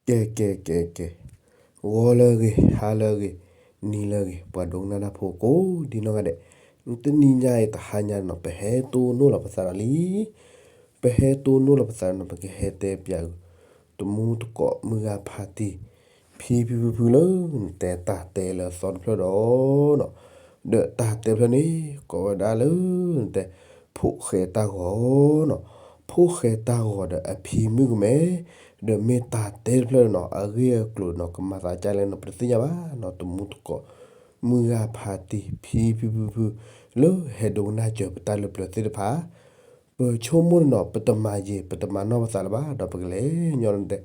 ကဲ ကဲ ကဲ ကဲ, ဂီၤလၢအဂ့ၤ, ဟါလၢအဂ့ၤ, နံၤလၢအဂ့ၤ, ပှၤဒိကနၣ်တၢ်ဖိကိးဒ်နီၢ်ဂၤဒဲး, တနံၤညါအံၤတဟါညါန့ၣ်နီၤ ပဟဲတိၢ်နီၣ်လီၤပသးဒီးလံ, ပဟဲတိၢ်နီၣ်လီၤပသးဒီးနီၤ ပကဟဲတဲပၠး တမူတကိးမုၢ်ဂၤဖးတံၢ် ဖံဖံဖုဖုလၢနတဲတၢ်တဲလၢအသီတဖျၢၣ်ဒီး ဒီးတၢ်တဲဖျၢၣ်န့ၣ် ကိးဝဲဒၣ်လၢနတဲ ဖိၣ်ဃဲတၢ်ဂီၤနီၤ, ဖိၣ်ဃဲတၢ်ဂီၤဒီးအဖံမုၣ်ကမဲ, ဒီးမ့ၢ်တၢ်တဲတဖျၢၣ်နီၤ အဂ့ၢ်အကျိၤနီၤ ကမၤသးဒ်လဲၣ်နီၤ ပတသ့ၣ်ညါဘၣ်နီၤ တမူတကိး မုၢ်ဂၤဖးတံၢ် ဖံဖံဖုဖု လၢဟဲဒိကနၣ်စၢၤပတၢ်လၢပျၢၤသ့ၣ်တဖၣ် ပဆိကမိၣ်န့ၣ်နီၤ ပတမၤယံာ် ပတမၤနီၢ်ပသးလၢၤဘၣ် ဒီးပကလဲၤညီနတဲ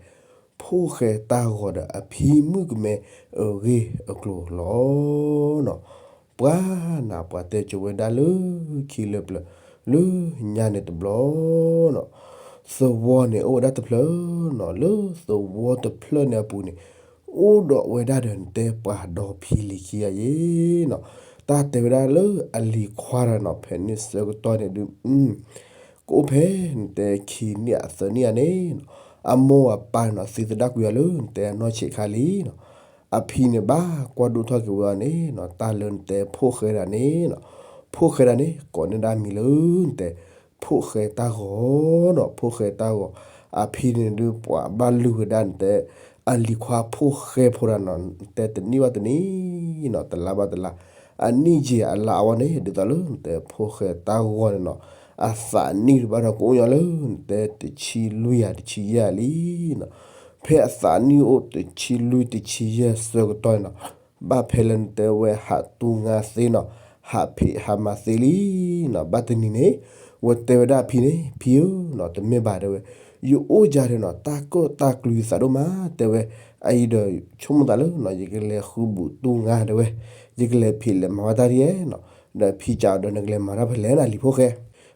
ဖိၣ်ဃဲတၢ်ဂီၤဒီးအဖံမုၣ်ကမဲအဂ့ၢ်အကျိၤလီၤ. ပှၤနၤ ပှၤတဲကၠိဝဲဒၣ်လၢခံလၢပျၢၤ လၢညါန့ၣ်တဘျီနီၤ, သဝီန့ၣ်အိၣ်ဝဲဒၣ်တဖျၢၣ်နီၤ လၢသဝီတဖျၢၣ်န့ၣ်အပူၤန့ၣ် အိၣ်ဒီးဝဲဒၣ်ဒီးနတဲပှၤဒီဖံလံၤခံဂၤယဲနီၤ, တၢ်တဲဝဲဒၣ်လၢအလံၤခွါတဂၤနီၤ ဖဲန့ၣ်ဆၢကတီၢ်န့ၣ်ဒုး ကအိၣ်ဖဲနတဲခံနံၣ်အသၢနံၣ်ဧါန့ၣ်နီၤ, အမိၢ်အပၢ်န့ၣ်နီၤ သံသဒၣ်ကွံာ်အီၤလၢနတဲအနီၢ်ဆံးခါလံနီၤ, အဖံန့ၣ်ဘၣ်ကွၢ်ဒိၣ်ထီၣ်က့ၤဝဲအီၤန့ၣ်နီၤ တၢ်လၢနတဲဖိၣ်ဃဲဒၣ်န့ၣ်နီၤ, ဖိၣ်ဃဲဒၣ်န့ၣ် ကိးန့ၢ်ဒၣ်မံၤလၢနတဲ ဖိၣ်ဃဲတၢ်ဂီၤနီၤ ဖိၣ်ဃဲတၢ်ဂီၤ, အဖံန့ၣ်ဒုး ပှၤဘၣ်လုၢ်ဝဲဒၣ်နတဲ အလံၤခွါဖိၣ်ဃဲဖိဒၣ်နီၤ နတဲတနံၣ်ဘၣ်တနံၣ်နီၤ တလါဘၣ်တလါ, အနံၣ်ယံာ်အလါအဝဲန့ၣ် ဒ်သိးလၢနတဲဖိၣ်ဃဲတၢ်ဂီၤန့ၣ်နီၤ အသးနံၣ်တဘၣ်ဒီးကအိၣ်ညီလၢနတဲတဆံလွံၢ်ဧါတဆံယဲၢ်လံနီၤ, ဖဲအသးနံၣ်အိၣ်တဆံလွံၢ်တဆံယဲၢ်ဆၢကတီၢ်န့ၣ်နီၤ ဘၣ်ဖဲလၢနတဲဝဲဟးတူၢ်ငါသ့နီၤ, ဟးဖံးဟးမၤသ့လံနီၤ, ဘၣ်တနံၤန့ၣ် ဝဲတဲဝဲဒၣ်အဖံန့ၣ် ဖံဧၢနီၤ တမ့ၢ်ဘၣ်တဲဝဲ, ယအိၣ်ယၤဒီးနီၤ တၢ်ကၢၣ်တၢ်ကျူယသးဒိၣ်မးတဲဝဲ, အအံၤဒီးဆိကမိၣ်သးလၢနီၤ ယကလဲၤဃုဘူးတူၢ်ငါတဲဝဲ, ယကလဲၤဖံးလဲၤမၤဘၣ်တၢ်ဒ်လဲၣ်နီၤ, ဒီးဖံးစးဒီးနကလဲၤမၤတၢ်ဖဲလဲၣ်နၤလံၤဖိၣ်ဃဲ,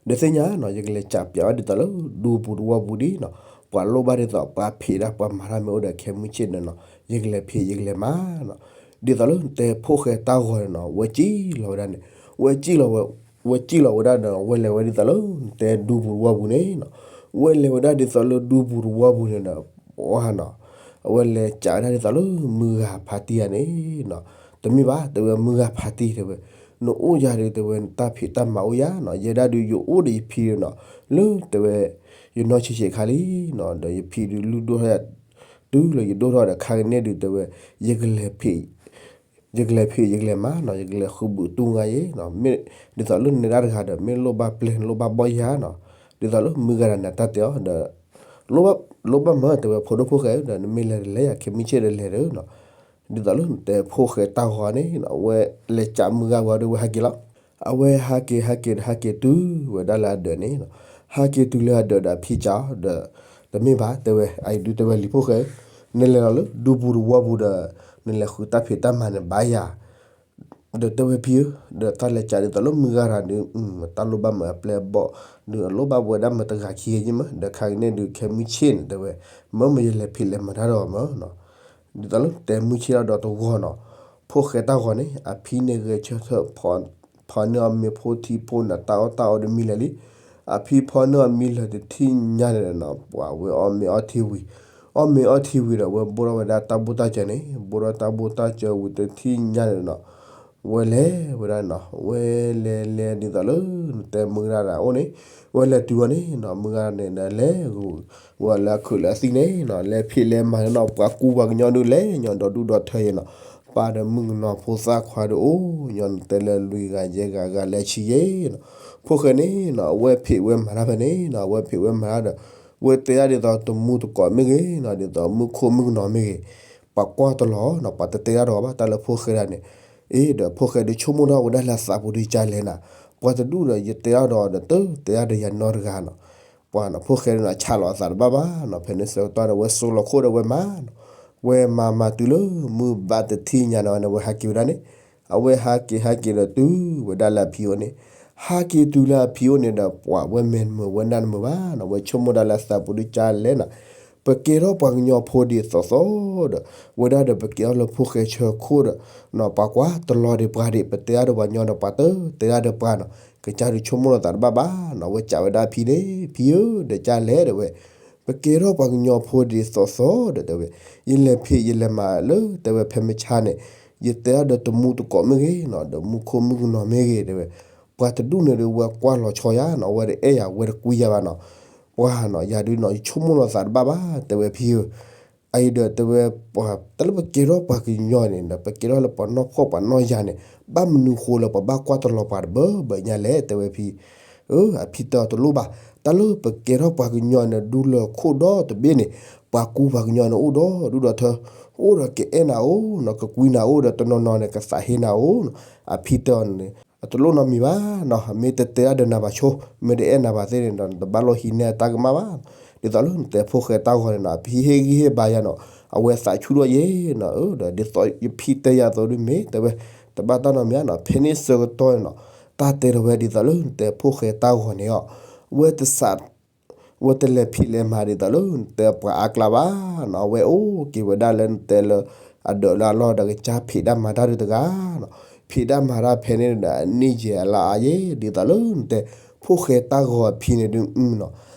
ဒီးသ့ၣ်ညါနီၤ ယကလဲၤစးပၠးဝဲဒ်သိးလၢဒူပူၤတဝီပူၤဒ်နီၤ, ပှၤလိၣ်ဘၣ်ဒ်သိးပှၤဖံးဒၣ်ပှၤမၤတၢ်မ့ၢ်အိၣ်ဒီးခဲမုၢ်ဆ့ၣ်န့ၣ်နီၤ ယကလဲၤဖံးယကလဲၤမၤနီၤ, ဒ်သိးလၢနတဲဖိၣ်ဃဲတၢ်ဂီၤန့ၣ်နီၤ ဝဲစံၣ်လီၤဝဲဒၣ်န့ၣ်, ဝဲစံၣ်လီၤဝဲ, ဝဲစံၣ်လီၤဝဲဒၣ်ဒီး ဝဲလဲၤဝဲဒ်သိးလၢနတဲဒူပူၤတဝီပူၤန့ၣ်နီၤ, ဝဲလဲၤဝဲဒၣ်ဒ်သိးလၢဒူပူၤတဝီပူၤန့ၣ်ဒီး ပှၤနီၤ အဝဲလဲၤစးဝဲဒၣ်ဒ်သိးလၢမုၢ်ဂၤဖးတံၢ်ဧါန့ၣ်နီၤ, တမ့ၢ်ဘၣ်တဲဝဲမုၢ်ဂၤဖးတံၢ်တဲဝဲ, နအိၣ်ယၤဒီးတဲဝဲနတၢ်ဖံးတၢ်မၤအိၣ်ယၤနီၤ, ယဲဒၣ်ဒုးယအိၣ်ဒီးယဖံဒီးနီၤ လၢတဲဝဲ ယနီၢ်ဆံးဆံးခါလံနီၤ, ဒီးယဖံဒုးလုၢ်ဒိၣ်ထီၣ်ယၤ တုၤလၢယဒိၣ်ထီၣ်ဒီးခါကန့ၣ်ဒုးတဲဝဲ ယကလဲၤဖံး ယကလဲၤဖံးယကလဲၤမၤနီၤ, ယကလဲၤဃုဘူးတူၢ်ငါယဲနီၤ, မ့ၢ်ဒ်သိးလၢနဒၣ်တဂၤဒီး မ့ၢ်လိၣ်ဘၣ်ပျဲၢ်လိၣ်ဘၣ်ဘီၣ်ယၤနီၤ, ဒ်သိးလၢမုၢ်ဂၤဒီးနတၢ်တဲအီၤဒီး လိၣ်ဘၣ်မၢတဲဝဲဖိဒိၣ်ဖိၣ်ဃဲဧၢ ဒီးနမ့ၢ်လဲၤတလဲၤယၤ ခဲမုၢ်ဆ့ၣ်ဒီးလဲၤဒီးနီၤ, ဒ်သိးလၢနတဲဖိၣ်ဃဲတၢ်ဂီၤန့ၣ်နီၤ အဝဲလဲၤစးမုၢ်ဂၤဝံၤဒီးဝဲဟဲက့ၤလီၤ, အဝဲဟးက့ၤဟးက့ၤဒီးဟးက့ၤတုၤဝဲဒၣ်လၢအဒၢးန့ၣ်နီၤ, ဟးက့ၤတုၤလၢအဒၢးဒီးအဖံစးအီၤဒီး တမ့ၢ်ဘၣ်တဲဝဲ အအံၤဒုးတဲဝဲလံၤဖိၣ်ဃဲဧၢ, နလဲၤလီၤလၢဒူပူၤတဝီပူၤဒီး နလဲၤဃုတၢ်ဖံးတၢ်မၤန့ၣ်ဘၣ်ယၤ ဒီးတဲဝဲဖံဧၢ, ဒီးတၢ်လဲၤစးဒ်သိးလၢမုၢ်ဂၤတဂၤဒုး တၢ်လိၣ်ဘၣ်မၢအပျဲၢ်အဘီၣ် ဒုးအလိၣ်ဘၣ်ဝဲဒၣ်မၢတဂၤခံဂၤယ့ၢ်မး, ဒီးခါကန့ၣ်ဒုးခဲမုၢ်ဆ့ၣ်န့ၣ်တဲဝဲ, မၢမၢယလဲၤဖံးလဲၤမၤတၢ်ဒီးမၢနီၤ, ဒ်သိးလၢတဲမုၢ်ဆ့ၣ်လီၤဒီးတဂီၤနီၤ, ဖိၣ်ဃဲတၢ်ဂီၤန့ၣ် အဖံန့ၣ်ဂဲၤဆၢထၢၣ် ဖီန့ၢ်အီၤမ့ၤဖိထံဖိနးတၢ်အီၣ်တၢ်အီဒီးမံၤလဲၤလံ, အဖံဖီန့ၢ်အီၤမံၤလၢာ်တထံၣ်ညါန့ၣ်နီၤ ပှၤဝဲအီၣ်မ့ၤအီထံဝံၤ, အီၣ်မ့ၤအီထံဝံၤဒီး ဝဲဘိၣ်ထီၣ်ဝဲဒၣ်တၢ်ဘူၣ်တၢ်စၢၤန့ၣ် ဘိၣ်ထီၣ်တၢ်ဘူၣ်တၢ်စၢၤဝံၤတထံၣ်ညါန့ၣ်နီၤ, ဝဲလဲၤဝဲဒၣ်နီၤ ဝဲလဲၤလဲၤဒ်သိးလၢ နတဲမုၢ်ဂၤတဂၤအိၣ်န့ၣ်, ဝဲလဲၤတုၤအီၤန့ၣ်နီၤ မုၢ်ဂၤန့ၣ်ဒီးလဲၤဂုာ်ဝဲလၢအခုးလၢအသံၣ်န့ၣ်နီၤ လဲၤဖံးလဲၤမၤန့ၣ်နီၤ ပှၤကူပှၤကညီဒုးလဲၤညီဒီဒူၣ်ဒီထၢယဲနီၤ, ပၢ်ဒီးမုၣ်ကနီၤဖိသၣ်ခွါဒုးအိၣ်ညီနတဲလၢလွံၢ်ဂၤယဲၢ်ဂၤဂၤလၢဆံယဲနီၤ, ဖိၣ်ဃဲန့ၣ်နီၤ အဝဲဖံးဝဲမၤတၢ်ဖဲန့ၣ်နီၤ အဝဲဖံးဝဲမၤတၢ်ဒီး ဝဲတဲဒၣ်ဒ်သိးတမူတကိးမ့ၢ်ဂ့ၤနီၤ ဒ်သိးမုၣ်ခိၣ်မုၣ်ကနီၤမ့ၢ်ဂ့ၤ ပှၤကွၢ်တလီၤနီၤ ပှၤတတဲဒၣ်တဂီၤဘၣ် တၢ်လၢဖိၣ်ဃဲဒၣ်န့ၣ်, အ့ဒီးဖိၣ်ဃဲဒုးဆိကမိၣ်ထီၣ်ဝဲဒၣ်လၢအသးပူၤဒုးကလဲၣ်နၤ, ပှၤတဒူၣ်ဒီးယတဲဒၣ်ဒီး တတဲဒၣ်ဒီးယၤနီတဂၤနီၤ, ပှၤနီၤ ဖိၣ်ဃဲဒုးနီၤ ဆးလီၤအသးတဘၣ်ဘၣ်နီၤ ဖဲန့ၣ်ဆၢကတီၢ်ဒီးဝဲစိလီၤခိၣ်ဒီးဝဲမၤနီၤ, ဝဲမၤမၤတုၤလၢမုၢ်ဘၣ်တထံၣ်ညါန့ၣ်ဝဲန့ၣ် ဝဲဟးက့ၤဝဲဒၣ်န့ၣ်, အဝဲဟးက့ၤဟးက့ၤဒီးတုၤဝဲဒၣ်လၢအဖံအိၣ်န့ၣ်, ဟးက့ၤတုၤလၢအဖံအိၣ်န့ၣ်ဒီး ပှၤဝဲမဲာ်တမုာ်ဝဲနၢ်တမုာ်ဘၣ်နီၤ ဝဲဆိကမိၣ်ဒၣ်လၢအသးပူၤဒုးကလဲၣ်နၤ ပကဲထီၣ်ပှၤကညီဖိဒ်သိးသိးဒီး ဝဲဒၣ်ဒီးပကဲထီၣ်လၢဖိၣ်ဃဲဆၢခိၣ်ဒီး ပှၤကွၢ်တလီၤဒံးပှၤဒံး ပတဲဒၣ်ဒီးပှၤညီဒီးပှၤတတဲဒၣ်ဒီးပှၤနီၤ ကစၢ်ဒုးဆိကမိၣ်လီၤသးတဘၣ်ဘၣ်နီၤ ဝဲစံးဝဲဒၣ်ဖံန့ၣ် ဖံဧၢ ဒီးကလဲၣ်ဒီးဝဲ ပကဲထီၣ်ပှၤကညီဖိဒ်သိးသိးဒီးတဲဝဲ, ယလဲၤဖံးယလဲၤမၤလၢတဲဝဲဖဲမုၢ်ဆါန့ၣ်, ယတဲအဒီးတမူတကိးမ့ၢ်ဂ့ၤနီၤ, ဒီးမူခိၣ်မုၣ်ကနီၤမ့ၢ်ဂ့ၤတဲဝဲ, ပှၤတဒူၣ်န့ၣ်ဒုးဝဲကွၢ်လီၤဆီယၤနီၤ, ဝဲတအဲၣ်ယၤဝဲတကွံယၤဘၣ်နီၤ, ပှၤနီၤ ယၤဒုးနီၤ ယဆိကမိၣ်လီၤသးတဘၣ်ဘၣ် တဲဝဲဖံဧၢ, အအံၤဒီးတဲဝဲ, တၢ်လၢပကဲထီၣ်ပှၤကညီန့ၣ်ဒီး ပကဲထီၣ်လၢပှၤနီၢ်ဖှီၣ်ပှၤနီၢ်ယၤန့ၣ် ဘၣ်မနုၤဃိလၢပဘၣ်ကွၢ်တလီၤပှၤတဘၢဘၢညါလဲၣ် တဲဝဲဖံ အဖံတဲအီၤတလိၣ်ဘၣ်, တၢ်လၢပကဲထီၣ်ပှၤကညီန့ၣ် ဒူလၢခိၣ်ဒီတဘ့ၣ်န့ၣ်, ပှၤကူပှၤကညီန့ၣ်အိၣ်ဒီဒူၣ်ဒီထၢ, အိၣ်ဒီးကအဲၣ်နၤအိၣ်နီၤ, ကကွံနၤအိၣ်ဒီးတနီၤနီၤန့ၣ် ကသးဟ့နၤအိၣ်နီၤ, အဖံတဲအီၤန့ၣ်, အတလိၣ်နီတမံၤဘၣ်နီၤ, မ့ၢ်တတဲတၢ်ဒီးနၤဘၣ်ဆိ, မ့ၢ်တအဲၣ်နၤဘၣ်သ့ၣ်န့ၣ်ဒီး နတဘၣ်လိၣ်ဟံးန့ၢ်တၢ်ကမၣ်ဘၣ်, ဒ်သိးလၢနတဲဖိၣ်ဃဲတၢ်ဂီၤန့ၣ်နီၤ, အဖံဟ့ၣ်ဂံၢ်ဟ့ၣ်ဘါယၤနီၤ, အဝဲသးဆူၣ်ထီၣ်ယဲနီၤ, ဒီးဒ်သိးယဖံတဲယၤအသိးဒုးမ့ၢ်တဲဝဲ, တဘၣ်တၢ်နီတမံၤဘၣ်နီၤ, ဖဲန့ၣ်ဆၢကတီၢ်န့ၣ်နီၤ, တၢ်တဲထီၣ်ဝဲဒ်သိးလၢနတဲဖိၣ်ဃဲတၢ်ဂီၤန့ၣ်အီၤ, ဝဲတစး ဝဲတလဲၤဖံးလဲၤမၤဒ်သိးလၢနတဲပှၤအါကျါဘၣ်နီၤ, အဝဲအိၣ်က့ၤဝဲဒၣ်လၢနတဲလၢ အဒၢးလၢအလီၢ်ဒီးကစၢ်ဖံးတၢ်မၤတၢ်ဒုးတဂၤနီၤ, ဖံးတၢ်မၤတၢ်ဖဲန့ၣ်ဒီး အန့ၢ်ယဲၢ်အလါအါယဲ, ဒ်သိးလၢနတဲ ဖိၣ်ဃဲတၢ်ဂီၤအဖံန့ၣ်ဒုးနီၤ,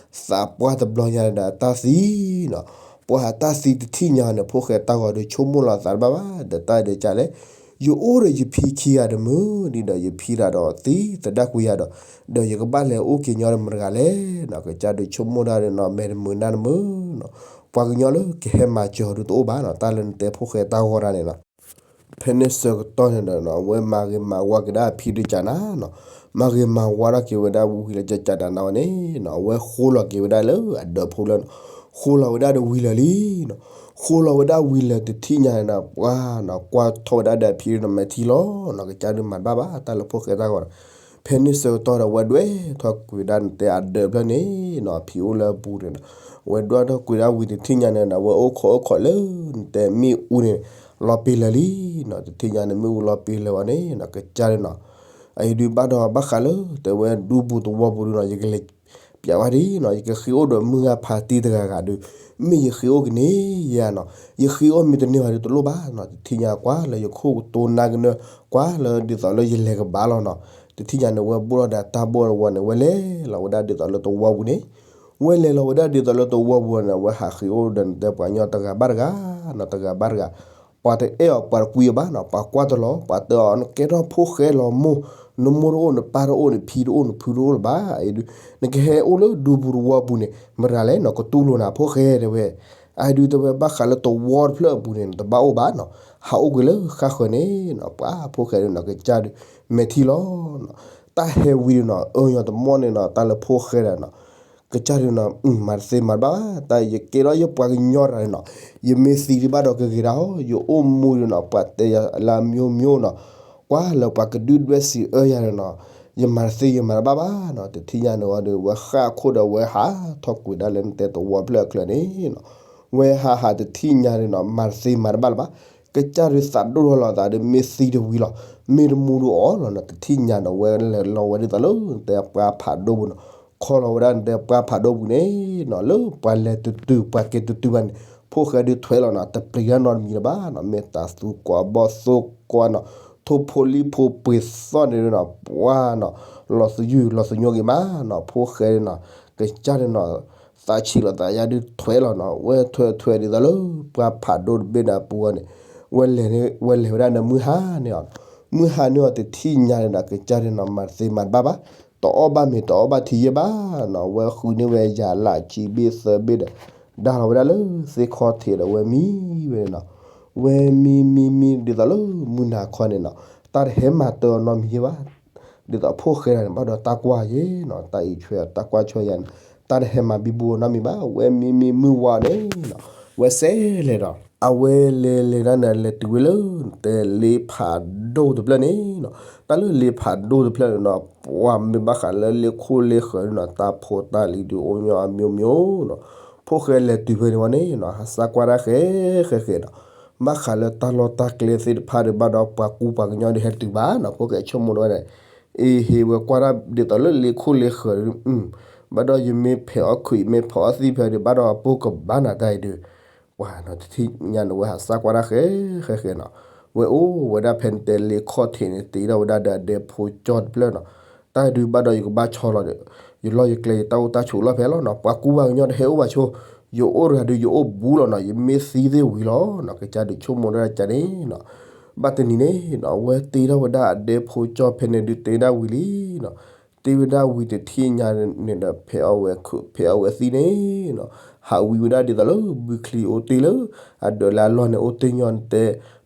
သးပှၢ်တဘျီညါဒီးအတၢ်သံနီၤ, ပှၤအတၢ်သံတထံၣ်ညါန့ၣ် ဖိၣ်ဃဲတၢ်ဂီၤဒုးဆိကမိၣ်လီၤသးတဘၣ်ဘၣ်, ဒီးတၢ်ဒုးကလဲၣ်, ယအိၣ်ဒီးယဖံခံဂၤတမုာ်ဒံးဒီး ယဖံတဂၤဒီးသံသဒၣ်ကွံယၤဒီး ဒီးယကဘၣ်လဲၤအိၣ်က့ၤညီဒီးမတၤတဂၤလဲၣ်နီၤ, ကစၢ်ဒုးဆိကမိၣ်တၢ်ဒီးနီၤ မဲာ်တမုာ်နါတမုာ်နီၤ, ပှၤကညီလၢကဟဲမၤစၢၤအီၤဒုးတအိၣ်ဘၣ်နီၤ, တၢ်လၢနတဲဖိၣ်ဃဲတၢ်ဂီၤတၢ်န့ၣ်နီၤ, ဖဲန့ၣ်ဆၢကတီၢ်န့ၣ်ဒီးနီၤ အဝဲမၤဂ့ၤမၤဝါက့ၤဒၣ်အဖံဒုးကနၤနီၤ, မၤဂ့ၤမၤဝါထီၣ်က့ၤဝဲဒၣ်ဝံၤလၢကကနၤဝဲန့ၣ်နီၤ, အဝဲဃိလီၤက့ၤဝဲဒၣ်လၢအဒၢးဖိလၢနီၤ, ဃိလီၤဝဲဒၣ်ဒီးဝံၤလၢာ်လံနီၤ, ဃိလီၤဝဲဒၣ်ဝံၤလၢာ်တထံၣ်ညါန့ၣ်ဒီး ပှၤနီၤ ကွၢ်ထီၣ်ဝဲဒၣ်ဒီးအဖံဒုးနီၤ မဲာ်ထံလီၤနီၤ, ကစၢ်ဒုးမၤတဘၣ်ဘၣ် တၢ်လၢဖိၣ်ဃဲတၢ်ဂီၤနီၤ, ဖဲန့ၣ်ဆၢကတီၢ်ဒီး ဝဲဒွဲၣ်ထီၣ်ကွံာ်ဝဲဒၣ်နတဲအဒၢးဖျၢၣ်န့ၣ်နီၤ, အဖံအိၣ်လၢအပူၤန့ၣ်နီၤ, ဝဲဒွဲၣ်ထီၣ်ကွံာ်ဒၣ်ဝံၤတထံၣ်ညါန့ၣ်နီၤ, ဝဲအိၣ်ခိးအိၣ်ခိးလၢနတဲမ့ၣ်အူန့ၣ် လီၤပ့ၤလၢာ်လံနီၤ, တထံၣ်ညါန့ၣ် မ့ၣ်အူလီၤပ့ၤလၢာ်ဝဲန့ၣ်နီၤ, ကစၢ်ဒုးနီၤ အအံၤဒုးဘၣ်ဒီးဘၣ်ဃးလၢ တဲဝဲဒူပူၤသဝီပူၤဒုးနီၤ, ယကလဲၤ ပျးဝဲဒ်နီၤ, ယကဃ့အိၣ်ဒီးမုၢ်ဂၤဖးတံၢ်တဂၤဂၤဒုး, မ့ၢ်ယဃ့အိၣ်ကန့ၢ်ယၤနီၤ, ယဃ့အိၣ်မ့ၢ်တန့ၢ်ဘၣ်ဒုးတလိၣ်ဘၣ်နီၤ, တထံၣ်ညါကွၢ်လၢယခိၣ်ကတိၤနါကနၢ ကွၢ်လၢဒ်သိးလၢယလဲၤကဘၣ်လီၤနီၤ, တထံၣ်ညါန့ၣ် ဝဲဘိၣ်ထီၣ်ဒီးတၢ်ဘိၣ်ဝဲန့ၣ် ဝဲလဲၤလီၤဝဲဒၣ်ဒ်သိးလၢသဝီပူၤန့ၣ်, ဝဲလဲၤလီၤဝဲဒၣ်ဒ်သိးလၢသဝီပူၤန့ၣ် ဝဲဟးဃ့အိၣ်ဒီးနတဲပှၤကညီတဂၤဘၣ်တဂၤနီၤ, တဂၤဘၣ်တဂၤ ပှၤတအဲၣ်အီၤ ပှၤတကွံအီၤဘၣ်နီၤ, ပှၤကွၢ်တလီၤ, ပှၤတဲအီၤ နကဲထီၣ်ဖိၣ်ဃဲလီၤမိၢ်, နမိၢ်တအိၣ် နပၢ်တအိၣ် နဖံတအိၣ် နဖုတအိၣ်လၢၤဘၣ်, အအံၤဒုး နကဟဲအိၣ်လၢဒူပူၤသဝီပူၤန့ၣ် မတၤလဲၣ်နီၤ, ကတူၢ်လိာ်နၤဖိၣ်ဃဲတဲဝဲ, အအံၤဒုးတဲဝဲဘၣ်ဃးလၢသဝီတဖျၢၣ်အပူၤန့ၣ် နတဘၣ်အိၣ်ဘၣ်နီၤ, ဟးအိၣ်ကွံာ်လၢဃါဃၢၤန့ၣ်နီၤ, ပှၤဖိၣ်ဃဲဒုးနီၤ ကစၢ်ဒုး မဲာ်ထံလီၤနီၤ, တၢ်ဟဲဝံၤဒုးနီၤ အၢညီတမီၢ်န့ၣ်နီၤ, တၢ်လၢဖိၣ်ဃဲဒၣ်နီၤ ကစၢ်ဒုးနီၤ မၤတသ့မၤတဘၣ်ဘၣ်, တၢ်ယကဲထီၣ်ယပှၤကညီတဂၤန့ၣ်နီၤ, ယမ့ၢ်သံဒံးဘၣ်ဒီးကဂ့ၤဒၣ်အီၤ, ယအိၣ်မူဒုးနီၤ ပှၤတဲယၤလၢအမျိုးမျိုးနီၤ, ကွၢ်လၢပှၤကဒုၣ်ဒွဲၣ်စံးအၢယၤန့ၣ်နီၤ, ယမၤတသ့ယမၤတဘၣ်ဘၣ်နီၤ, တထံၣ်ညါန့ၣ်ဝံၤဒီး ဝဲဃၣ်ခိၣ်ဒီးဝဲဟးထီၣ်ကွံာ်ဒၣ်လၢနတဲသဝီဖျၢၣ်အချၢန့ၣ်နီၤ, ဝဲဟးဟးတထံၣ်ညါန့ၣ်နီၤ မၤတသ့မၤတဘၣ်လၢၤဘၣ်, ကစၢ်ဒုးသးဒိၣ်ထီၣ်လီၤသးဒီး မ့ၢ်သံတဝံၤလီၤ, မ့ၢ်တမူဒုးအီၣ်လီၤနီၤ, တထံၣ်ညါန့ၣ် ဝဲလဲၤလီၤဝဲဒ်သိးလၢနတဲပှၢ်ဖးဒိၣ်ပူၤနီၤ, ခီလီၤဝဲဒၣ်နတဲပှၢ်ဖးဒိၣ်ပူၤန့ၣ်နီၤ, လၢပှၤလဲၤတတုၤ ပှၤက့ၤတတုၤဘၣ်န့ၣ် ဖိၣ်ဃဲဒုးထွဲလီၤနီၤ, တပျံၤတၢ်နီတမံၤလၢၤဘၣ်နီၤ, မ့ၢ်တၤသူကွၢ်ဘီၣ်သိကွၢ်နီၤ, ထိၣ်ဖိလံၣ်ဖိပှ့ၤသီၣ်န့ၣ်နီၤ, ပှၤနီၤ, လီၤသယုၢ်လီၤသညိက့ၤမးနီၤ, ဖိၣ်ဃဲန့ၣ်နီၤ, ကစၢ်န့ၣ်နီၤ, သးဆံးလီၤသးယါဒုးထွဲလီၤနီၤ, ဝဲထွဲထွဲဒ်သိးလၢ ပှၢ်ဖးဒိၣ်တဘ့ၣ်ဒီးအပူၤန့ၣ်, ဝဲလဲၤန့ၣ် ဝဲလဲၤဝဲဒၣ်န့ၣ် မုၢ်ဟါန့ၣ်အီၤ, မုၢ်ဟါန့ၣ်အီၤတထံၣ်ညါန့ၣ်နီၤ, ကစၢ်န့ၣ်နီၤ မၤတသ့မၤတဘၣ်ဘၣ်, တအီၣ်ဘၣ်မ့ၤတအီၣ်ဘၣ်ထံယဲၢ်ဘၣ်နီၤ, ဝဲဃုန့ၢ်ဝဲယၤလၢအခံဘ့ၣ်သၢဘ့ၣ်ဒီး ဒါလီၤဝဲဒၣ်လၢသ့ၣ်ခီၣ်ထံးဒီးဝဲမံဝဲန့ၣ်နီၤ, ဝဲမံမံမံဒ်သိးလၢမုၢ်နၤခီန့ၣ်နီၤ, တၢ်တဟဲမၤတၢ်အီၤနီတမံၤယဲၢ်ဘၣ်, ဒ်သိးဖိၣ်ဃဲဒၣ်န့ၣ် ဘၣ်ဒီးတၢ်ကွၢ်ယဲၢ်နီၤ, တၢ်အံးဆွဲအီၤ တၢ်ကွၢ်ဆွဲယၤန့ၣ်, တၢ်တဟဲမၤဘံဘူအီၤနီတမံၤဘၣ်, ဝဲမံမံမုၢ်ဝါန့ၣ်နီၤ, ဝဲစဲးလဲၤဒီး အဝဲလဲၤလဲၤဒၣ်န့ၣ် လဲၤတုၤဝဲလၢ တဲလ့ဖးဒိၣ်တဖျၢၣ်န့ၣ်နီၤ, တၢ်လၢလ့ဖးဒိၣ်တဖျၢၣ်န့ၣ်နီၤ, ပှၤမ့ၢ်ဘၣ်ဃးလၢလ့ခိၣ်လ့ဃၢၤန့ၣ်နီၤ, တၢ်ဖိတၢ်လံၤဒုးအိၣ်ညီအမျိုးမျိုးနီၤ, ဖိၣ်ဃဲလဲၤတုၤဖဲန့ၣ်ဝဲန့ၣ်နီၤ, ဟးစၢ်ကွၢ်တၢ်ဃဲဃဲဃဲနီၤ, ဘၣ်ဃးလၢတၢ်လီၢ်တၢ်ကျဲသ့ၣ်တဖၣ်ဒီး ဘၣ်ဒီးပှၤကူပှၤကညီဒုးဟဲတတုၤဘၣ်နီၤ, ဖိၣ်ဃဲဆိကမိၣ်ဝဲဒၣ် အ့ ဟ့ၣ်ဝဲကွၢ်တၢ်ဒ်သိးလၢလ့ခိၣ်လ့ဃၢၤ, ဘၣ်ဒီးယမ့ၢ်ဖဲးအီၣ်ခွံး မ့ၢ်ဖီးအီၣ်သံၣ်ဖဲဒီး ဘၣ်ဒီးအပိၢ်ကဘၣ်နၤတၢ်အံၤဒုး, ပှၤနီၤ တထံၣ်ညါန့ၣ် ဝဲဟးစၢ်ကွၢ်တၢ်ဃဲဃဲဃဲနီၤ, ဝဲအိၣ်ဝဲဒၣ်ဖဲန့ၣ်တဲလ့ခီၣ်ထံးန့ၣ် တ့ထီၣ်ဝဲဒၣ်ဒီးအဒဲဖိကၠီတဖျၢၣ်နီၤ, တၢ်ဒုးဘၣ်ဒီးယကဘၣ်ဆီလီၤဒီး ယလီၢ်ယကျဲယတၢ်အိၣ်တၢ်ဆိးလီၢ်ဖဲလီၤနီၤ, ပှၤကူပှၤကညီတဟဲအိၣ်ဘၣ်ဆိ ယအိၣ်တဂၤဒုးယအိၣ်ဘူးလီၤနီၤ, ယမ့ၢ်သံသ့ၣ်ဝံၤလီၤနီၤ, ကစၢ်ဒုးဆိကမိၣ်ဒၣ်ကန့ၣ်နီၤ, ဘၣ်တနံၤန့ၣ်နီၤ ဝဲတ့ထီၣ်ဝဲဒၣ်အဒဲဖိကၠီဖဲန့ၣ်ဒုးတ့ဒၣ်ဝံၤလံနီၤ, တ့ဝဲဒၣ်ဝံၤတထံၣ်ညါန့ၣ်ဒီး ဖဲအဝဲခုး ဖဲအဝဲသံန့ၣ်နီၤ, ဟးဝံၤဝဲဒၣ်ဒ်သိးလၢဘုချံအိၣ်တ့ၢ်လၢ အဒၢးလၢအလီၢ်န့ၣ် အိၣ်တ့ၢ်ညီနတဲ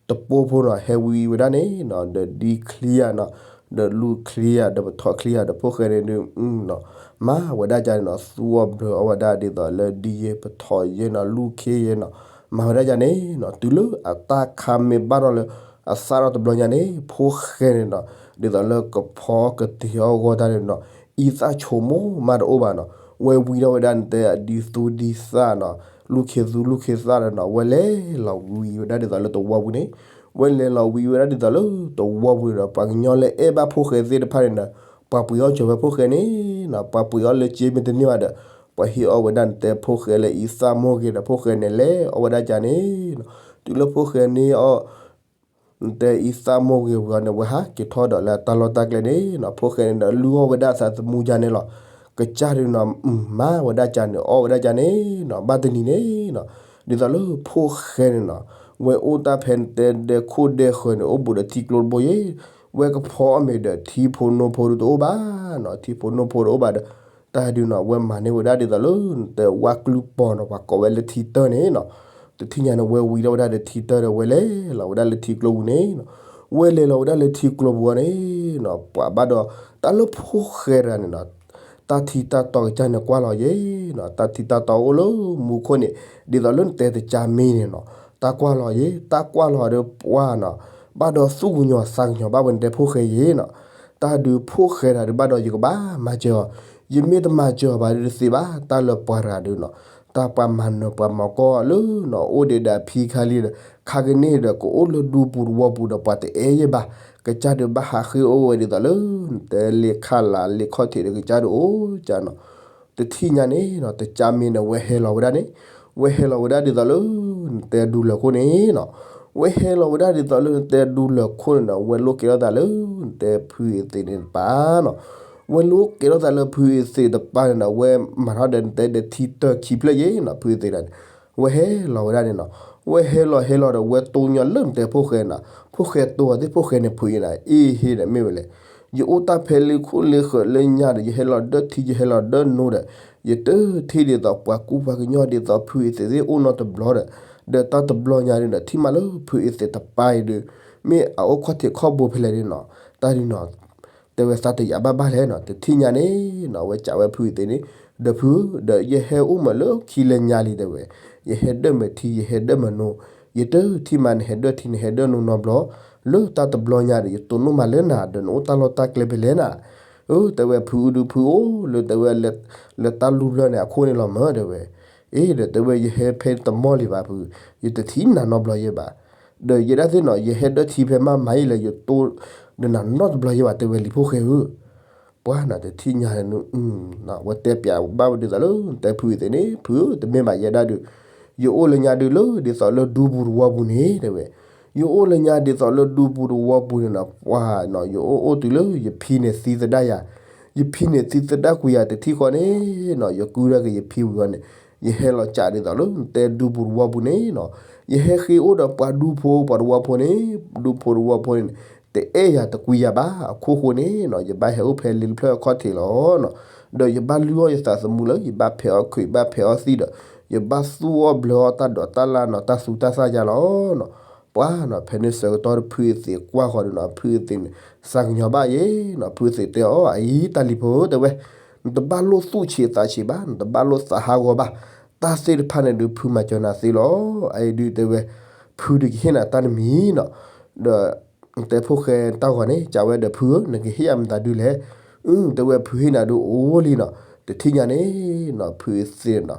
တပိၢ်ဖိနီၤ, ဟဲဝံၤဝဲဒၣ်န့ၣ်နီၤ ဒီးဒံချံဧါနီၤ, ဒီးလူၢ်ချံဧါ ဒီးပထီၣ်ချံဧါ ဒီးဖိၣ်ဃဲန့ၣ်ဒုး မၤဝဲဒၣ်ကန့ၣ်နီၤ, သူအီၣ်ဘျၢအီၣ်ဝဲဒၣ်ဒ်သိးလၢဒ်ယဲ ပထီၣ်ယဲနီၤ, လူၢ်ခ့ယဲနီၤ, မၤဝဲဒၣ်ကန့ၣ်နီၤ, တုၤလၢအတၢ်ခါမ့ၢ်ဘၣ်ထီၣ်လၢ အသၣ်ထီၣ်တဘျီညါန့ၣ် ဖိၣ်ဃဲန့ၣ်နီၤ, ဒ်သိးလၢကဖီကတ့ၤအီၣ်ဂီၢ်တၢ်န့ၣ်နီၤ, အံသၣ်ဆိကမိၣ်မးတအိၣ်ဘၣ်နီၤ, ဝဲဝံထီၣ်ဝဲဒၣ်နတဲအဒံသူဒံသၣ်နီၤ, လူၢ်ခ့သူလူၢ်ခ့သၣ်ဒီးနီၤ, ဝဲလဲၤလီၤဝံၤဝဲဒၣ်ဒ်သိးလၢတဝီပူၤန့ၣ်, ဝဲလဲၤလီၤဝံၤဝဲဒၣ်ဒ်သိးလၢတဝီပူၤန့ၣ်ဒီး ပှၤကညီလၢအဲၣ်ဘၣ်ဖိၣ်ဃဲသ့ၣ်တဖၣ်န့ၣ်ဒီး ပှၤပှ့ၤအီၣ်စၢၤဝဲဖိၣ်ဃဲန့ၣ်နီၤ, ပှၤပှ့ၤအီၣ်လၢစ့မ့ၢ်တန့ၢ်ဘၣ်ဒီး ပှၤဟ့ၣ်အီၣ်ဝဲဒၣ်နတဲဖိၣ်ဃဲလၢအံသၣ်မိၢ်ဂ့ၤဒီး ဖိၣ်ဃဲန့ၣ်လဲၤအီၣ်ဝဲဒၣ်ကန့ၣ်နီၤ, တုၤလၢဖိၣ်ဃဲန့ၣ်အီၣ် နတဲအံသၣ်မိၢ်ဂ့ၤဝံၤအီၤန့ၣ် ဝဲဟးက့ၤထီၣ်ဒီးလၢတၢ်လီၢ်တၢ်ကျဲန့ၣ်နီၤ, ဖိၣ်ဃဲန့ၣ်ဒီးလူၤအီၣ်ဝဲဒၣ်အသးသမူကန့ၣ်လီၤ, ကစၢ်ဒုးနီၤ မၤဝဲဒၣ်ကန့ၣ် အီၣ်ဝဲဒၣ်ကန့ၣ်နီၤ, ဘၣ်တနံၤန့ၣ်နီၤ, ဒ်သိးလၢဖိၣ်ဃဲန့ၣ်နီၤ, ဝဲအိၣ်တၢ်ဖဲနတဲဒဲခိၣ်ဒဲဃၢၤန့ၣ် အိၣ်ဘူးဒီးထံကျိတဘိယဲ, ဝဲကဖီအီၣ်မ့ၤဒီးထံဖိနိဖိဒုးတအိၣ်ဘၣ်နီၤ, ထံဖိနိဖိတအိၣ်ဘၣ်ဒီး တၢ်ဒုးနီၤ ဝဲမၤန့ၢ်ဝဲဒၣ်ဒ်သိးလၢ နတဲဝါကျုပီၤနီၤ, ပှၤကိးဝဲလၢထံတၢၢ်န့ၣ်နီၤ, တထံၣ်ညါန့ၣ် ဝဲဝံၤထီၣ်ဝဲဒၣ်ဒီးထံတၢၢ်ဒီး ဝဲလဲၤလီၤဝဲဒၣ်လၢထံကျိပူၤန့ၣ်နီၤ, ဝဲလဲၤလီၤဝဲဒၣ်လၢထံကျိပူၤအီၤန့ၣ်နီၤ, ပှၤဘၣ်ဒီး တၢ်လၢဖိၣ်ဃဲတဂၤန့ၣ်နီၤ, တၢ်ထံတၢ်တီကစၢ်န့ၣ်ကွၢ်လီၤယဲနီၤ, တၢ်ထံတၢ်တီအိၣ်လၢမူခိၣ်န့ၣ် ဒ်သိးလၢနတဲတကၢ်မ့ၢ်န့ၣ်နီၤ, တၢ်ကွၢ်လီၤယဲ, တၢ်ကွၢ်လီၤဒီးပှၤနီၤ, ဘၣ်ဒီးသူၣ်ကညီၤသးကညီၤဘၣ်ဝဲနတဲဖိၣ်ဃဲယဲနီၤ, တၢ်ဒုးဖိၣ်ဃဲတဂၤဒုးဘၣ်ဒီးယကဘၣ်မၤစၢၤအီၤ, ယမ့ၢ်တမၤစၢၤအီၤဘၣ်ဒုးတသ့ဘၣ်, တၢ်လၢပှၤတဂၤဒုးနီၤ, တၢ်ပှၤမၤနၢၤပှၤမၤကီၢ်လၢနီၤ အိၣ်ဒံးဒီးအဖံခါလံဒီး ခါကန့ၢ်ဒီး ကအိၣ်လၢဒူပူၤတဝီပူၤဒီး ပှၤတအဲၣ်ယဲဘၣ်, ကစၢ်ဒုးဘၣ်ဟးဃ့ၢ်အိၣ်ဝဲဒ်သိးလၢ နတဲလ့ခၣ်လးလ့ခီၣ်ထံးဒီး ကစၢ်ဒုးအိၣ်ကန့ၣ်နီၤ, တထံၣ်ညါန့ၣ်နီၤ တကၢ်မ့ၢ်န့ၣ် ဝဲဟဲလီၤဝဲဒၣ်န့ၣ်, ဝဲဟဲလီၤဝဲဒၣ်ဒ်သိးလၢ နတဲဒူလၢာ်ခိၣ်န့ၣ်နီၤ, ဝဲဟဲလီၤဝဲဒၣ်ဒ်သိးလၢနတဲဒူလၢာ်ခိၣ်န့ၣ်နီၤ, ဝဲလိၣ်ကဲထီၣ်သးလၢ နတဲဖုအသ့ၣ်န့ၣ်တပၤနီၤ, ဝဲလိၣ်ကဲထီၣ်သးလၢဖုအသ့ၣ်တပၤန့ၣ်နီၤ, ဝဲမၤထီၣ်ဒီးနတဲဒီးထံတၢၢ်ခံဖျၢၣ်ယဲနီၤ, ဖုအသ့ၣ်တပၤန့ၣ်, ဝဲဟဲလီၤဝဲဒၣ်န့ၣ်နီၤ, ဝဲဟဲလီၤဟဲလီၤဒီး ဝဲတိၢ်ညီလၢနတဲဖိၣ်ဃဲနီၤ, ဖိၣ်ဃဲတိၢ်အီၤသ့ၣ် ဖိၣ်ဃဲန့ၣ်ဖုအံၤနီၤ, အ့ဟ့ဒီးမ့ၢ်ဝဲလဲၣ်, ယအိၣ်တၢ်ဖဲလ့ခိၣ်လ့ဃၢၤလၢညါဒီး ယဟဲလီၤဒၢထံ ယဟဲလီၤဒၢနိဒီး ယတထံၣ်ဒ်သိးပှၤကူပှၤကညီဒ်သိးဖုအသ့ၣ်သ့ၣ်အိၣ်နီတဘျီဒီး, ဒီးတၢ်တဘျီညါဒုးဒီး ထံၣ်မးလၢဖုအသ့ၣ်တပၤအံၤဒုး မ့ၢ်အအိၣ်ခီၣ်ထံးခီၣ်ဘိဖဲလဲၣ်န့ၣ်နီၤ, တၢ်ဒုးနီၤ တဲဝဲသးတယာ်ဘၣ်ဘၣ်လဲၣ်နီၤ, တထံၣ်ညါန့ၣ်နီၤ ဝဲကးဝဲဖုအသ့ၣ်န့ၣ်, ဒီးဖုဧၢ, ဒီးယဟဲအိၣ်မးလၢခံလၢညါလံတဲဝဲ, ယဟဲဒၢၣ်မ့ၢ်ထံ ယဟဲဒၢၣ်မ့ၢ်နိ, ယတထံၣ်မးနဟဲဒၢၣ်ထံ နဟဲဒၢၣ်နိနီတဘျီ, လၢတၢ်တဘျီညါဒီး ယတိၢ်နီၣ်မးလၢနၤ ဒီးနအိၣ်တၢ်လီၢ်တၢ်ကျဲဖဲလဲၣ်နၤ, အၢ တဲဝဲဖုဒုးဖုအိၣ်လၢတဲဝဲ လၢတၢ်လူၢ်ဖျၢၣ်န့ၣ်အခိၣ်န့ၣ်လီၤမၢတဲဝဲ, အ့ ဒီးတဲဝဲယဟဲဖဲတမီၢ်လံဘၣ်ဖု, ယတထံၣ်နၤနီတဘျီယဲဘၣ်, ဒီးယဲဒၣ်သ့ၣ်နီၤ ယဟဲဒၢၣ်ထံဖဲမးမၤအံၤလၢယတိၢ်ဒီးနၤနီတဘျီယဲဘၣ်တဲဝဲလံဖိၣ်ဃဲဧၢ, ပှၤနီၤ တထံၣ်ညါန့ၣ် ဝဲတဲပျးဘၣ်ဝဲဒ်သိးလၢ နတဲဖုအသ့ၣ်န့ၣ် ဖုဧၢ တမ့ၢ်ဘၣ်ယဲဒၣ်ဒုး, ယအိၣ်လၢညါဒုးလၢဒ်သိးလၢဒူပူၤတဝီပူၤန့ၣ်တဲဝဲ, ယအိၣ်လၢညါဒ်သိးလၢဒူပူၤတဝီပူၤန့ၣ်နီၤ ပှၤနီၤ ယအိၣ်အိၣ်တုၤလၢယဖံန့ၣ်သံသဒၣ်ယၤ, ယဖံန့ၣ်သံသဒၣ်ကွံာ်ယၤတထံၣ်ဃီန့ၣ်နီၤ ယကုၢ်ထီၣ်က့ၤယဖံဝံၤအီၤန့ၣ်, ယဟဲလီၤကးဒ်သိးလၢ နတဲဒူပူၤတဝီပူၤန့ၣ်နီၤ, ယဟဲဃ့ၢ်အိၣ်ဒီးပှၤဒူဖိပှၤတဝီဖိန့ၣ်, ဒူဖိတဝီဖိန့ၣ် တအဲၣ်ယၤတကွံယၤဘၣ်, အခိၣ်ဃိန့ၣ်နီၤ ယဘၣ်ဟဲအိၣ်ဖဲလ့တဖျၢၣ်အခီၣ်ထံးလီၤနီၤ, ဒီးယဘၣ်လုၢ်အီၣ်ယသးသမူလၢ ယဘၣ်ဖဲးအီၣ်ခုး ယဘၣ်ဖဲးအီၣ်သံၣ်ဒီး ယဘၣ်သူၣ်အီၣ်ဘျၢအီၣ်တၢ်ဒိးတၢ်လၢ်နီၤ တၢ်သူတၢ်သၣ်ယါလီၤနီၤ, ပှၤနီၤ ဖဲန့ၣ်ဆၢကတီၢ်ဒီးဖုအသ့ၣ်ကွၢ်ဃီၤဒီးနီၤ ဖုအသ့ၣ်န့ၣ် သးကညီၤဘၣ်ယဲနီၤ, ဖုအသ့ၣ်တဲအီၤ အအံၤတၢ်လံၤဖိတဲဝဲ, နတဘၣ်လိၣ်သူၣ်ဆံးသးဆံးဘၣ်, နတဘၣ်လိၣ်သးဟးဂီၤဘၣ်, တၢ်သ့ၣ်တဖၣ်န့ၣ်ဒုး ဖုမၤစၢၤနၤသ့လီၤ, အအံၤဒုးတဲဝဲ, ဖုဒုးကဟ့ၣ်နၤတၢ်တမံၤနီၤ, ဒီး နတဲဖိၣ်ဃဲတၢ်ဂီၤန့ၣ် ကးဝဲဒီးဖုဧၢ နကဟ့ၣ်ယၤမတၤဒုးလဲၣ်, အု တဲဝဲဖုဟ့ၣ်နၤဒုးအိၣ်လံနီၤ, တထံၣ်ညါန့ၣ်နီၤ ဖုအသ့ၣ်နီၤ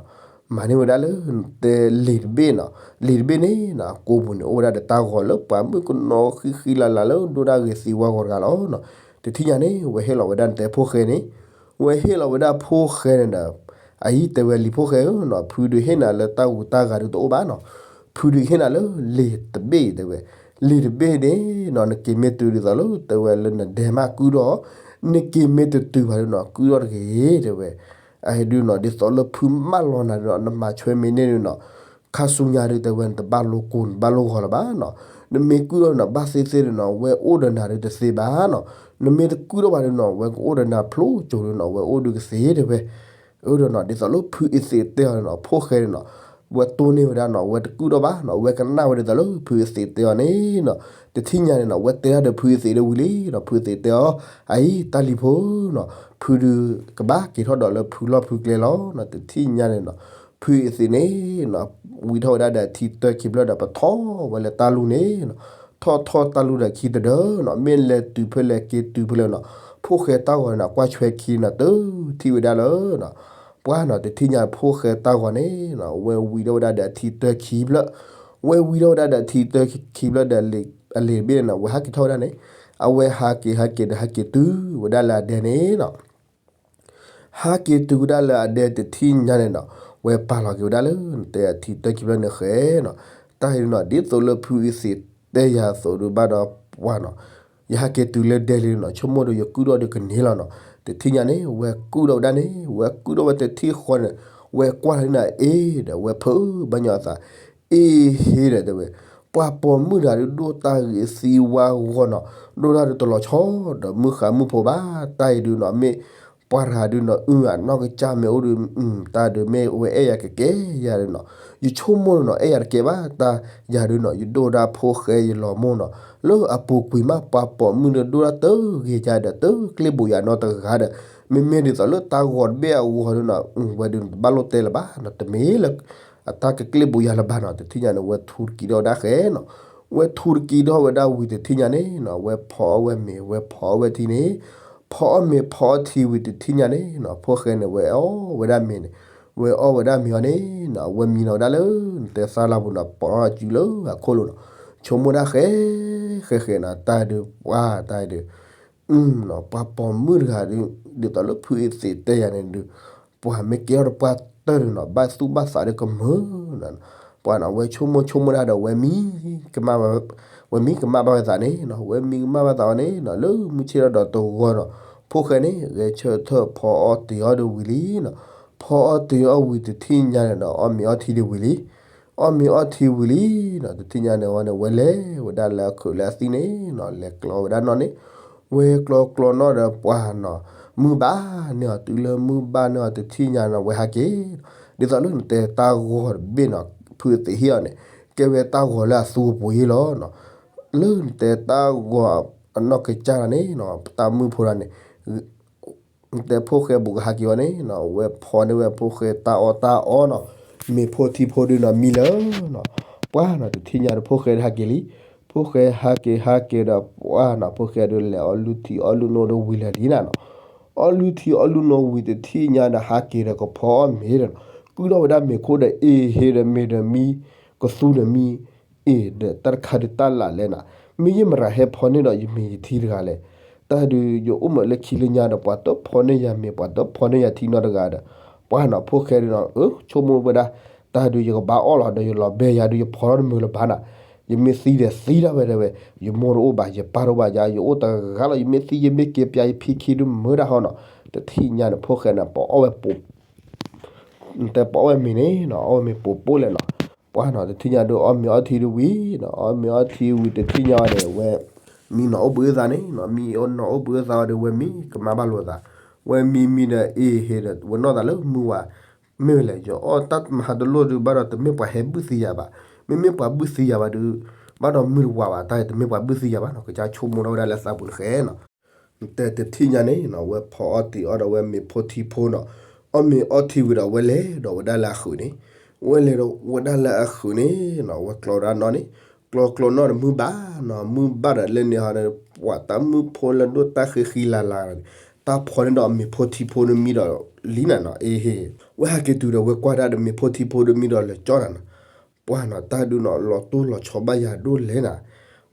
မၤန့ၢ်ဝဲဒၣ်လၢ နတဲလံာ်တဘ့ၣ်နီၤ, လံာ်တဘ့ၣ်န့ၣ်နီၤ အကိာ်ပူၤန့ၣ် အိၣ်ဝဲဒၣ်ဒီးတၢ်ဂီၤလၢပှၤမုၣ်ကနီၤဃံဃံလၤလၤလၢဒိၣ်ဒၣ်ဂ့ၤသံဝါဂီၤတဂၤလီၤနီၤ, တထံၣ်ညါန့ၣ် ဝဲဟ့ၣ်လီၤဝဲဒၣ်နတဲဖိၣ်ဃဲန့ၣ်, ဝဲဟ့ၣ်လီၤဝဲဒၣ်ဖိၣ်ဃဲန့ၣ်ဒီး အအံၤတဲဝဲလံၤဖိၣ်ဃဲဧၢနီၤ ဖုဒုးဟ့ၣ်နၤလၢတၢ်ဂူာ်တၢ်ဂၤဒုးတအိၣ်ဘၣ်နီၤ, ဖုဒုးဟ့ၣ်နၤလၢလံာ်တဘ့ၣ်တဲဝဲ, လံာ်တဘ့ၣ်န့ၣ်နီၤ နက့ၤမ့ၢ်တုၤဒ်သိးလၢတဲဝဲလၢနဒဲမးကုၢ်ထီၣ်, နက့ၤမ့ၢ်တတုၤဘၣ်ဒုးနီၤ ကုၢ်ထီၣ်တဂ့ၤတဲဝဲ, အဟဲဒုးနီၤ ဒ်သိးလၢဖုမၢလီၤနၤဒုးနီၤ နမၤဆွဲမ့ၢ်န့ၢ်ဒုးနီၤ ခါဆူညါဒုးတဲဝဲ နတဘၣ်လိကိၤ နတဘၣ်လိဂီၤလၢၤဘၣ်နီၤ. နမ့ၢ်ကုၣ်ထီၣ်နီၤ ဘၣ်သ့ၣ်သ့ၣ်ဒုးနီၤ ဝဲအိၣ်ဒီးနၤဒုးတသ့ဘၣ်နီၤ. နမ့ၢ်တကုၣ်ထီၣ်ဘၣ်ဒုးနီၤ ဝဲကအိၣ်ဒီးနၤဖျိကၠိဒုးနီၤ ဝဲအိၣ်ဒုးကသ့တဲဝဲ အၢဒီးနီၤ ဒ်သိးလၢဖုအ့သ့းတဲအီၤနီၤ ဖိၣ်ဃဲန့ၣ်နီၤ ဝဲတိၢ်န့ၢ်ဝဲဒၣ်နီၤ ဝဲတကုၣ်ထီၣ်ဘၣ်နီၤ ဝဲကနၣ်ဝဲဒ်သိးလၢဖုအ့သ့းတဲအီၤန့ၣ်နီၤ တထံၣ်ညါန့ၣ်နီၤ ဝဲတဲဒၣ်ဒီးဖုအ့သ့းဒီးဝံၤလံနီၤ ဖုအ့သ့းတဲအီၤ အအံၤ တၢ်လံၤဖိနီၤ ဖုဒုးကဘၣ်က့ၤထီၣ်ဒီး လၢဖုလီၢ်ဖုကျဲလီၤနီၤ တထံၣ်ညါန့ၣ်နီၤ ဖုအ့သ့းန့ၣ်နီၤ ဝံထီၣ်ဝဲဒၣ်ဒီးအထံတၢခံဖျၢၣ်ဒီး ပထီၣ်ဝဲလၢတၢ်လူၢ်န့ၣ်နီၤ ထီၣ်ထီၣ်တၢ်လူၢ်ဒီးခံတဒၢနီၤ မ့ၢ်လဲၤတုၤဖဲလဲၣ်က့ၤတုၤဖဲလဲၣ်နီၤ ဖိၣ်ဃဲတၢ်ဂီၤန့ၣ်နီၤ ကွၢ်ဆွဲခံနီၤ တထံၣ်ဝဲဒၣ်လၢနီၤ ပှၢ်နီၤ တထံၣ်ညါဖိၣ်ဃဲတၢ်ဂီၤန့ၣ်နီၤ ဝဲဝံထီၣ်ဝဲဒၣ်ဒီးအထံတၢခံဖျၢၣ် ဝဲဝံထီၣ်ဝဲဒၣ်ဒီးအထံတၢခံဖျၢၣ်ဒီး အလံၤတဘ့ၣ်န့ၣ်နီၤ ဝဲဟးက့ၤထီၣ်ဝဲဒၣ်န့ၣ် အဝဲဟးက့ၤဟးက့ၤဒီးဟဲက့ၤတုၤဝဲဒၣ်လၢအဒဲန့ၣ်နီၤ ဟးက့ၤတုၤဝဲဒၣ်လၢအဒဲတထံၣ်ညါန့ၣ်နီၤ ဝဲပာ်လီၤက့ၤဝဲဒၣ်လၢ တဲအထံတၢခံဖျၢၣ်န့ၣ်ဃဲနီၤ တၢ်အံၤနီၤ ဒ်သိးလၢဖုအ့သ့းတဲယၤအသိးဒုးဘၣ်ဒီးပှၢ်နီၤ ယဟးက့ၤတုၤလၢဒဲလံနီၤ ဆိကမိၣ်ဒီးယကုၣ်ထီၣ်ဒီးကန့ၢ်လီၤနီၤ တထံၣ်ညါန့ၣ် ဝဲကုၣ်ထီၣ်ဝဲဒၣ်န့ၣ် ဝဲကုၣ်ထီၣ်ဝဲတထံၣ်ဃီန့ၣ် ဝဲကွၢ်လီၤန့ၣ် အ့ၣ်ဒီးဝဲဖုးဘၣ်ညီအသး အ့ၣ်ဟ့ဒီးတဲဝဲ ပှၤပိာ်မုၣ်တဂၤဒုးဒိၣ်တၢ်ဂ့ၤသံဝါဂီၢ်နီၤ ဒိၣ်တၢ်ဒုးတလီၤဆီဒီးမုၢ်ဃါမုၢ်ဖိဘၣ် တၢ်အံၤဒုးနီၤ မ့ၢ်ပှၤတဂၤဒုးနီၤ အုၣ်အနီၢ်ကစၢ်မ့ၢ်အိၣ်ဒုး တၢ်ဒုးမ့ၢ်ဝဲအဲၣ်ယၤကကဲယၤဒုးနီၤ ယဆိကမိၣ်နီၤ အဲၣ်ယၤတကဲဘၣ် တၢ်ယၤဒုးနီၤ ယဒိၣ်ဒၣ်ဖိၣ်ဃဲယလီၤမိၢ်နီၤ လၢအပူၤကွံာ်မး ပှၤပိာ်မုၣ်ဒုးဒိၣ်ဒၣ်တဂ့ၤယၤဒီး တကျ့ၣ်ဘိးယၤနီတဂၤဒီး မ့မ့ၢ်ဒ်သိးလၢတၢ်ဂီၤတဘ့ၣ်အဂီၢ်ဒုးနီၤ ဝဲဒုးတဘၣ်လိၣ်တဲလၢၤဘၣ်နီၤ တမ့ၢ်လၢ အတၢ်ကကျ့ၣ်ဘိးယၤလၢၤဘၣ်နီၤ တထံၣ်ညါန့ၣ် ဝဲထူတကံထီၣ်ဝဲဒၣ်ဃဲနီၤ ဝဲထူတကံထီၣ်ဝဲဒၣ်ဝံၤတထံၣ်ညါန့ၣ်နီၤ ဝဲဖီအီၣ်ဝဲမ့ၤ ဝဲဖီအီၣ်ဝဲထံန့ၣ် ဖီအီၣ်မ့ၤဖီအီၣ်ထံဝံၤတထံၣ်ညါန့ၣ်နီၤ ဖိၣ်ဃဲန့ၣ် ဝဲအီၣ်ဝဲဒၣ်မ့ၤန့ၣ် ဝဲအီၣ်ဝဲဒၣ်မ့ၤအီၤန့ၣ်နီၤ ဝဲမံနီၤဝဲဒၣ်လၢ နတဲသးလၢပူၤနီၤ ပိာ်အစုလၢအခိၣ်လိၤနီၤ ဆိကမိၣ်ဒၣ်ဃဲ ဃဲဃဲနီၤ တၢ်ဒုးပှၢ် တၢ်ဒုး ပှၤပိာ်မုၣ်တဂၤဒုး ဒ်သိးလၢဖုအ့သ့းတဲယၤန့ၣ်ဒုး ပှၤမ့ၢ်ကဲထီၣ်ဒီးပှၢ်တၢၢ်ဒုးနီၤ ဘၣ်သူၣ်ဘၣ်သးဒုးကမုာ်နီၤ ပှၤနီၤ ဝဲဆိကမိၣ်ဆိကမိၣ်ဒၣ်ဒီး ဝဲမံ ဝဲမံကမၣ်ဘၣ်ဝဲသးန့ၣ်နီၤ ဝဲမံကမၣ်ဘၣ်သးအီၤန့ၣ်နီၤ လၢမုၢ်ဆ့ၣ်ထီၣ်ဒီးတဂီၤနီၤ ဖိၣ်ဃဲန့ၣ် ဂဲၤဆၢထၢၣ်ဖီအီၣ်တ့ၤအီၣ်ဒုးဝံၤလံနီၤ ဖီအီၣ်တ့ၤအီၣ်ဝံၤတထံၣ်ညါန့ၣ်ဒီး အီၣ်မ့ၤအီၣ်ထံဒုးဝံၤလံ အီၣ်မ့ၤအီၣ်ထံဝံၤလံနီၤ တထံၣ်ညါန့ၣ်ဝဲန့ၣ် ဝဲလဲၤဝဲဒၣ်လၢအခုးလၢအသံၣ်န့ၣ်နီၤ လဲၤကျီဝဲဒၣ်နီၣ်န့ၣ် ဝဲကျီကျီနီၣ်ဒီးပှၢ်နီၤ မုၢ်ဘၣ်န့ၢ်အီၤ တုၤလၢမုၢ်ဘၣ်န့ၢ်အီၤတထံၣ်ညါနီၤ ဝဲဟးက့ၤ ဒ်သိးလၢနတဲတၢ်ဂီၤတဘ့ၣ်နီၤ ဖုအ့သ့းဟ့ၣ်အီၤန့ၣ် ကဲဝဲတၢ်ဂီၤလၢအသူအပူၤယ့ၢ်လီၤနီၤ လၢနတဲတၢ်ဂီၤအနီၢ်ကစၢ်န့ၣ်နီၤ တၢ်မုၢ်ဖိဒၣ်န့ၣ် နတဲဖိၣ်ဃဲဘူးကဟးက့ၤဝဲန့ၣ်နီၤ ဝဲဖီန့ၢ်ဝဲဖိၣ်ဃဲတၢ်အီၣ်တၢ်အီနီၤ မ့ၤဖိထံဖိဒုးနီၤ မံလၢနီၤ ပှၢ်နီၤ တထံၣ်ညါဒီးဖိၣ်ဃဲဟးက့ၤလံ ဖိၣ်ဃဲဟးက့ၤဟးက့ၤဒီးပှၢ်နီၤ ဖိၣ်ဃဲဒုးလဲၤအီၣ်လုၢ်ထံအီၣ်လုၢ်နိဒီးဝံၤလၢာ်လံနၤနီၤ အီၣ်လုၢ်ထံအီၣ်လုၢ်နိဝံၤတထံၣ်ညါဒီးဟးက့ၤဒီးကဖီအီၣ်မ့ၤဒီးနီၤ ကုၢ်ထီၣ်ဝဲဒၣ်မ့ၤခိၣ်ဒီးအ့ဟ့ဒီးမ့ၤဒီးမံ ကသူဒီးမံ အ့ၣ်ဒီးတၢ်တခါဒုးတၢ်လၢ်လဲၣ်နၤ မ့ၢ်ယမတၤဟဲဖီန့ၢ်ဒီးယမ့ၤယထံတဂၤလဲၣ် တၢ်ဒုးယအိၣ်မးလၢခံလၢညါဒီး ပှၤတဖီန့ၢ်ယၤမ့ၤ ပှၤတဖီန့ၢ်ယၤထံနီတဂၤဒီး ပှၢ်နီၤ ဖိၣ်ဃဲဒုးနီၤ အၢ ဆိကမိၣ်ဝဲဒၣ် တၢ်ဒုးယကဘၣ်အီၣ်လီၤဒီးယလီၤဘဲယၤဒုးယဖီထီၣ်တမုာ်လၢၤဘၣ်နၤ ယမ့ၢ်သံဒီးသံဒၣ်ဝဲတဲဝဲ ယမိၢ်တအိၣ်ဘၣ် ယပၢ်တအိၣ်ဘၣ် ယအိၣ်တဂၤလီၤ ယမ့ၢ်သံယမ့ၢ်က့ၤပျးယဖံခံဒုးမုာ်ဒၣ်ဟီနီၤ တထံၣ်ညါန့ၣ် ဖိၣ်ဃဲန့ၣ် ပအီၣ်ဝဲပိာ် နတဲပအီၣ်ဝဲမ့ၤန့ၣ်နီၤ အီၣ်ဝဲမ့ၤပိာ်ပိာ်လဲၣ်နီၤ ပှၢ်နီၤ တထံၣ်ညါဒုးအီၣ်မ့ၤအီၣ်ထံဒုးဝံၤနီၤ အီၣ်မ့ၤအီၣ်ထံဝံၤတထံၣ်ညါအီၤဒီး ဝဲမံနီၤအိၣ်ဘှံးအသးန့ၣ်နီၤ မံနီၤအိၣ်ဘှံးအသးအီၤဒီး ဝဲမံကမၣ်ဘၣ်လိာ်သး ဝဲမံမံဒီးအ့ဟ့ဒီး ဝဲနီၢ်သးလၢမုၢ်ဝါ မ့ၢ်ဝဲလဲၣ် ယအီၣ်တၢ်မဟါတလိၣ်ဒုး ဘၣ်ဒီးတမ့ၢ်ပှၤဟဲဘုၣ်သံယၤဘၣ် မ့မ့ၢ်ပှၤဘုၣ်သံယၤဘၣ်ဒုး ဘၣ်ဒီးမုၢ်တဝါဘၣ် တၢ်အံၤတမ့ၢ်ပှၤဘုၣ်သံယၤဘၣ်နီၤ ကစၢ်ဆိကမိၣ်ထီၣ်ဝဲဒၣ်လၢသးပူၤတဃဲနီၤ တဲတထံၣ်ညါန့ၣ်နီၤ ဝဲဖီအီၣ်တ့ၤအီၣ်ဒီးဝဲမ့ၤဖိထံဖိနီၤ အီၣ်မ့ၤအီၣ်ထံဝံၤဒီး ဝဲလဲၤဒီးဝဲဒၣ်လၢအဃုာ်န့ၣ် ဝဲလဲၤဒီးဝဲဒၣ်လၢအဃုာ်န့ၣ်နီၤ ဝဲကျီဝဲဒၣ်နီၣ်န့ၣ် ကျီကျီနီၣ်ဒီးမုၢ်ဘၣ်နီၤ မုၢ်ဘၣ်ဒီးလဲန့ၣ်ဟီဒီး ပှၤတၢ်မုၢ်ဖိလၢဒိၣ်တၢ်ဃံဃံလၤလၤန့ၣ် တၢ်ဖီန့ၣ်ဒီးမ့ၤဖိထံဖိန့ၣ်မံဒီးလံနၤနီၤ အ့ဟ့ ဝဲဟဲက့ၤတုၤဒီး ဝဲကွၢ်ဒၣ်ဒီးမ့ၤဖိထံဖိဒုးမံဒီးလဲၤကၠီနၤနီၤ ပှၢ်နီၤ တၢ်ဒုးနီၤ လီၤတိၢ်လီၤဆီဘၣ်ယၤဒိၣ်လဲၣ်နၤ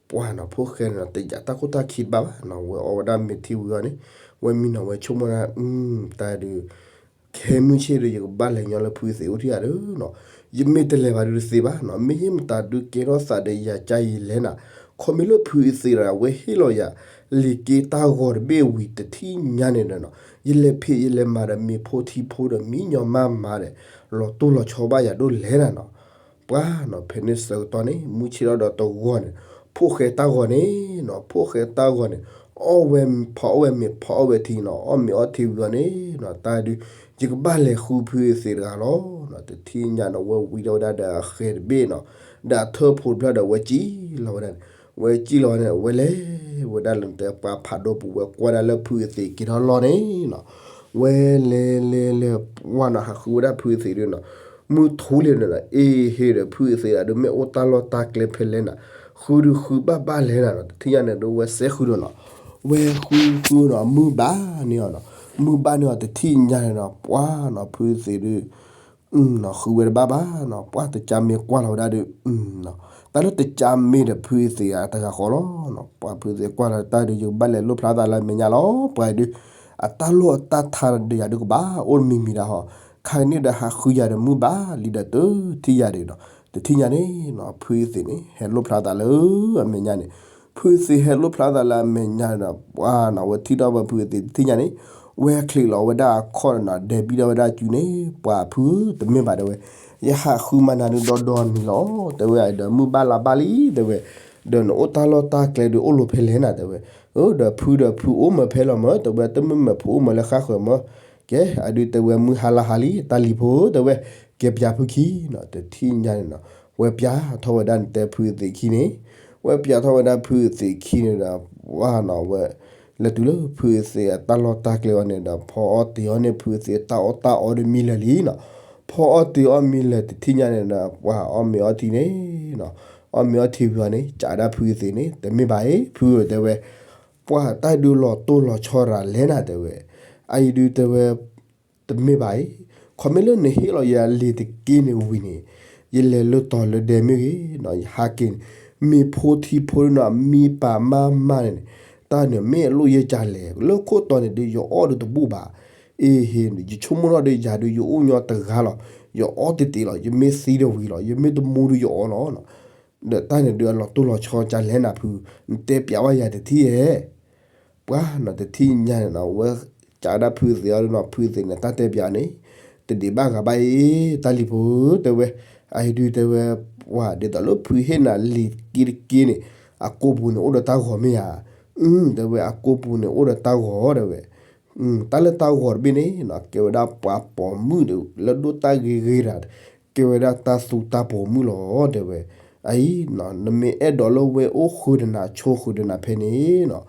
ပှၢ်နီၤ ဖိၣ်ဃဲန့ၣ်နီၤ တယာ်တၢ်ခိၣ်တၢ်ခံဘၣ်ဘၣ်နီၤ ဝဲအီၣ်ဝဲဒၣ်မ့ၤထံဝံၤအီၤန့ၣ် ဝဲမံနီၤ ဝဲဆိကမိၣ်ဒၣ် တၢ်ဒုး ခဲမုၢ်ဆ့ၣ်ဒီး ယကဘၣ်လဲၤညီလၢဖုသ့ၣ်အိၣ်ထံၣ်ဧါဒီးနီၤ ယမ့ၢ်တလဲၤဘၣ်ဒုးတသ့ဘၣ်နီၤ မ့ၢ်ယမတၤဒုးကဲထီၣ်သးဒီးယၤကါယံာ်လဲၣ်နၤ ခီမ့ၢ်လၢဖုအသ့ၣ်ဒီး အဝဲဟ့ၣ်လီၤယၤ လံာ်က့တၢ်ဂီၤတဘ့ၣ်ဝံၤတထံၣ်ညါန့ၣ်ဒီးနီၤ, ယလဲၤဖံးယလဲၤမၤဒီးမ့ၤဖိထံဖိဒီးမံညီမါမၤဒီး လီၤတိၢ်လီၤဆီဘၣ်ယၤဒိၣ်လဲၣ်နၤနီၤ. ပှၤနီၤ ဖဲန့ၣ်ဆၢကတီၢ်န့ၣ် မုၢ်ဆ့ၣ်ထီၣ်ဒီးတဂီၤန့ၣ် ဖိၣ်ဃဲတၢ်ဂီၤန့ၣ်နီၤ, ဖိၣ်ဃဲတၢ်ဂီၤန့ၣ် အီၣ်ဝဲ ဖီအီၣ်ဝဲမ့ၤ ဖီအီၣ်ဝဲထံနီၤ, အီၣ်မ့ၤအီထံဝံၤအီၤန့ၣ်နီၤ, တၢ်ဒုး ယကဘၣ်လဲၤဃုဖုအသ့ၣ်တဂၤလီၤနီၤ. တထံၣ်ညါန့ၣ် ဝဲဝံထီၣ်ဝဲဒၣ်ဒီးအဃဲၤတဘ့ၣ်နီၤ, ဒီးအထၢၣ်ဖိတဖျၢၣ်ဒီး ဝဲစံၣ်လီၤဝဲဒၣ်န့ၣ်, ဝဲစံၣ်လီၤဝဲန့ၣ် ဝဲလဲၤဝဲဒၣ်လၢတဲပှၤဖးဒိၣ်ပူၤ ဝဲကွၢ်ဒၣ်လၢဖုအသ့ၣ်က့ၤထီၣ်လီၢ်န့ၣ်နီၤ, ဝဲလဲၤလဲၤလဲၤ ပှၤနီၤ ဟးဃုဝဲဒၣ်ဖုအသ့ၣ်ဒုးနီၤ, မုၢ်ထူလံဒီးနီၤ အ့ဟ့ဒီး ဖုအသ့ၣ်ဒုး မ့ၢ်အိၣ်တၢ်လီၢ်တၢ်ကျဲဖဲလဲၣ်နၤ, ဃုဒုးဃုဘၣ်ဘၣ်လဲၣ်နၤနီၤ. တထံၣ်ညါန့ၣ်ဒုး ဝဲစဲဃုဒီးနီၤ, ဝဲဃုဃုနီၤ မုၢ်ဘၣ်န့ၢ်အီၤနီၤ, မုၢ်ဘၣ်န့ၢ်အီၤ တထံၣ်ညါန့ၣ်နီၤ ပှၤနီၤ ဖုအသ့ၣ်ဒုး နီၤ ဃုဝဲတဘၣ်ဘၣ်နီၤ, ပှၤတကးမ့ၢ်ကွၢ်လီၤဝဲဒၣ်ဒီး တၢ်လၢတကးမ့ၢ်ဒီး ဖုအသ့ၣ်အတဂၤဃီလီၤနီၤ. ပှၤဖုအသ့ၣ်ကွၢ်လီၤတၢ်ဒုး ယကဘၣ်လဲၤလိၣ်ဖျါသးလၢအမဲာ်ညါလီၤ. ပှၤအံၤဒုး အတၢ်လိၣ်အတၢ်ထါဒီးယၤဒုးကဘၣ်အိၣ်တမံၤမံၤဒၣ်ဟီ, ခါန့ၣ်ဒီးဟးဃုယၤဒီးမုၢ်ဘၣ်လံဒီးတထံၣ်ယၤဒုးဒီး တထံၣ်ညါန့ၣ်နီၤ ဖုအသ့ၣ်န့ၣ် ဟဲလိၣ်ဖျါသးလၢအမဲာ်ညါန့ၣ်, ဖုအသ့ၣ်ဟဲလိၣ်ဖျါသးလၢအမဲာ်ညါဒီး ပှၤနီၤ ဝဲထံၣ်ထီၣ်ဝဲဖုအသ့ၣ် တထံၣ်ညါန့ၣ် ဝဲချံးလီၤဝဲဒၣ်အခီၣ်ဒီးနီၤ ဒဲးဘံထီၣ်ဝဲဒၣ်စုန့ၣ် ပှၤဖု တမ့ၢ်ဘၣ်တဲဝဲ, ယဟးဃုမၤနၤဒုးဒီဒီနံၤလီၤ တဲဝဲ, ဒီးမုၢ်ဘၣ်လါဘၣ်လံ တဲဝဲ, ဒီးနအိၣ်တၢ်လီၢ်တၢ်ကျဲဒုးအိၣ်လိၤဖဲလဲၣ်နၤ တဲဝဲ, ဒီးဖုဒီးဖုအိၣ်မၢဖဲလဲၣ်မၢ တဲဝဲ, တမ့ၢ်မၢဖုအိၣ်မၢလၢဃၣ်ဃၢၤမၢ, ကဲ အဒုးတဲဝဲ မုၢ်ဟါလါဟါလံ တၢ်လံၤဖိ တဲဝဲ, ကဲပၠးဖုခံနီၤ တထံၣ်ညါန့ၣ်နီၤ, ဝဲပၠးထီၣ်ဝဲဒၣ်နတဲဖုအသ့ၣ်ခံန့ၣ်, ဝဲပၠးထီၣ်ဝဲဒၣ်ဖုအသ့ၣ်ခံန့ၣ်ဒီး ပှၤနီၤ ဝဲ လဲၤတုၤလၢဖုအသ့ၣ်အတၢ်လီၢ်တၢ်ကျဲအီၤန့ၣ်ဒီး ဖီအီၣ်တ့ၤအီၣ်န့ၢ်ဖုအသ့ၣ်တၢ်အီၣ်တၢ်အီဒီးမံလၢာ်လံနီၤ, ဖီအီၣ်တ့ၤအီၣ်မံလၢာ် တထံၣ်ညါန့ၣ်ဒီး ပှၤအီၣ်မ့ၤအီထံန့ၣ်နီၤ, အီၣ်မ့ၤအီထံဝံၤအီၤန့ၣ် ကးဒၣ်ဖုအသ့ၣ်န့ၣ် တမ့ၢ်ဘၣ်အံၤ ဖုဧၢ တဲဝဲ, ပှၤတၢ်ဒုးလီၤတိၢ်လီၤဆီရၤလဲၣ်နၤ တဲဝဲ, အအံၤဒုးတဲဝဲ တမ့ၢ်ဘၣ်အံၤ, ခီမ့ၢ်လၢနဟ့ၣ်လီၤယၤလံာ်တက့ၢ်န့ၣ်ဝံၤန့ၣ်, ယလဲၤလၢတီၤလၢဒဲမ့ၢ်ဂ့ၤနီၤ ယဟးက့ၤန့ၣ်, မ့ၤဖိထံဖိဒုးနီၤ မံပာ်မါမၤန့ၣ်န့ၣ်, တၢ်န့ၣ်မ့ၢ်အလိၣ်ယဲၢ်ကလဲၣ်, လၢခိၣ်တီန့ၣ်ဒုးယအီၣ်ဒုးတဘူၣ်ဘၣ်, အ့ဟ့ ယဆိကမိၣ်ထီၣ်ဒီးယၤဒုးယအိၣ်ညီတဂၤလီၤ, ယအီၣ်တ့ၢ်တ့ၢ်လီၤ, ယမ့ၢ်သံဒီးဝံၤလီၤ, ယမ့ၢ်တမူဒုးယအီၣ်လီၤ ဒီးတၢ်န့ၣ်ဒုးအလီၤတိၢ်လီၤဆီကလဲၣ်နၤဖု, နတဲပၠးဝဲယၤတထံၣ်ဧဲ, ပှၤနီၤ တထံၣ်ညါန့ၣ်နီၤ ဝဲကးဒၣ်ဖုသ့ၣ်အီၤဒုးနီၤ ဖုသ့ၣ်န့ၣ် တၢ်တဲပၠးန့ၣ် တဒံးဘၣ်ဂၤဘၣ်အံၤ တၢ်လံၤဖိဧၢ တဲဝဲ, အအံၤဒုးတဲဝဲ, ပှၤဒ်သိးလၢဖုဟ့ၣ်နၤလံာ်က့တက့န့ၣ် အကိာ်ပူၤန့ၣ်အိၣ်ဒီးတၢ်ဂီၤမ့ၢ်ဧါ, အု တဲဝဲ အကိာ်ပူၤန့ၣ်အိၣ်ဒီးတၢ်ဂီၤ တဲဝဲ တၢ်လၢတၢ်ဂီၤတဘ့ၣ်န့ၣ်နီၤ ကဲဝဲဒၣ်ပှၤပိာ်မုၣ်ဒီး လၢဒိၣ်တၢ်ဂ့ၤဂ့ၤတၢ်, ကဲဝဲဒၣ်တၢ်သူတၢ်ပိာ်မုၣ်လီၤ တဲဝဲ. အအံၤနီၤ နမ့ၢ်အဲၣ်ဒိးလၢဝဲအိၣ်ဃုာ်ဒီးနၤဆိဃုာ်ဒီးနၤဖဲန့ၣ်နီၤ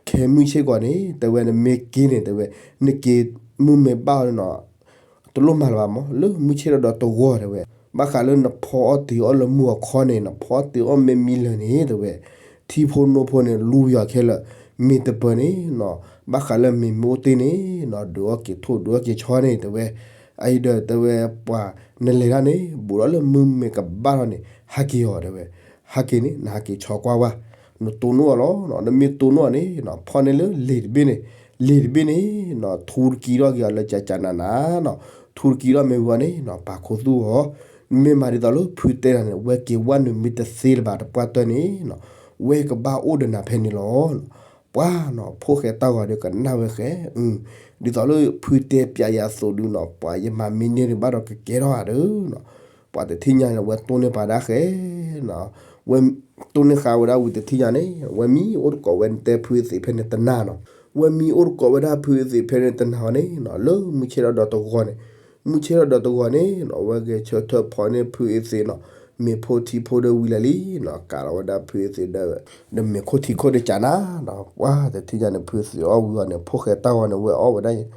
ခဲမုၢ်ဆ့ၣ်ကီးန့ၣ် တဲဝဲ နမ့ၢ်က့ၤန့ၣ် တဲဝဲ နက့ၤမုၢ်မ့ၢ်ဘၣ်အီၤန့ၣ်နီၤ တလိၣ်မၤလၢၤဘၣ်မး လၢမုၢ်ဆ့ၣ်ထီၣ်ဒီးတဂီၤ တဲဝဲ. ဘၣ်ဃးလၢနဖီအီၣ်တ့ၤအီၣ်လၢမုၢ်အခီန့ၣ် နဖီအီၣ်တ့ၤအီၣ်မ့ၢ်မံလၢာ်န့ၣ် တဲဝဲ ထံဖိနိဖိန့ၣ် လူဝံၤအီၤခဲလၢာ်, မ့ၢ်တပၢၤန့ၣ်နီၤ ဘၣ်ဃးလၢမ့ၤမ့ၢ်အိၣ်တ့ၢ်န့ၣ်နီၤ ဒုးအီၣ်က့ၤထိၣ် ဒုးအီၣ်က့ၤဆီန့ၣ် တဲဝဲ. အအံၤဒီးတဲဝဲ ပှၤနလဲၤတၢ်န့ၣ် ဘူးဒီးလၢမုၢ်မ့ၢ်ကဘၣ်ထီၣ်န့ၣ် ဟးက့ၤအီၤ တဲဝဲ. ဟးက့ၤန့ၣ် နဟးက့ၤဆီကွၢ်ဝဲ နတိၢ်နီၣ်အီၤလီၤ. နမ့ၢ်တိၢ်နီၣ်အီၤန့ၣ်နီၤ ဖီန့ၢ်လၢလံာ်တဘ့ၣ်န့ၣ် လံာ်တဘ့ၣ်န့ၣ်နီၤ ထူတကံထီၣ်က့ၤအီၤလၢကၠးကၠးနးနးနီၤ ထူတကံထီၣ်မ့ၢ်ဝံၤအီၤန့ၣ်နီၤ ပာ်ခူသူၣ်အီၤ နမ့ၢ်မၤဒ်သိးလၢဖုတဲနၤန့ၣ် ဝဲက့ၤဝဲနုာ်မ့ၢ်တသ့လၢၤဘၣ်တပှၢ်တၢၢ်န့ၣ်နီၤ ဝဲကဘၣ်အိၣ်ဒီးနၤဖဲန့ၣ်လီၤ. ပှၤနီၤ ဖိၣ်ဃဲတၢ်ဂီၤဒီးကနၣ်ဝဲဃဲ, ဒ်သိးလၢဖုတဲပၠးယၤအသိးဒုးနီၤ ပှၤယမၤမ့ၢ်န့ၢ်ဒုးဘၣ်ဒီးကကဲထီၣ်ဧါဒီးနီၤ ပှၤတထံၣ်ညါန့ၣ် ဝဲတိၢ်န့ၢ်ပာ်ဒၣ်ဃဲနီၤ ဝဲတိၢ်န့ၢ်ဃာ်ဝဲဒၣ်ဝံၤတထံၣ်ညါန့ၣ် ဝဲမံအိၣ်တကိးဝဲနတဲဖုသ့ၣ်ဖဲန့ၣ်တနၤနီၤ ဝဲမံအိၣ်တကိးဝဲဒၣ်ဖုသ့ၣ်ဖဲန့ၣ်တနၤအီၤန့ၣ်နီၤ လၢမုၢ်ဆ့ၣ်ထီၣ်ဒီးတဂီၤန့ၣ် မုၢ်ဆ့ၣ်ထီၣ်ဒီးတဂီၤန့ၣ်နီၤ ဝဲဂဲၤဆၢထၢၣ်ဖီန့ၢ်ဖုအသ့ၣ်နီၤ မ့ၤဖိထံဖိဒီးဝံၤလၢာ်လံနီၤ ကးလီၤဝဲဒၣ်ဖုအသ့ၣ်ဒီး ဒီးမ့ၤခိၣ်ထံခိၣ်ဒီးကၠးနးနီၤ ပှၤတထံၣ်ညါန့ၣ် ဖုသ့ၣ်အီၣ်ဝံၤအီၤန့ၣ် ဖိၣ်ဃဲတၢ်ဂီၤန့ၣ် ဝဲအီၣ်ဝဲဒၣ် အီၣ်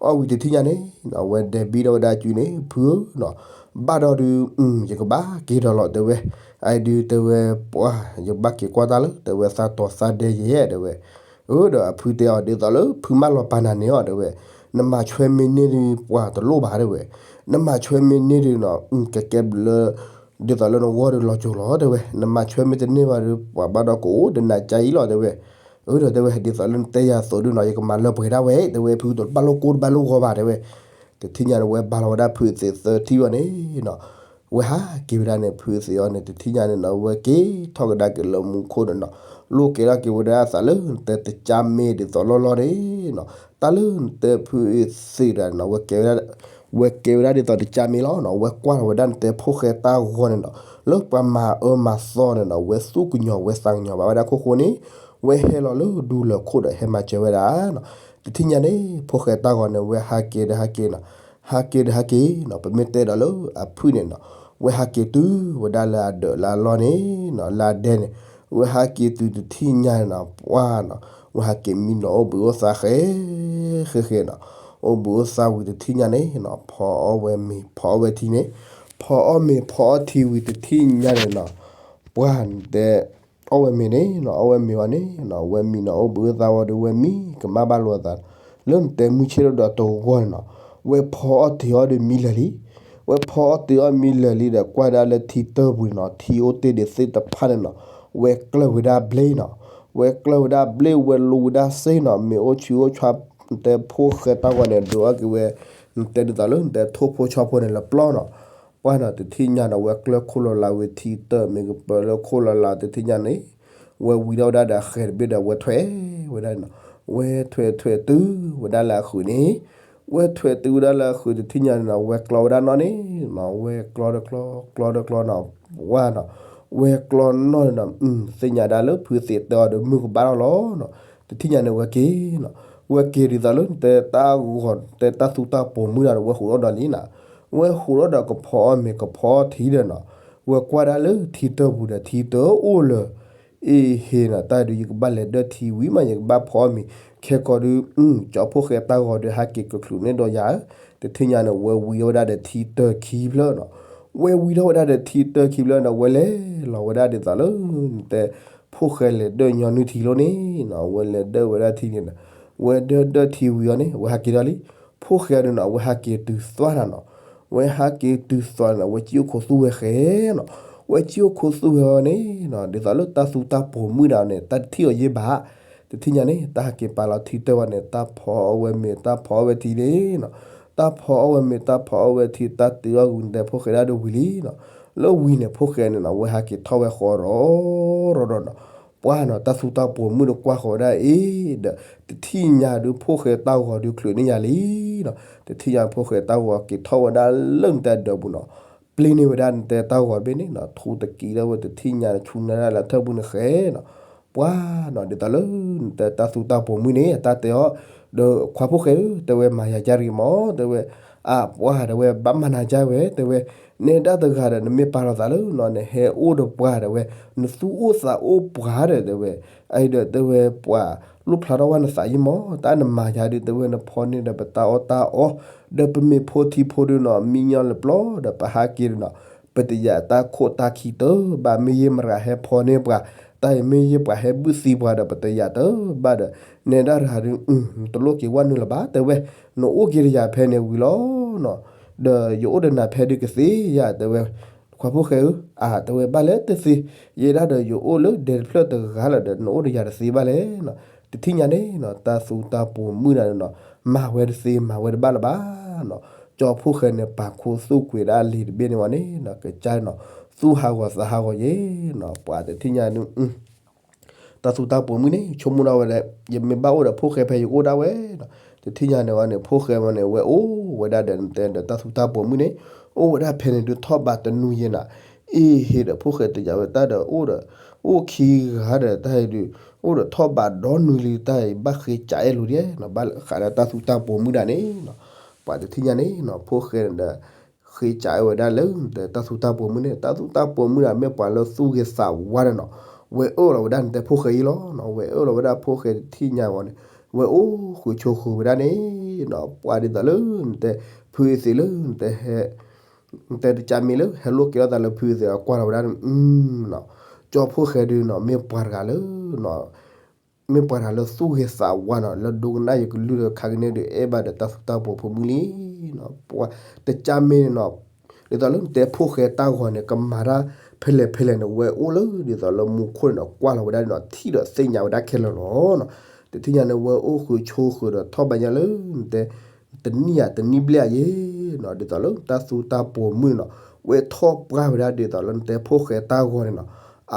ဝံၤတထံၣ်ညါန့ၣ်နီၤ ဝဲဒဲးဘံထီၣ်ဝဲဒၣ်စုန့ၣ် ဖုဧၢနီၤ ဘၣ်ဒီးဒုး ယကဘၣ်က့ၤဒီးလီၤ တဲဝဲ. အအံၤဒုးတဲဝဲ ပှၤ ယကဘၣ်က့ၤကွၢ်တၢ်လၢ တဲဝဲ သးတီၤသးဒဲးယဲ တဲဝဲ. အၢ ဒီးအဖုတဲအီၤ ဒ်သိးလၢဖုမၢလီၤပာ်နၤန့ၣ်အီၤ တဲဝဲ နမၤဆွဲမ့ၢ်န့ၢ်ဒုး ပှၤတလိၣ်ဘၣ် တဲဝဲ နမၤဆွဲမ့ၢ်န့ၢ်ဒုးနီၤ ကကဲဘျုးလၢ ဒ်သိးလၢနဂီၢ်ဒုးလီၤစိၤလီၤ တဲဝဲ နမၤဆွဲမ့ၢ်တန့ၢ်ဘၣ်ဒီး ပှၤဘၣ်ဒီးကအိၣ်ဒီးနၤကါအံၤလီၤ တဲဝဲ. အၢ ဒီးတဲဝဲ ဒ်သိးလၢနတဲယၤအသိးဒုးနီၤ ယကမၤလၢပှဲၤဒၣ်ဝဲ တဲဝဲ ဖုတဘၣ်လိၣ်ကိၢ်တဘၣ်လိၣ်ဂီၤဘၣ် တဲဝဲ. တထံၣ်ညါန့ၣ် ဝဲဘါလီၤဝဲဒၣ်ဖုသ့ၣ်သၢထံၣ်ဝဲန့ၣ်နီၤ ဝဲဟးက့ၤဝဲဒၣ်န့ၣ် ဖုသ့ၣ်အီၤန့ၣ် တထံၣ်ညါန့ၣ်နီၤ ဝဲက့ၤထီၣ်ကဒါက့ၤလၢမူခိၣ်န့ၣ်နီၤ, လိၣ်က့ၤထီၣ်က့ၤဝဲဒၣ်အသးလၢနတဲတကၢ်မ့ၢ်ဒ်သိးလီၢ်လီၢ်န့ၣ်နီၤ, တၢ်လၢနတဲဖုသ့ၣ်တဂၤန့ၣ်နီၤ ဝဲကဲဝဲဒၣ်ဒ်သိးတကၢ်မ့ၢ်လီၤနီၤ, ဝဲကွၢ်ထီၣ်ဝဲဒၣ်နတဲဖိၣ်ဃဲတၢ်ဂီၤန့ၣ်နီၤ, လၢပှၤမၤအၢမၤသီန့ၣ်နီၤ ဝဲသူၣ်ကညီၤဝဲသးကညီၤဘၣ်ဝဲဒၣ်ခိၣ်ဃိန့ၣ်, ဝဲဟဲလီၤလၢဒူလၢၢ်ခိၣ်ဒီးဟဲမၤစၢၤဝဲဒၣ်နီၤ, တထံၣ်ညါန့ၣ် ဖိၣ်ဃဲတၢ်ဂီၤန့ၣ် ဝဲဟးက့ၤဒီးဟးက့ၤနီၤ, ဟးက့ၤဒီးဟးက့ၤနီၤ, ပမ့ၢ်တဲဒီးလၢအဖုၣ်န့ၣ်နီၤ, ဝဲဟးက့ၤတုၤဝဲဒၣ်လၢအဒၢးလၢအလီၢ်န့ၣ်နီၤ, လၢအဒဲန့ၣ်, ဝဲဟးက့ၤတုၤတထံၣ်ညါန့ၣ်နီၤ ပှၢ်နီၤ, ဝဲဟးက့ၤမံနီၤအိၣ်ဘှံးအိၣ်သါဃဲ ဃဲဃဲနီၤ, အိၣ်ဘှံးအိၣ်သါဝံၤတထံၣ်ညါန့ၣ်နီၤ ဖီအီၣ်ဝဲမ့ၤ ဖီအီၣ်ဝဲထံန့ၣ်, ဖီအီၣ်မ့ၤ ဖီအီၣ်ထံဝံၤတထံၣ်ညါန့ၣ်နီၤ, ပှၢ်နတဲ အီၣ်ဝဲမ့ၤန့ၣ်နီၤ, အီၣ်ဝဲမ့ၤဝံၤန့ၣ်နီၤ, ဝဲမံနီၤအိၣ်ဘှံးအိၣ်သါဝံၤဒီး ဝဲမံကမၣ်ဘၣ်လိာ်အသး, လၢနတဲမုၢ်ဆ့ၣ်ထီၣ်ဒီးတဂီၢ်န့ၣ်နီၤ, ဝဲဖီအီၣ်တ့ၤအီၣ်ဒီးမံလၢာ်လံ, ဝဲဖီအီၣ်တ့ၤအီၣ်မံလၢာ်လံဒီး ကွၢ်ဒၣ်လၢထံတၢၢ်ပူၤန့ၣ်နီၤ, ထံအိၣ်တ့ၢ်ဒံးသ့ၣ်တဖၣ်န့ၣ်နီၤ, ဝဲကျၢၢ်ဝဲဒၣ်ဘျ့နီၤ, ဝဲကျၢၢ်ဝဲဒၣ်ဘျ့ ဝဲလူဝဲဒၣ်စ့နီၤ, မ့ၢ်အိၣ်ဆူးအိၣ်ချါ နတဲဖိၣ်ဃဲတၢ်ဂီၤန့ၣ် ဒုးအီၣ်က့ၤဝဲ, နတဲဒ်သိးလၢနတဲထိၣ်ဖိဆီဖိန့ၣ်လၢပျီနီၤ, ပှၢ်နီၤ တထံၣ်ညါနီၤ ဝဲကျၢၢ်ခိၣ်လီၤလးဝံၤထံတၢၢ် မ့ၢ်ကပၢၤလၢခိၣ်လီၤလးတထံၣ်ညါန့ၣ်, ဝဲဝံထီၣ်ဝဲဒၣ်ဒီးအဃဲၤတဘ့ၣ်ဒီး ဝဲထွဲဝဲဒၣ်နီၤ, ဝဲထွဲထွဲတုၤဝဲဒၣ်လၢအဃုာ်န့ၣ်, ဝဲထွဲတုၤဝဲဒၣ်လၢအဃုာ်တထံၣ်ညါန့ၣ်နီၤ, ဝဲကျီဝဲဒၣ်နီၣ်န့ၣ်နီၤ, ဝဲကျီတကျီ ကျီတကျီနီၤ, ဝါနီၤ, ဝဲကျီနီၣ်န့ၣ်နီၤ, သ့ၣ်ညါဒၣ်လၢဖုသ့ၣ်တဲအီၤဒီးမုၢ်ကဘၣ်ထီၣ်လီၤနီၤ, တထံၣ်ညါန့ၣ်ဝဲက့ၤနီၤ, ဝဲက့ၤဒ်သိးလၢနတဲတၢ်ဂီၤ တဲတၢ်သူတၢ်ပိာ်မုၣ်ဒီး ဝဲဟူးထီၣ်ဒီးလံနီၤ, ဝဲဟူးထီၣ်ဒီးကဖီအီၣ်မ့ၤကဖီအီၣ်ထံဒီးနီၤ, ဝဲကွၢ်ဒၣ်လၢထံတၢၢ်ပူၤဒီးထံတၢၢ်အိၣ်လၢ အ့ဟ့နီၤ, တၢ်ဒုးယကဘၣ်လဲၤဒၢၣ်ထံဝံၤမး ယကဘၣ်ဖီအီၣ်မ့ၤ, ခဲကီးဒုး ကၠီဖိၣ်ဃဲတၢ်ဂီၤဒီးဟးက့ၤကချုးန့ၢ်ဒီးယၤ, တထံၣ်ညါန့ၣ် ဝဲဝံထီၣ်ဝဲဒၣ်ဒီးထံတၢၢ်ခံဖျၢၣ်နီၤ, ဝဲဝံထီၣ်ဝဲဒၣ်ဒီးထံတၢၢ်ခံဖျၢၣ်ဒီး ဝဲလဲၤလီၤဝဲဒၣ်ဒ်သိးလၢ နတဲ ဖိၣ်ဃဲလဲၤဒၢၣ်ညီနုၢ်ထံလီၤန့ၣ်နီၤ, ဝဲလဲၤဒၢၣ်ဝဲဒၣ်ထံန့ၣ်နီၤ, ဝဲဒၢၣ်ဒၢၣ်ထံဝံၤအီၤန့ၣ် ဝဲဟးက့ၤဒီးလံ, ဖိၣ်ဃဲန့ၣ်နီၤ ဝဲဟးက့ၤတုၤသွါတၢ်နီၤ, ဝဲဟးက့ၤတုၤသွါန့ၣ်နီၤ ဝဲစံၣ်အိၣ်ခိးသူၣ်ဝဲဃဲနီၤ, ဝဲစံၣ်အိၣ်ခိးသူၣ်ဝဲအီၤန့ၣ်နီၤ ဒ်သိးလၢတၢ်သူတၢ်ပိာ်မုၣ်ဒၣ်န့ၣ် တၢ်တထံၣ်အီၤယ့ၢ်ဘၣ်, တထံၣ်ညါန့ၣ် တၢ်ဟးက့ၤပာ်လီၤထံတၢၢ်ဝဲန့ၣ် တၢ်ဖီအီၣ်ဝဲမ့ၤ တၢ်ဖီအီၣ်ဝဲထံန့ၣ်နီၤ, တၢ်ဖီအီၣ်ဝဲမ့ၤ တၢ်ဖီအီၣ်ဝဲထံ တၢ်တုၤအီၣ်ဂုၤနတဲဖိၣ်ဃဲဒၣ်ဒီးဝံၤလံနီၤ, လၢဝံၤန့ၣ် ဖိၣ်ဃဲန့ၣ်နီၤ ဝဲဟးက့ၤထီၣ်ဝဲဃီရီၤရီၤဒီးနီၤ, ပှၢ်နီၤ တၢ်သူတၢ်ပိာ်မုၣ်ဒီးကွၢ်ဃီၤဝဲဒၣ်အံၤဒီး တထံၣ်ညါဒုးဖိၣ်ဃဲတၢ်ဂီၤဒုးချုးန့ၢ်ယၤလံနီၤ, တထံၣ်ညါဖိၣ်ဃဲတၢ်ဂီၤက့ၤထီၣ်ဝဲဒၣ်လၢနတဲဒၢးပူၤနီၤ, ပျ့န့ၢ်ဝဲဒၣ်နတဲတၢ်ဂီၤတဘ့ၣ်န့ၣ်နီၤ ထူတကံလၢဝဲတထံၣ်ညါဆူနၤဒၣ်လၢထၢၣ်ပူၤန့ၣ်ဃဲနီၤ, ပှၢ်နီၤ ဒ်သိးလၢနတဲတၢ်သူတၢ်ပိာ်မုၣ်န့ၣ် အတၢ်တဲအီၤ, ဒီးခွါဖိၣ်ဃဲဧၢ တဲဝဲမၤယၤကၢ်တဂ့ၤမး တဲဝဲ, အါ ပှၢ် တဲဝဲ ဘၣ်မၤနၤကၢ်ဝဲ တဲဝဲ, နဲဒၣ်တဂၤဒီး နမ့ၢ်ပာ်လီၤသးလၢနီၤ နဟဲအိၣ်ဒီးပှၤ တဲဝဲ, နသူၣ်အိၣ်သးအိၣ်ပှၤဒီး တဲဝဲ, အအံၤဒီး တဲဝဲ ပှၤလိၣ်ဖျါထီၣ်ဝဲနသးယံမး တၢ်နမၤယၤဒုး တဲဝဲ နဖီန့ၢ်ဒီးပတၢ်အီၣ်တၢ်အီ, ဒီးပမ့ၢ်ဖိထံဖိဒုးနီၤ မံညီလၢပျီဒီး ပဟးက့ၤဒီးနီၤ ပတယာ်တၢ်ခိၣ်တၢ်ခံတဘၣ် မ့ၢ်ယ့ၢ်မတၤဟဲဖီန့ၢ်ပှၤ, တၢ်အံၤမ့ၢ်ယ့ၢ်ပှၤဟဲဘုၣ်သံပှၤဒီး ပတယာ်တဘၣ်ဒီး, နဲဒၣ်တဂၤဒုး နတလိၣ်က့ၤဝဲနုာ်လၢၤဘၣ် တဲဝဲ, နအိၣ်က့ၤတယၤဖဲန့ၣ်ဝံၤလီၤနီၤ, ဒီးယအိၣ်ဒီးနၤဖဲဒုးကသ့ဧါ တဲဝဲ, ခွါဖိၣ်ဃဲဧၢ, အါ တဲဝဲ ဘၣ်လဲၣ်တသ့, ယဲဒၣ်ဒီးယအိၣ်လၢဒဲတဖျၢၣ်တဂၤလီၤဒီး နအိၣ်ဒီးယၤတသ့ဘၣ်လဲၣ်နီၤ, တထံၣ်ညါန့ၣ်နီၤ တၢ်သူတၢ်ပိာ်မုၣ်ဒၣ်န့ၣ်နီၤ မၤဝဲတသ့ မၤဝဲတဘၣ်လၢၤဘၣ်နီၤ, ကၠီဖိၣ်ဃဲန့ၣ် ပာ်ခူသူၣ်ကွံာ်ဒၣ်လံာ်တဘ့ၣ်န့ၣ်ဝဲန့ၣ်နီၤ ကစၢ်နီၤ သူၣ်ဟးဂီၤသးဟးဂီၤယဲနီၤ ပှၤတထံၣ်ညါဒုး တၢ်သူတၢ်ပိာ်မုၣ်န့ၣ် ဆိကမိၣ်ဒၣ်ဝဲဒီး ယမ့ၢ်ဘၣ်အိၣ်ဒီးဖိၣ်ဃဲဖဲယကအိၣ်ဒၣ်ဝဲနီၤ, တထံၣ်ညါန့ၣ်ဝဲန့ၣ် ဖိၣ်ဃဲဝဲန့ၣ် ဝဲအိၣ်ဝဲဒၣ်ဒီးနတဲဒီးတၢ်သူတၢ်ပိာ်မုၣ်န့ၣ် အိၣ်ဝဲဒၣ်ဖဲန့ၣ်ဒုးထီၣ်ဘးတနွံယဲနီၤ, အ့ဟ့ဒီးဖိၣ်ဃဲတယာ်ဝဲတၢ်ဒီးအိၣ်ဒီး အိၣ်ခံဂၤဒီးတၢ်အံၤဒုး အိၣ်ဒီးထီၣ်ဘးဒီနွံလံ တၢ်အံၤဘၣ်ဃ့ကးအဲၣ်လိာ်ဒ်နီၤ ဘၣ်ဃးဒီးတၢ်သူတၢ်ပိာ်မုၣ်ဒၣ်န့ၣ်နီၤ, ပှၤတထံၣ်ညါန့ၣ်နီၤ ဖိၣ်ဃဲန့ၣ်ဒီး ဃ့ကးအဲၣ်ဝဲဒၣ်လၢနတဲတၢ်သူတၢ်ပိာ်မုၣ်န့ၣ် တၢ်သူတၢ်ပိာ်မုၣ်ဒၣ်မ့ၢ်ပှၤလၢသူၣ်ဂ့ၤသးဝါဒီးနီၤ, ဝဲအၢၣ်လီၤဝဲဒၣ်နတဲဖိၣ်ဃဲအံၤလီၤနီၤ, ဝဲအၢၣ်လီၤဝဲဒၣ်ဖိၣ်ဃဲတထံၣ်ညါဝဲန့ၣ် ဝဲအိၣ်ဃုာ်ဆိးဃုာ်ဝဲဒၣ်န့ၣ်နီၤ, ပှၤဒ်သိးလၢနတဲ ဖုအသ့ၣ်လၢနတဲဟဲ နတဲတကးမ့ၢ်လၢ ဟဲလိၣ်ကဲထီၣ်သးလၢဖုအသ့ၣ်အကွၢ်လီၤဝဲဒၣ်န့ၣ်နီၤ, ကၠီဖိၣ်ဃဲဒုးနီၤ မ့ၢ်ပှၤတဂၤလၢ မ့ၢ်ပှၤတဂၤလၢသူၣ်ဂ့ၤသးဝါနီၤ, လၢဒိကနၣ်ယကလုၢ်ဒီးခါကန့ၣ်ဒီး အဲၣ်ဘၣ်ဒီးတၢ်သူတၢ်ပိာ်ဖိမုၣ်လံနီၤ, ပှၤတကးမ့ၢ်န့ၣ်နီၤ, ဒ်သိးလၢနတဲဖိၣ်ဃဲတၢ်ဂီၤန့ၣ် ကမၤတၢ်ဖဲလဲၣ်ဖဲလဲၣ်န့ၣ် ဝဲအိၣ်လၢဒ်သိးလၢမူခိၣ်န့ၣ်နီၤ ကွၢ်လီၤဝဲဒၣ်န့ၣ်နီၤ ထံၣ်ဒီးသ့ၣ်ညါဝဲဒၣ်ခဲလၢာ်လီၤနီၤ, တထံၣ်ညါန့ၣ် ဝဲအိၣ်ဃုာ်ဆိးဃုာ်ဒီးထီၣ်ဘးညါလၢနတဲ တနံၣ်ယၤတနံၣ်ဘျဲၣ်အယဲနီၤ, ဒ်သိးလၢတၢ်သူတၢ်ပိာ်မုၣ်န့ၣ်နီၤ, ဝဲထီၣ်ပှၢ်ဝဲဒၣ်ဒ်သိးလၢနတဲဖိၣ်ဃဲတၢ်ဂီၤန့ၣ်နီၤ,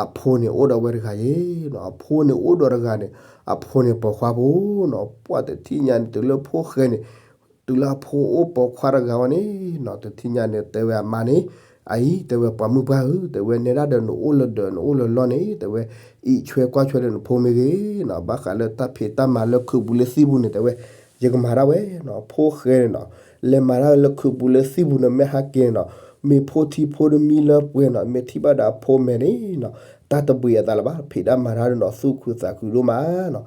အဖိန့ၣ်အိၣ်ဒီးဝဲတဂၤယ့ၤနီၤ, အဖိန့ၣ်အိၣ်ဒီးတဂၤန့ၣ်, အဖိန့ၣ်ပိာ်ခွါဖိနီၤ, ပှၢ်တထံၣ်ညါန့ၣ် တုၤလၢဖိၣ်ဃဲန့ၣ်, တုၤလၢအဖိအိၣ်ပိာ်ခွါတဂၤဝဲန့ၣ်နီၤ, တထံၣ်ညါန့ၣ် တဲဝဲအမါန့ၣ်, အအံၤ တဲဝဲပှၤမုၣ်ပှၢ်ဧၢ, တဲဝဲနဲဒၣ်ဒီးနအိၣ်လၢဒၢး နအိၣ်လၢလီၢ်န့ၣ် တဲဝဲ, အံးဆွဲကွၢ်ဆွဲဒီးနဖိမ့ၢ်ဂ့ၤနီၤ, ဘၣ်ဃးလၢတၢ်ဖံးတၢ်မၤလၢခုးပူၤလၢသံၣ်ပူၤန့ၣ် တဲဝဲ, ယကမၤဒၣ်ဝဲနီၤ, ဖိၣ်ဃဲန့ၣ်နီၤ, လဲၤမၤတၢ်လၢခုးပူၤလၢသံၣ်ပူၤန့ၣ် မ့ၢ်ဟဲက့ၤန့ၣ်နီၤ, မ့ၢ်ဖိထံဖိတမံလၢပှဲၤနီၤ, မ့ၢ်ထံၣ်ဘၣ်ဒီးအဖိမဲာ်န့ၣ်နီၤ, တၢ်တဘှံးအသးလၢၤဘၣ်, ဖံးတၢ်မၤတၢ်ဒီးနီၤ သူၣ်ခုသးခုဒိၣ်မးနီၤ,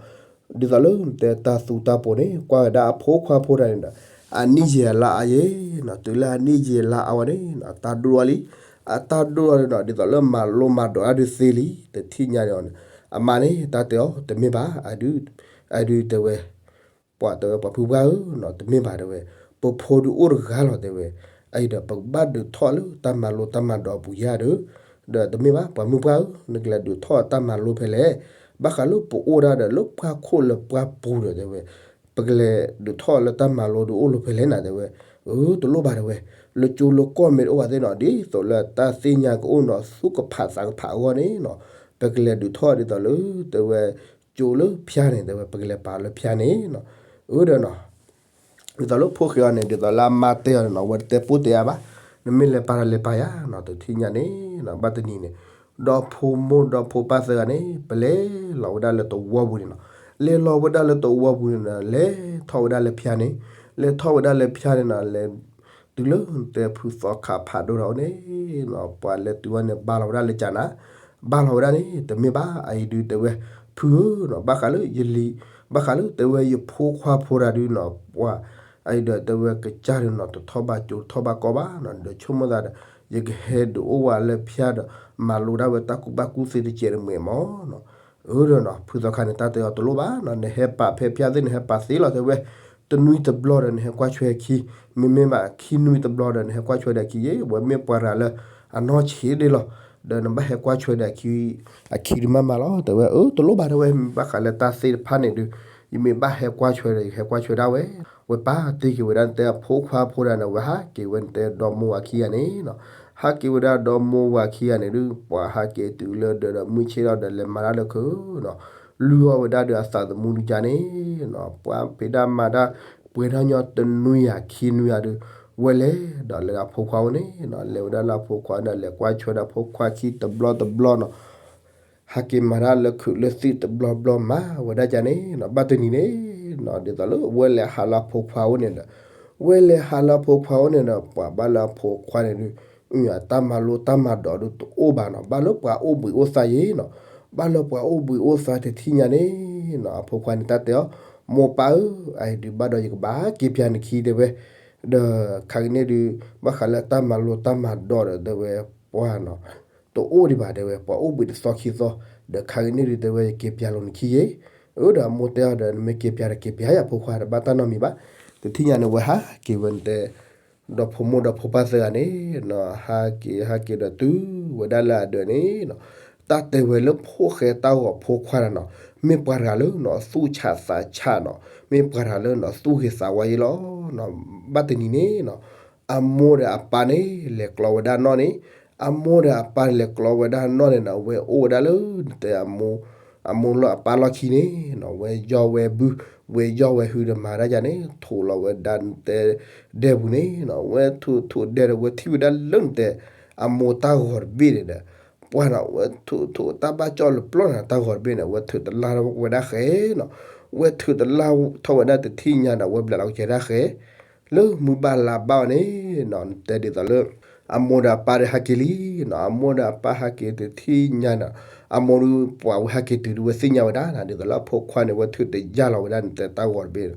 ဒ်သိးလၢနတဲတၢ်သူတၢ်ပိာ်န့ၣ် ကွၢ်ဝဲဒၣ်အဖိခွါဖိတဂၤန့ၣ်ဒီး, အနံၣ်ယံာ်အလါအါယ့ၤနီၤ, တုၤလၢအနံၣ်ယံာ်လါအါဝဲန့ၣ်နီၤ အတၢ်ဒိၣ်ထီၣ်လံ, အတၢ်ဒိၣ်ထီၣ်န့ၣ်နီၤ ဒ်သိးလၢမၤလိမၤဒိးတၢ်ဒုးသ့လံ, တထံၣ်ညါန့ၣ်အီၤန့ၣ်, အမါန့ၣ် တၢ်တဲအီၤ တမ့ၢ်ဘၣ်, အဒုး, အဒုးတဲဝဲ ပှၤတဲဝဲပှၤဖုပှၢ်ဧၢနီၤ, တမ့ၢ်ဘၣ်တဲဝဲ, ပဖိဒုးအိၣ်တဂၤလီၤတဲဝဲ, အအံၤဒီးပကဘၣ်ဒုးထီၣ်လၢတၢ်မၤလိတၢ်မၤဒိးအပူၤယါဒီး, ဒီးတမ့ၢ်ဘၣ် ပှၤမုၣ်ပှၢ်ဧၢ, နကလဲၤဒုးထီၣ်တၢ်မၤလိဖဲလဲၣ်, ဘၣ်ဃးလၢပအိၣ်ဒၣ်ဒီးလၢပှၢ်ခိၣ်လၢပှၢ်ပူၤဒီးတဲဝဲ, ပကလဲၤဒုးထီၣ်လၢတၢ်မၤလိဒုးအိၣ်လၢဖဲလဲၣ်နၤတဲဝဲ, အၢ တလိၣ်ဘၣ်တဲဝဲ, လၢကၠိလၢကီၢ်မ့ၢ်တအိၣ်ဘၣ်သ့ၣ်နီၤ ဒ်သိးလၢတၢ်သ့ၣ်ညါကအိၣ်နီၤ သူၣ်ကဖးသးကဖးအဂီၢ်န့ၣ်နီၤ, ပကလဲၤဒုးထီၣ်ဒ်သိးလၢတဲဝဲ ကၠိလၢဖၠါန့ၣ် တဲဝဲ ပကလဲၤပာ်လၢဖၠါန့ၣ်နီၤ, အၢဒီးနီၤ, ဒ်သိးလၢဖိၣ်ဃဲအီၤန့ၣ် ဒ်သိးလၢအမါတဲအီၤန့ၣ်နီၤ အဝဲတတဲပိၢ်တဲအါဘၣ်, နမ့ၢ်လဲၤပာ်တၢ်လဲၤပာ်ယၤနီၤ တထံၣ်ညါန့ၣ်နီၤ ဘၣ်တနံၤန့ၣ်, ဒီဖိမိၢ်ဒီဖိပၢ်သၢဂၤန့ၣ် ပလဲၤလီၤဝဲဒၣ်လၢသဝီပူၤန့ၣ်နီၤ, လဲၤလီၤဝဲဒၣ်လၢသဝီပူၤန့ၣ်နီၤ လဲၤထီၣ်ဝဲဒၣ်လၢဖၠါန့ၣ်, လဲၤထီၣ်ဝဲဒၣ်လၢဖၠါန့ၣ်နီၤ လဲၤ တုၤလၢတဲဖုသီခးဖးဒိၣ်ထီၣ်န့ၣ်နီၤ ပှၤလဲၤတုၤဝဲန့ၣ် ဘါလီၤဝဲဒၣ်လၢကၠးနၤ, ဘါလီၤဝဲဒၣ်န့ၣ် တမ့ၢ်ဘၣ် အအံၤဒုးတဲဝဲ ဖုဧၢနီၤ ဘၣ်ဃးလၢယလံၤ, ဘၣ်ဃးလၢတဲဝဲယဖိခွါဖိတဂၤဒုးနီၤ ပှၤ အအံၤဒီးတဲဝဲကစၢ်ဒုးနီၤ တထီၣ်ဘၣ်ကၠိတထီၣ်ဘၣ်ကီၢ်ဘၣ်နီၤ ဒီးဆိကမိၣ်သးဒီး ယကဟဲဒုးအိၣ်ဝဲလၢဖၠါဒီး မၤလိဒၣ်ဝဲတၢ်ကူၣ်ဘၣ်ကူၣ်သ့တစဲးတမှဲာ်မးနီၤ, အၢဒီးနီၤ ဖုသီခးန့ၣ် တၢ်တဲအီၤတလိၣ်ဘၣ်နီၤ နဟဲပာ်ဖဲဖၠါသ့ၣ် နဟဲပာ်သ့လီၤတဲဝဲ, တနွံတဘျီဒီးနဟဲကွၢ်ဆွဲအခံ, မ့မ့ၢ်ဘၣ်ခံနွံတဘျီဒီးနဟဲကွၢ်ဆွဲဒီးအခံယ့ၣ် ဝဲမ့ၢ်ပှၤတဂၤလၢ အနီၢ်ဆံးဒ့လီၤ, ဒီးနဘၣ်ဟဲကွၢ်ဆွဲဒီးအခံ, အခံဒုးမးမးလီၤ တဲဝဲ အၢ တလိၣ်ဘၣ်တဲဝဲ မ့ၢ်ဘၣ်ဃးလၢတၢ်သ့ၣ်တဖၣ်န့ၣ်ဒုး ယမ့ၢ်ဘၣ်ဟဲကွၢ်ဆွဲဒီး ယဟဲကွၢ်ဆွဲဒၣ်ဝဲ, ဝဲပာ်တ့ၢ်က့ၤဝဲဒၣ်နတဲအဖိခွါဖိဒၣ်န့ၣ် ဝဲဟးက့ၤဝဲနတဲဒီမိၢ်ဝၤခံဂၤန့ၣ်နီၤ, ဟးက့ၤဝဲဒၣ်ဒီမိၢ်ဝၤခံဂၤန့ၣ်ဒုး ပှၤဟးက့ၤတုၤလၢဒၢးဒီးမုၢ်ဆ့ၣ်ထီၣ်ဒီးလဲၤမၤတၢ်လၢခုးနီၤ, လုၢ်အီၣ်ဝဲဒၣ်ဒီးအသးသမူဒုးကါန့ၣ်နီၤ, ပှၤဖံးတၢ်မၤတၢ် ပှဲၤထီၣ်ညီတနွံယၤခံနွံယၤဒုး ဝဲလဲၤဒီးလၢအဖိခွါအိၣ်န့ၣ်နီၤ, လဲၤဝဲဒၣ်လၢအဖိခွါဒီးလဲၤကွၢ်ဆွဲဒီးဖိခွါခံတဘျီတဘျီနီၤ ဟးက့ၤမၤတၢ်လၢခုးလၢသံၣ်တဘျီဘျီမၤဝဲဒၣ်ကန့ၣ်နီၤ, ဘၣ်တနံၤန့ၣ်နီၤ ဒ်သိးလၢဝဲလဲၤဟးလၢအဖိခွါအိၣ်န့ၣ်ဒီး, ဝဲလဲၤဟးလၢအဖိခွါအိၣ်န့ၣ်ဒီး ပှၤဘၣ်လၢအဖိခွါန့ၣ်ဒုး အတၢ်မၤလိတၢ်မၤဒိးဒုးတအိၣ်ဘၣ်နီၤ, ဘၣ်လၢပှၤအိၣ်ဘှံးအိၣ်သါယ့ၣ်နီၤ, ဘၣ်လၢပှၤအိၣ်ဘှံးအိၣ်သါတထံၣ်ညါန့ၣ်နီၤ, အဖိခွါန့ၣ်တၢ်တဲအီၤ, မိၢ်ပၢ်ဧၢ, အအံၤဒုးဘၣ်ဒီးယကဘၣ်က့ၤပၠးနခံတဲဝဲ, ဒီးခါကန့ၣ်ဒုး ဘၣ်ဃးလၢတၢ်မၤလိတၢ်မၤဒိးဒီးတဲဝဲ ပှၤနီၤ တအိၣ်ဒံးဘၣ်တဲဝဲ ပှၤအိၣ်ဘှံးတသီခံသီ, ဒီးခါကန့ၣ်ဒုးတဲဝဲယက့ၤပၠးလိာ်နခံယ့ၣ်, အၢဒီးအမိၢ်တဲအီၤဒီး နမ့ၢ်က့ၤပၠးဒီးက့ၤပၠးယဖိခွါတဘၣ်တၢ်နီတမံၤဘၣ်, တထံၣ်ညါန့ၣ်ဝဲဟးက့ၤဝဲနတဲ ဒီဖိမိၢ်ဒီဖိပၢ်သၢဂၤန့ၣ်နီၤ ဟးက့ၤဟးက့ၤဒီးတုၤဝဲဒၣ်လၢအဒၢးန့ၣ်နီၤ, တၢ်တဲဝဲလၢဖိၣ်ဃဲတၢ်ဂီၤဖိခွါတဂၤနီၤ, မ့ၢ်ပှၤတဂၤလၢနီၤ သူၣ်ဆးသးဆးနီၤ, မ့ၢ်ပှၤတဂၤလၢနီၤ သူၣ်ဂ့ၤသးဝါယ့လီၤနီၤ, ဘၣ်တနံၤန့ၣ်နီၤ အမိၢ်ဒီးအပၢ်န့ၣ် လဲၤကျီဝဲဒၣ်နီၣ်န့ၣ်, အမိၢ်ဒီးအပၢ်လဲၤကျီဝဲဒၣ်နီၣ်န့ၣ်နီၤ ဝဲအိၣ်ဝဲဒၣ်လၢနတဲအမိၢ်, အမိၢ်လၢအပၢ်လီၢ်ခံန့ၣ်နီၤ, ဝဲယီၢ်ဝဲဘု, ဝဲယီၢ်ဝဲဟုဒီးမၤတၢ်ယၤန့ၣ် ထိးလီၤဝဲဒၣ်နတဲဒဲပူၤန့ၣ်နီၤ, ဝဲထိးထိးဒဲဒီး ဝဲထံၣ်ဝဲဒၣ်လၢနတဲ အမိၢ်တၢ်ဂီၤတဘ့ၣ်န့ၣ်ဒီး ပှၢ်နီၤ ဝဲထိးထိးတၢ်ဘၣ်ကၠီၣ်လၢပျီၢ်န့ၣ် တၢ်ဂီၤတဘ့ၣ်န့ၣ် ဝဲထုးတလၢ်ဝဲဒၣ်ဃဲနီၤ, ဝဲထုးတလၢ်ထီၣ်ဝဲဒၣ်တထံၣ်ညါဒီး ဝဲဘျးလီၤကဲဒၣ်ဃဲ လၢမုၢ်ဘၣ်လါဘၣ်အီၤန့ၣ်နီၤ, နတဲဒ်သိးလၢ အမိၢ်ဒီးအပၢ်ဒီးဟးက့ၤလံနီၤ, အမိၢ်ဒီးအပၢ်ဟးက့ၤတထံၣ်ညါနီၤ, အမိၢ်ဒီးပှၤဝဲဟးက့ၤတုၤဒီး ဝဲသ့ၣ်ညါဝဲဒၣ်နီၤ, ဒ်သိးလၢအဖိခွါန့ၣ် ဝဲထုးတယၢ်လီၤဝဲဒၣ်နတဲတၢ်ဂီၤတဘ့ၣ်,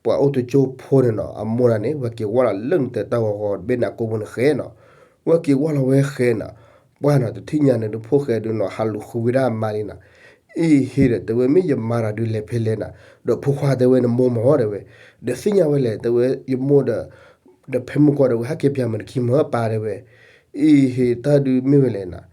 ပှၤအိၣ်တကၠိဖိန့ၣ်နီၤ, အမိၢ်ဒၣ်န့ၣ် ဝဲက့ၤဝီၢ်လီၤလၢနတဲတၢ်ဂီၤဂီၤတဘ့ၣ်န့ၣ် အကိာ်ပူၤန့ၣ်ဃဲနီၤ, ဝဲက့ၤဝီၢ်လီၤဝဲဃဲနီၤ, ပှၢ်နီၤ တထံၣ်ညါန့ၣ်ဒုး ဖိၣ်ဃဲဒုးနီၤ ဟးလူၤဃုဝဲဒၣ်အမါလံနီၤ, အ့ဟ့ဒီး တဲဝဲမ့ၢ်ယမါတၢ်ဒုးလဲၤဖဲလဲၣ်နီၤ, ဒီးဖိခွါတဲဝဲနမိၢ်မၢတဲဝဲ, ဒီးသ့ၣ်ညါဝဲလဲၣ် တဲဝဲယမိၢ်ဒီး ဒီးဖဲမုၢ်ကီၢ်ဒီး ဝဲဟဲက့ၤပၠးမုၢ်တခံမၢပၢ်တဲဝဲ, အ့ဟ့တၢ်ဒုးမ့ၢ်ဝဲလဲၣ်နီၤ,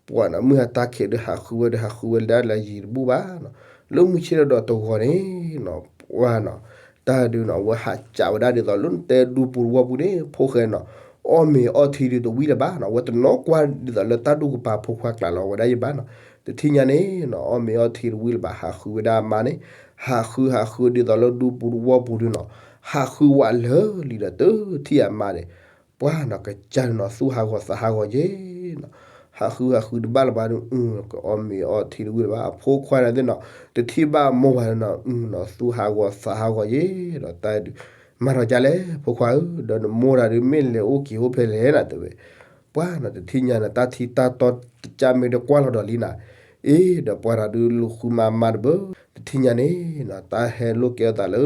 ပှၢ်နီၤ မုၢ်ဟါတၢ်ခံးဒုးဟးဃုဝဲဒီး ဟးဃုဝဲလၢဒၣ်လၢယံၤတဘူၣ်ဘၣ်နီၤ, လၢမုၢ်ဆ့ၣ်ထီၣ်ဒီးတဂီၤန့ၣ်နီၤ, ပှၢ်နီၤ တၢ်ဒုးနီၤ ဝဲဟးကးဝဲဒၣ်ဒ်သိးလၢနတဲဒူပူၤတဝီပူၤန့ၣ် ဖိၣ်ဃဲနီၤ, အီၣ်မ့ၤအီထံဒုးတဝံၣ်လၢၤဘၣ်နီၤ, အဝဲတနီၤကွၢ်ဒ်သိးလၢတၢ်ဒူၣ်ကပၤဖိခွါကျးလီၤဝဲဒၣ်ယဘၣ်နီၤ, တထံၣ်ညါန့ၣ်နီၤ အီၣ်မ့ၤအီထံတဝံၣ်လၢၤဘၣ် ဟးဃုဝဲဒၣ်အမါန့ၣ်, ဟးဃုဟးဃုဒ်သိးလၢဒူပူၤတဝီပူၤဒုးနီၤ, ဟးဃုဝးလၢာ်လံဒီးတထံၣ်အမါန့ၣ်, ပှၢ်နီၤ ကစၢ်ဒုးနီၤ သူၣ်ဟးဂီၤသးဟးဂီၤယဲနီၤ, ဟးဃုဟးဃုတဘၣ်လၢၤဘၣ်ဒုး အအီၣ်မ့ၤအီထံတဝံၣ်လၢၤဘၣ် အဖိခွါန့ၣ်သ့ၣ်နီၤ, တထံၣ်ဘၣ်အမိၢ်ဘၣ်နီၤ နီၤ သူၣ်ဟးဂီၤသးဟးဂီၤယဲဒီး တၢ်ဒုး မၤထီၣ်ကလဲၣ် ဖိခွါဧၢ, ဒီးနမိၢ်တၢ်ဒုးမ့ၢ်လဲၤအိၣ်က့ၤအိၣ်ဖဲလဲၣ်နၤတဲဝဲ, ပှၢ်နီၤ တထံၣ်ညါန့ၣ် တၢ်ထံတၢ်တီတကၢ်မ့ၢ်တကွၢ်လီၤဒီးလံနၤ, အ့ ဒီးပှၢ်တၢ်ဒုးလူၤဃုမၤမါတဘၣ်, တထံၣ်ညါန့ၣ်နီၤ တၢ်ဟဲလိာ်ကဲအသးလၢ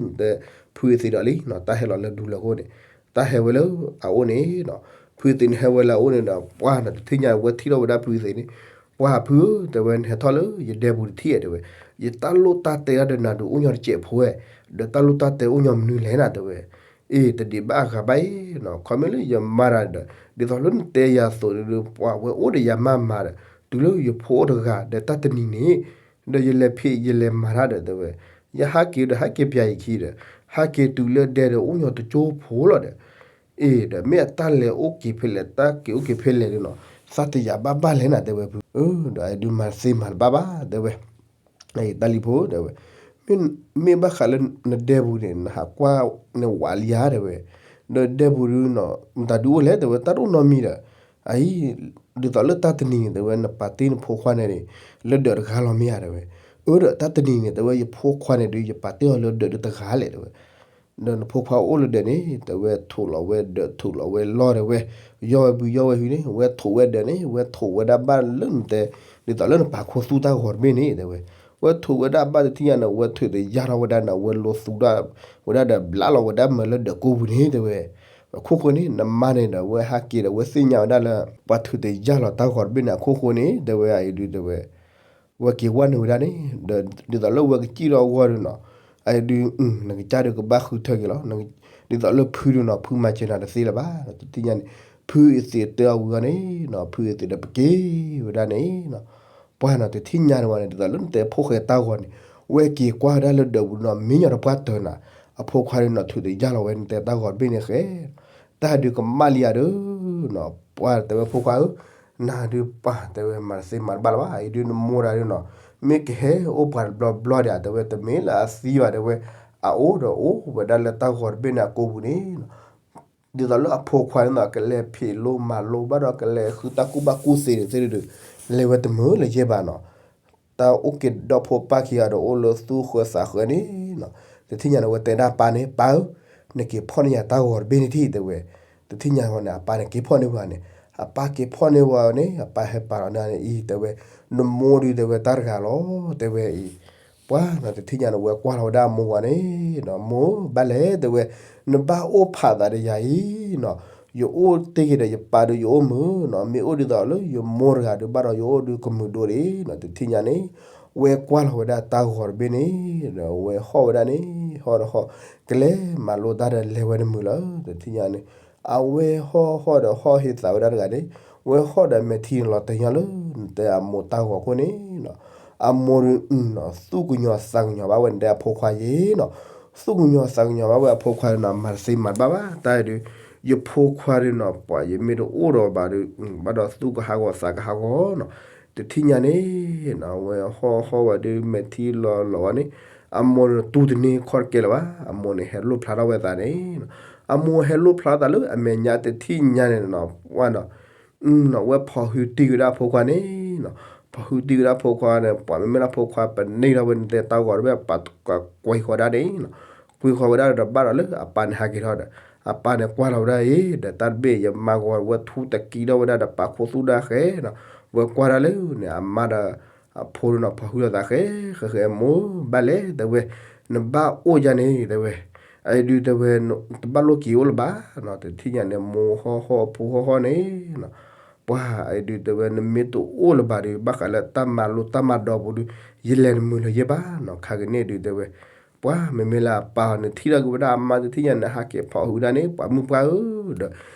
နတဲ ဖုအသ့းဒီးလံနီၤ, တၢ်ဟဲလီၤလၢဒူလၢာ်အဃိန့ၣ်, တၢ်ဟဲဝဲလၢအအိၣ်န့ၣ်နီၤ, ဖုအသ့းန့ၣ်ဟဲဝဲလၢအအိၣ်န့ၣ်ဒီး ပှၢ်နီၤ တထံၣ်ညါဝဲထံၣ်ထီၣ်ဝဲဒၣ်ဖုအသ့းန့ၣ်, ပှၢ်ဖုဧၢ တဲဝဲ နဟဲထီၣ်လၢယဒဲပူၤတထံၣ်တဲဝဲ, ယတၢ်လိၣ်တၢ်တဲတၢ်ဒီးနၤဒုးအိၣ်ညီတစဲးဖိဝဲ, ဒီးတၢ်လိၣ်တၢ်တဲအိၣ်ညီမနုၤလဲၣ်နၤတဲဝဲ, အ့ တဒံးဘၣ်အဂၤဘၣ်အံၤနီၤ, ခီမ့ၢ်လၢယမါတၢ်ဒီး ဒ်သိးလၢနတဲယၤအသိးဒုး ပှၢ်ဝဲအိၣ်ဒီးယမါမၤဒီး တုၤလၢယဖိအိၣ်တဂၤဒီးတၢ်တနံၤန့ၣ် ဒီးယလဲၤဖံးယလဲၤမၤတၢ်ဒီးတဲဝဲ, ယဟးက့ၤဒီးဟးက့ၤပျးယခံဒီး ဟးက့ၤတုၤလၢဒဲဒီးအိၣ်ညီတကၠိဖိလီၤဒီး အ့ ဒီးမ့ၢ်အတၢ်လဲၤအိၣ်က့ၤဖဲလဲၣ် တၢ်က့ၤအိၣ်က့ၤဖဲလဲၣ်ဒုးနီၤ, သးတယာ်ဘၣ်ဘၣ်လဲၣ်နၤတဲဝဲဖု, အၢ ဒီးအဲၣ်ဒုးမၤသ့မၤတဘၣ်ဘၣ်တဲဝဲ, တၢ်လံၤဖိတဲဝဲ, မ့ၢ်ဘၣ်ဃးလၢနဒဲပူၤန့ၣ် နဟးကွၢ်န့ၢ်ဝးလံဧါတဲဝဲ, ဒီးဒဲပူၤဒုးနီၤ မတၤဒုးအိၣ်လဲၣ်တဲဝဲ တၢ်တအိၣ်နီတမံၤဒီး, အအံၤ ဒ်သိးလၢတၢ်တနံၤန့ၣ် တဲဝဲ နပာ်တ့ၢ်နဖိခွါန့ၣ်န့ၣ် လၢဒၢးတဂၤလီၤမ့ၢ်ဧါတဲဝဲ, အၢ ဒီးတၢ်တနံၤန့ၣ် တဲဝဲ ယဖိခွါန့ၣ်ဒုး ယပာ်တ့ၢ်အီၤလၢဒၢးဒုးတဂၤလဲၣ်တဲဝဲ, ဒီးနဖိခွါအိၣ်လၢဒၢးန့ၣ် တဲဝဲ ထိးလီၤဝဲဒၢး ထိးလီၤဝဲလီၢ်တဲဝဲ, ယီၢ်ဝဲဘုယီၢ်ဝဲဟုန့ၣ် ဝဲထိးဝဲဒၢးန့ၣ် ဝဲထိးဝဲဒၣ်ဘၣ်လၢနတဲ, ဒ်သိးလၢနပာ်ခူသူၣ်တၢ်ဂီၤတဘ့ၣ်န့ၣ်တဲဝဲ, ဝဲထိးဝဲဒၣ်ဘၣ်တထံၣ်ညါန့ၣ် ဝဲထုးတယၢ်ထီၣ်ဝဲဒၣ်န့ၣ် ဝဲလိသူဒၣ်ဝဲဒၣ်ဒီးဘျးလီၤဝဲဒၣ်မၢလၢဒၢးကိပူၤန့ၣ်တဲဝဲ, အခိၣ်ဃိန့ၣ် နမါန့ၣ်ဒီး ဝဲဟးက့ၤဒီး ဝဲသ့ၣ်ညါဝဲဒၣ်လၢ ပှၤထုးတယၢ်လီၤတၢ်ဂီၤတဘ့ၣ်န့ၣ် အခိၣ်ဃိန့ၣ် တဲဝဲ အအံၤဒုးတဲဝဲ ဝဲက့ၤဝဲနုာ်ဝဲဒၣ်န့ၣ် ဒီးဒ်သိးလၢဝဲကစံၣ်ထီၣ်အဂီၢ်ဒုးနီၤ, အအံၤဒုး နကစၢ်ဒုးကဘၣ်ဃုထၢက့ၤလီၤ, ဒ်သိးလၢဖုဒုးနီၤ ဖုမၤစၢၤနၤတသ့လၢၤဘၣ်, တထံၣ်ညါန့ၣ် ဖုအသ့းတဲအီၤဝံၤအီၤန့ၣ်နီၤ ဖုအသ့းဒီးပက့ၤဝဲဒၣ်န့ၣ်နီၤ, ပှၢ်နီၤ တထံၣ်ညါန့ၣ်ဝဲန့ၣ် ဒ်သိးလၢနတဲဖိၣ်ဃဲတၢ်ဂီၤန့ၣ် ဝဲက့ၤကွၢ်ဝဲဒၣ်လၢဒၢးပူၤနီၤ မ့ၢ်ညီတပှၢ်တၢၢ်နၤ, အဖိခွါဒုးနီၤ ထုးတယၢ်လီၤဝဲနတဲတၢ်ဂီၤတဘ့ၣ်န့ၣ်ဃဲ တၢ်ဒုးကမၣ်လံဧါဒီးနီၤ, ပှၢ်တဲဝဲဖိခွါဧၢ, နၤဒုးပှၢ်တဲဝဲ မၤတသ့မၤတဘၣ်လၢၤဘၣ်, အအံၤဒုးနမိၢ်တၢ်ဒုးနီၤ မ့ၢ်ကဟဲအိၣ်ပှၤတဘျီဘျီဒံး တဲဝဲ တမ့ၢ်လၢအသံဘၣ်တဲဝဲ, အအိၣ်ဒီးအိၣ်ဝဲဒၣ်လၢတၢ်ဂီၤတဘ့ၣ်န့ၣ်အကိပူၤန့ၣ်နီၤ, ဒ်သိးလၢအဖိခွါန့ၣ်နီၤ ကလဲၤဖံးလိမၤလိဘၣ်ဒီး ကလဲၤဃုတၢ်ကူၣ်ဘၣ်ကူၣ်သ့န့ၣ်သ့ၣ်ဒုး လဲၤဝဲတမုာ်လၢၤယဲဘၣ်နီၤ တၢ်အိၣ်က့ၤဒီဖိပၢ်ခံဂၤဒီး အိၣ်လၢသူၣ်ဃၢသးဃၢန့ၣ်နီၤ, တထံၣ်ညါန့ၣ် ဝဲတဲဒၣ်ပၢ်န့ၣ် ပၢ်ဧၢ, နက့ၤဖီၣ်န့ၢ်ယၤတၢ်ဂီၤတဘ့ၣ်န့ၣ်ထံၣ်တဲဝဲ, တထံၣ်ညါဝဲန့ၣ် အပၢ်န့ၣ် က့ၤဖီၣ်န့ၢ်ဝဲန့ၣ်, အပၢ်က့ၤဖီၣ်န့ၢ်ဝဲန့ၣ် အပၢ်ဟဲပာ်လီၤန့ၢ်န့ၣ်အံၤ တဲဝဲ, နမိၢ်ဒုးတဲဝဲတၢ်တဂၤလီၤ တဲဝဲအံၤ, ပှၢ်နီၤ တထံၣ်ညါန့ၣ် ဝဲကွၢ်လီၤဝဲဒၣ်အမိၢ်ဝဲန့ၣ်နီၤ, မိၢ်ဘၣ်လဲၣ်တဲဝဲ, နဘၣ်အိၣ်ဖးသးဒီးယၤအံၤနီၤ ယအိၣ်တ့ၢ်က့ၤဒီးယပၢ်ဒုးယအိၣ်မုာ်နီၤ, မ့ၢ်အိၣ်ဒ်သိးလၢယမိၢ်တဂၤဒုးဘၣ်ဒီး ယအိၣ်ဒုးကမုာ်ဒိၣ်ဒံးနီၤ, တထံၣ်ညါန့ၣ် ဝဲကွၢ်လီၤဝဲဒၣ်တၢ်ဂီၤတဘ့ၣ်န့ၣ်ဒီး ဝဲဟီၣ်ဝဲဒၣ်န့ၣ် ဟီၣ်ဒီးဟီၣ်, ကလဲၤမၤလိတၢ်ဒီးလဲၤဝဲတမုာ်လၢၤ တထံၣ်ညါန့ၣ်, အဝဲဟီၣ်ဟီၣ်ဒီးဟီၣ်ဟ့သးဝဲဒၣ်တဂၤန့ၣ်, ဝဲဟီၣ်ဒီးမဲာ်ထံလီၤတဲာ်ညီလၢ နတဲအမိၢ်တၢ်ဂီၤခိၣ်န့ၣ်နီၤ, အမိၢ်ဒုးနီၤ သူၣ်ကညီၤသးကညီၤဘၣ်ဝဲ နတဲအဖိခွါယဲနီၤ, သူၣ်ကညီၤသးကညီၤဘၣ်ဝဲအဖိခွါန့ၣ်နီၤ မၤတသ့မၤတဘၣ်ဘၣ် တၢ်အံၤဒုး ယဖိခွါဒုးနီၤ ပှၤယမ့ၢ်တအိၣ်ဒီးဘၣ်ဒုး ဘၣ်ဒီးသူၣ်ကဟးဂီၤသးကဟးဂီၤနီၤ, တထံၣ်ညါန့ၣ်နီၤ ဝဲဟီၣ်ဟီၣ်ဝဲဒုး မဲာ်ထံလီၤလီၤဝဲန့ၣ်, အမိၢ်န့ၣ်တူၢ်တန့ၢ်ခီၣ်တကဲလၢၤဘၣ်, အမိၢ်န့ၣ်ဟဲလိၣ်ဖျါထီၣ်ဝဲသးန့ၣ်နီၤ, အမိၢ်ဟဲလိၣ်ဖျါထီၣ်သးလၢအမဲာ်ညါတထံၣ်ညါန့ၣ်နီၤ ဝဲနီၤ နီၤ ဝဲဖီၣ်ဟုတံၢ်ဝဲဒၣ်အဖိခွါန့ၣ်နီၤ, ဖီၣ်ဟုတံၢ်ဝဲဒၣ်အဖိခွါန့ၣ် ပှၤမ့မ့ၢ်ဒၣ်ဖိခွါပန့ၢ်ထီၣ်ဝဲန့ၣ် တဲတၢ်ဂီၤတဘ့ၣ် ပာ်ကွံာ်ဃီဒၣ်န့ၣ်နီၤ, ကွံာ်ဃီဝဲဒၣ်ဒီးဘၣ်ဒီးလၢအပၢ်န့ၣ်ဟးက့ၤထီၣ်ဒီး အပၢ်န့ၣ်ကွၢ်လီၤဝဲဒၣ်အံၤ ဒီးတၢ်တဘ့ၣ်ယမါဂီၤဝဲထူတကံထီၣ်ဝဲဒၣ်ဒီးပာ်ခူသူၣ်ဒၣ်ဃဲနီၤ, ဝဲကွၢ်ဒၣ်လၢန့ၣ် အမါဒီး အဖိဒုးနီၤ ဖီၣ်ဟုလိာ်သးဃဲ ဃဲဃဲမိၢ်ဘၣ်လဲၣ်တဲဝဲ, နဘၣ်အိၣ်ယါန့ၣ်တဲဝဲ, အအံၤဒုးတဲဝဲ တဘၣ်လိၣ်က့ၤအိၣ်လၢၤဘၣ်နီၤ, တထံၣ်ညါန့ၣ် မိၢ်ဟီၣ်ဟီၣ်ဖိဟီၣ်ဟီၣ်န့ၣ်နီၤ, ပှၤအအံၤဒုးတဲဝဲ နမ့ၢ်တအိၣ်လၢၤဘၣ်ဒုး ဘၣ်ဃးလၢတၢ်မၤလိတၢ်မၤဒိးပူၤဒုး ယလဲၤတမုာ်လၢၤယဲဘၣ်နီၤ, ခါကန့ၣ်ဒုးတဲဝဲ, ပှၤမ့မ့ၢ်လၢအပၢ်အီၤန့ၣ် ထံၣ်ထီၣ်က့ၤဝဲဒၣ်အမါတထံၣ်ညါန့ၣ် ဟးက့ၤဖီၣ်ဟုဒၣ်န့ၣ် ပှၤမုၣ်ပှၢ်ဧၢ, ဒီး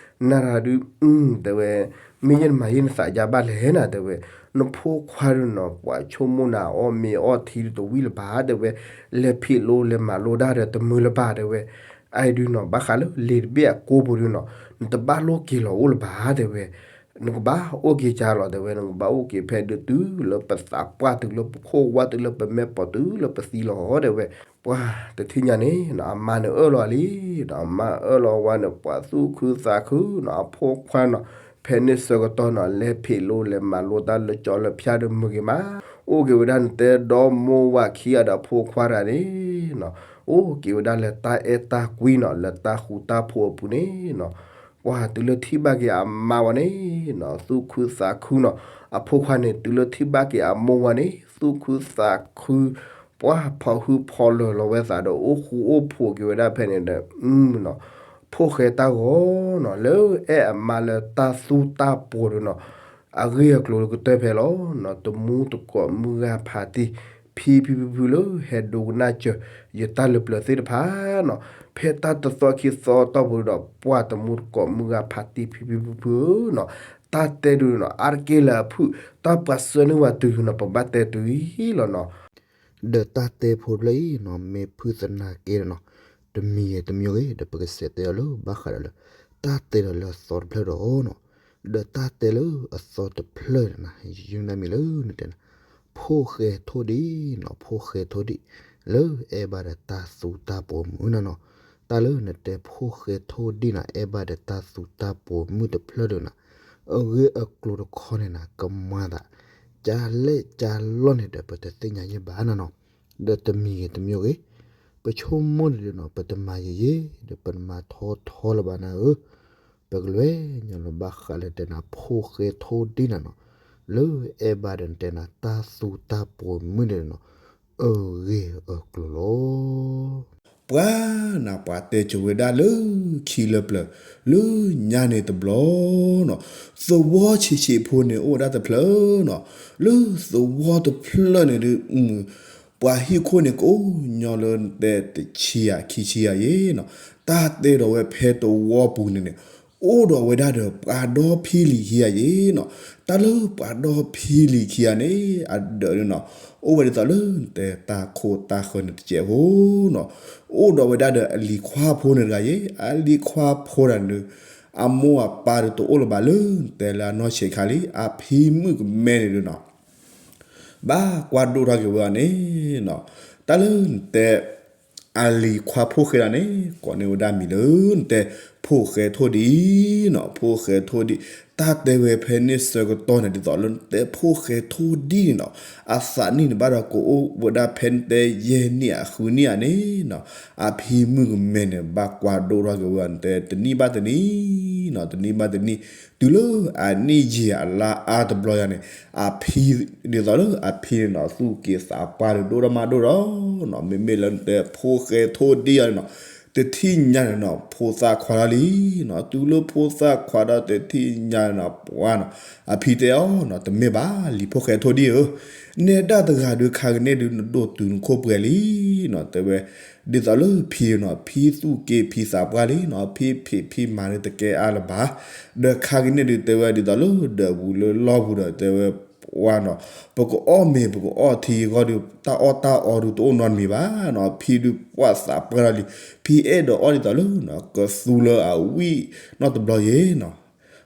နၤတၢ်ဒုး တဲဝဲ, မ့ၢ်ယဲနမၤယဲနသးယါဘၣ်လဲၣ်နၤတဲဝဲ, နဖိခွါဒုးနီၤ ပှၤဆိကမိၣ်နၤအီၣ်မ့ၤအီထံဒုးတဝံၣ်လၢၤဘၣ်တဲဝဲ, လဲၤဖံးလိလဲၤမၤလိတၢ်ဒီးတမုာ်လၢၤဘၣ်တဲဝဲ, အဲဒုးနီၤ ဘၣ်ဃးလၢလံာ်တဘ့ၣ်အကိးပူၤဒုးနီၤ နတဘၣ်လိၣ်က့ၤလီၤအိၣ်လၢၤဘၣ်တဲဝဲ, နကဘၣ်အိၣ်က့ၤကၢလီၤတဲဝဲ နကဘၣ်အိၣ်က့ၤဖဲဒုးတုၤလၢပသးပှၢ် တုၤလၢပခိၣ်ဝါ တုၤလၢပမဲာ်ပိာ် တုၤလၢပသံလီၤတဲဝဲ. ပှၤတထံၣ်ညါန့ၣ်နီၤ အမါန့ၣ်အၢၣ်လီၤလံနီၤ အမါအၢၣ်လီၤဝဲန့ၣ် ပှၤသူၣ်ခုသးခုနီၤ အဖိခွါနီၤ ဖဲန့ၣ်ဆၢကတီၢ်နီၤ လဲၤဖံးလိလဲၤမၤလိတၢ်လၢကၠီလၢဖၠါဒီးမုာ်ဂ့ၤမး, အိၣ်က့ၤဝဲဒၣ်နတဲဒီမိၢ်ဝၤခံဂၤဒီးအဖိခွါတဂၤန့ၣ်နီၤ အိၣ်က့ၤဝဲဒၣ်လၢတၢ်အဲၣ်တၢ်ကွံနီၤ လၢတၢ်ဃူတၢ်ဖိးအပူၤန့ၣ်နီၤ ပှၤတုၤလၢထံၣ်ဘၣ်က့ၤအမါဝဲန့ၣ်နီၤ သူၣ်ခုသးခုနီၤ အဖိခွါန့ၣ် တုၤလၢထံၣ်ဘၣ်က့ၤအမိၢ်ဝဲန့ၣ် သူၣ်ခုသးခု ပှၤဖီဟုဖီလၢာ်လီၤဝဲသးဒီး အိၣ်ဃူအိၣ်ဖိးက့ၤဝဲဒၣ်ဖဲန့ၣ်ဒီး နီၤ ဖိၣ်ဃဲတၢ်ဂီၤနီၤ လၢအဲၣ်အမါလၢတၢ်သူတၢ်ပှီၤဒီးနီၤ အဂ့ၢ်အကျိၤလၢကတၢၢ်ဖဲလီၤနီၤ တမူတကိးမုၢ်ဂၤဖးတံၢ် ဖံဖံဖုဖုလၢဟဲဒိကနၣ်စၢၤ ယတၢ်လၢပျၢၤသ့ၣ်တဖၣ်နီၤ ဖဲတၢ်တသီခံသီတီၢ်ပူၤဒီး ပှၤတမူတကိးမုၢ်ဂၤဖးတံၢ် ဖံဖံဖုဖုနီၤ တၢ်တဲဒုးနီၤ အါတက့ၢ်လၢအဖုၣ် တၢ်ပှၤစၢနုၢ်ဝဲတုၤနီၤ ပဘၣ်တဲတုၤအံၤလီၤနီၤ ဒီးတၢ်တဲဖိတဖျၢၣ်အံၤနီၤ မ့ၢ်ဖုၣ်သနာ်က့ဒီးနီၤ တမံၤဂ့ၤတမံၤဂ့ၤ ဒီးပကစးတဲအီၤလၢဘၣ်ဃးဒီးလၢ တၢ်တဲဒီးလၢအသီတဖျၢၣ်ဒီးနီၤ ဒီးတၢ်တဲလၢအသီတဖျၢၣ်န့ၣ် ယုၢ်နၢ်မံၤလၢနတဲန့ၣ် ဖိၣ်ဃဲထိၣ်ဒံၣ်နီၤ ဖိၣ်ဃဲထိၣ်ဒံၣ် လၢအဲၣ်ဘၣ်ဒီးတၢ်သူတၢ်ပှီၤမုာ်နီၤနီၤ တၢ်လၢနတဲဖိၣ်ဃဲထိၣ်ဒံၣ်နီၤ အဲၣ်ဘၣ်ဒီးတၢ်သူတၢ်ပှီၤမုာ်တဖျၢၣ်ဒီးနီၤ အဂ့ၢ်အကျိၤတခီန့ၣ်နီၤ ကမၤသး ကလဲၣ်ကလီၢ်န့ၣ်ဒီး ပတသ့ၣ်ညါယဲဘၣ်နီၤနီၤ ဒီးတမံၤဂ့ၤတမံၤဂ့ၤ ပဆိကမိၣ်န့ၣ်ဒီးနီၤ ပတမၤယဲယဲ ဒီးပတမၤထီထီလၢၤဘၣ်နၤဧၢ ပကလဲၤညီလီၤဘၣ်ဃးလၢတဲနၤ ဖိၣ်ဃဲထိၣ်ဒံၣ်နၤနီၤ လၢအဲၣ်ဘၣ်ဒီးတဲနၤ တၢ်သူတၢ်ပှီၤမုာ်န့ၣ်နီၤ အဂ့ၢ်အကျိၤလီၤ ပှၤနၤ ပှၤတဲကၠိဝဲဒၣ်လၢခံလၢပျၢၤ လၢညါန့ၣ်တဘျီနီၤ သဝီဆံးဆံးဖိန့ၣ်အိၣ်ဝဲဒၣ်တဖျၢၣ်နီၤ လၢသဝီတဖျၢၣ်န့ၣ်ဒုး ပှၤဟံၣ်ခိၣ်န့ၣ် ကအိၣ်ညီလၢတဲတဆံယၤခံဆံယၤယဲနီၤ တၢ်တဲဒီးဝဲဖဲသဝီပူၤန့ၣ်န့ၣ် အိၣ်ဒီးဝဲဒၣ်ဒီးပှၤဒီဖံလံၤခံဂၤယဲနီၤ တၢ်လၢပှၤဒီဖံလံၤခံဂၤန့ၣ် အဒၢးန့ၣ်နီၤ အိၣ်ဝဲဒ်သိးလၢတဲတၢ်ခိၣ်တၢ်ဃၢၤန့ၣ်တစဲးဖိနီၤ အိၣ်ဒီးဝဲဒၣ်ဒီးအလံၤခွါဖိန့ၣ်တဂၤယဲ အလံၤခွါဖိတဂၤန့ၣ်ဒုး အမိၢ်အပၢ်ဒုးတအိၣ်လၢၤဘၣ်လၢတဲလၢအနီၢ်ဆံးခါလံ အဖံမုၣ်ကမဲန့ၣ်ဒုးနီၤ ဘၣ်ကွၢ်ဒိၣ်ထီၣ်က့ၤဝဲအီၤန့ၣ်နီၤ တၢ်လၢနတဲ အလံၤခွါဖိၣ်ဃဲတဂၤန့ၣ် ကိးန့ၢ်ဝဲဒၣ်မံၤလၢနတဲ ဖိၣ်ဃဲထိၣ်ဒံၣ်နီၤ ဖိၣ်ဃဲထိၣ်ဒံၣ် တၢ်တဲဝဲဖဲန့ၣ်ဆၢကတီၢ်န့ၣ် ဒ်သိးလၢနတဲဖိၣ်ဃဲထိၣ်ဒံၣ်န့ၣ်နီၤ အသးနံၣ်န့ၣ်ဘၣ်ဒီးကအိၣ်ဝဲဒၣ်ဖဲနတဲယဲၢ်နံၣ်အဃုနံၣ်ဧါန့ၣ်နီၤ အဖံမုၣ်ကမဲန့ၣ် ဘၣ်ကွၢ်ဒိၣ်ထီၣ်က့ၤဝဲအီၤ နတဲတနံၣ်ဘၣ်တနံၣ်နီၤ တနံၣ်ဘၣ်တနံၣ် တုၤလၢအနံၣ်ယံာ်အလါအါတဘျီယၤန့ၣ် အဖံ ဒ်သိးလၢအဖံန့ၣ်နီၤ သူၣ်က့သးပှၢ်ဒုးဒိၣ်ထီၣ်မးဒိၣ်ဒီးနီၤ မ့မ့ၢ်လၢနတဲဖိၣ်ဃဲထိၣ်ဒံၣ်အီၤန့ၣ်နီၤ တထံၣ်ညါန့ၣ်နီၤ ဖိသၣ်ခွါထီၣ်လံနီၤ တုၤလၢဖိသၣ်ခွါဒီးတထံၣ်ညါန့ၣ်နီၤ ပှၤနီၤ အဖံတဲအီၤနီၤ တမ့ၢ်ဘၣ် လံၤဖိၣ်ဃဲထိၣ်ဒံၣ်ဧၢ နဲဒၣ်တဂၤဒုးခါကန့ၣ်ဒုး နဒိၣ်တုၤနခိၣ်ပှဲၤလံနီၤ တဲဝဲ ဒ်သိးလၢဖံနီၤ ဖံသူၣ်က့ဖံသးပှၢ်လံနီၤ ဖံဖံးဖံမၤဒုးတကဲအါလၢၤဘၣ် ဒီးခါကန့ၣ်ဒုးတဲဝဲဒ်သိးလၢဒၢးပူၤလၢလီၢ်ပူၤဒီးတဲဝဲ ပှၤနီၤ ပကအီၣ်မ့ၤပကအီၣ်ထံအဂီၢ်ဒုး တၢ်အီၣ်တၢ်အီဒုးတအိၣ်နီတမံၤဘၣ်နီၤ ဖံဒုးပှၢ်သးပှၢ်ထီၣ်လံ ဖံအဲၣ်ဒိးအီၣ်ဒ်သိးလၢနီၤ ကသူလၢအဝံၣ်နီတဘျီယဲနီၤ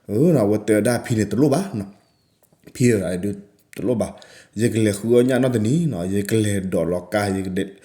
အဝဲတဲဝဲဒၣ်ဖံန့ၣ်တလိၣ်ဘၣ်နီၤ ဖံဒုးတလိၣ်ဘၣ် ယကလဲၤဃုအီၣ်ညၣ်နီတနံၤနီၤ ယကလဲၤဒိးလီၤကါ ယက လဲၤ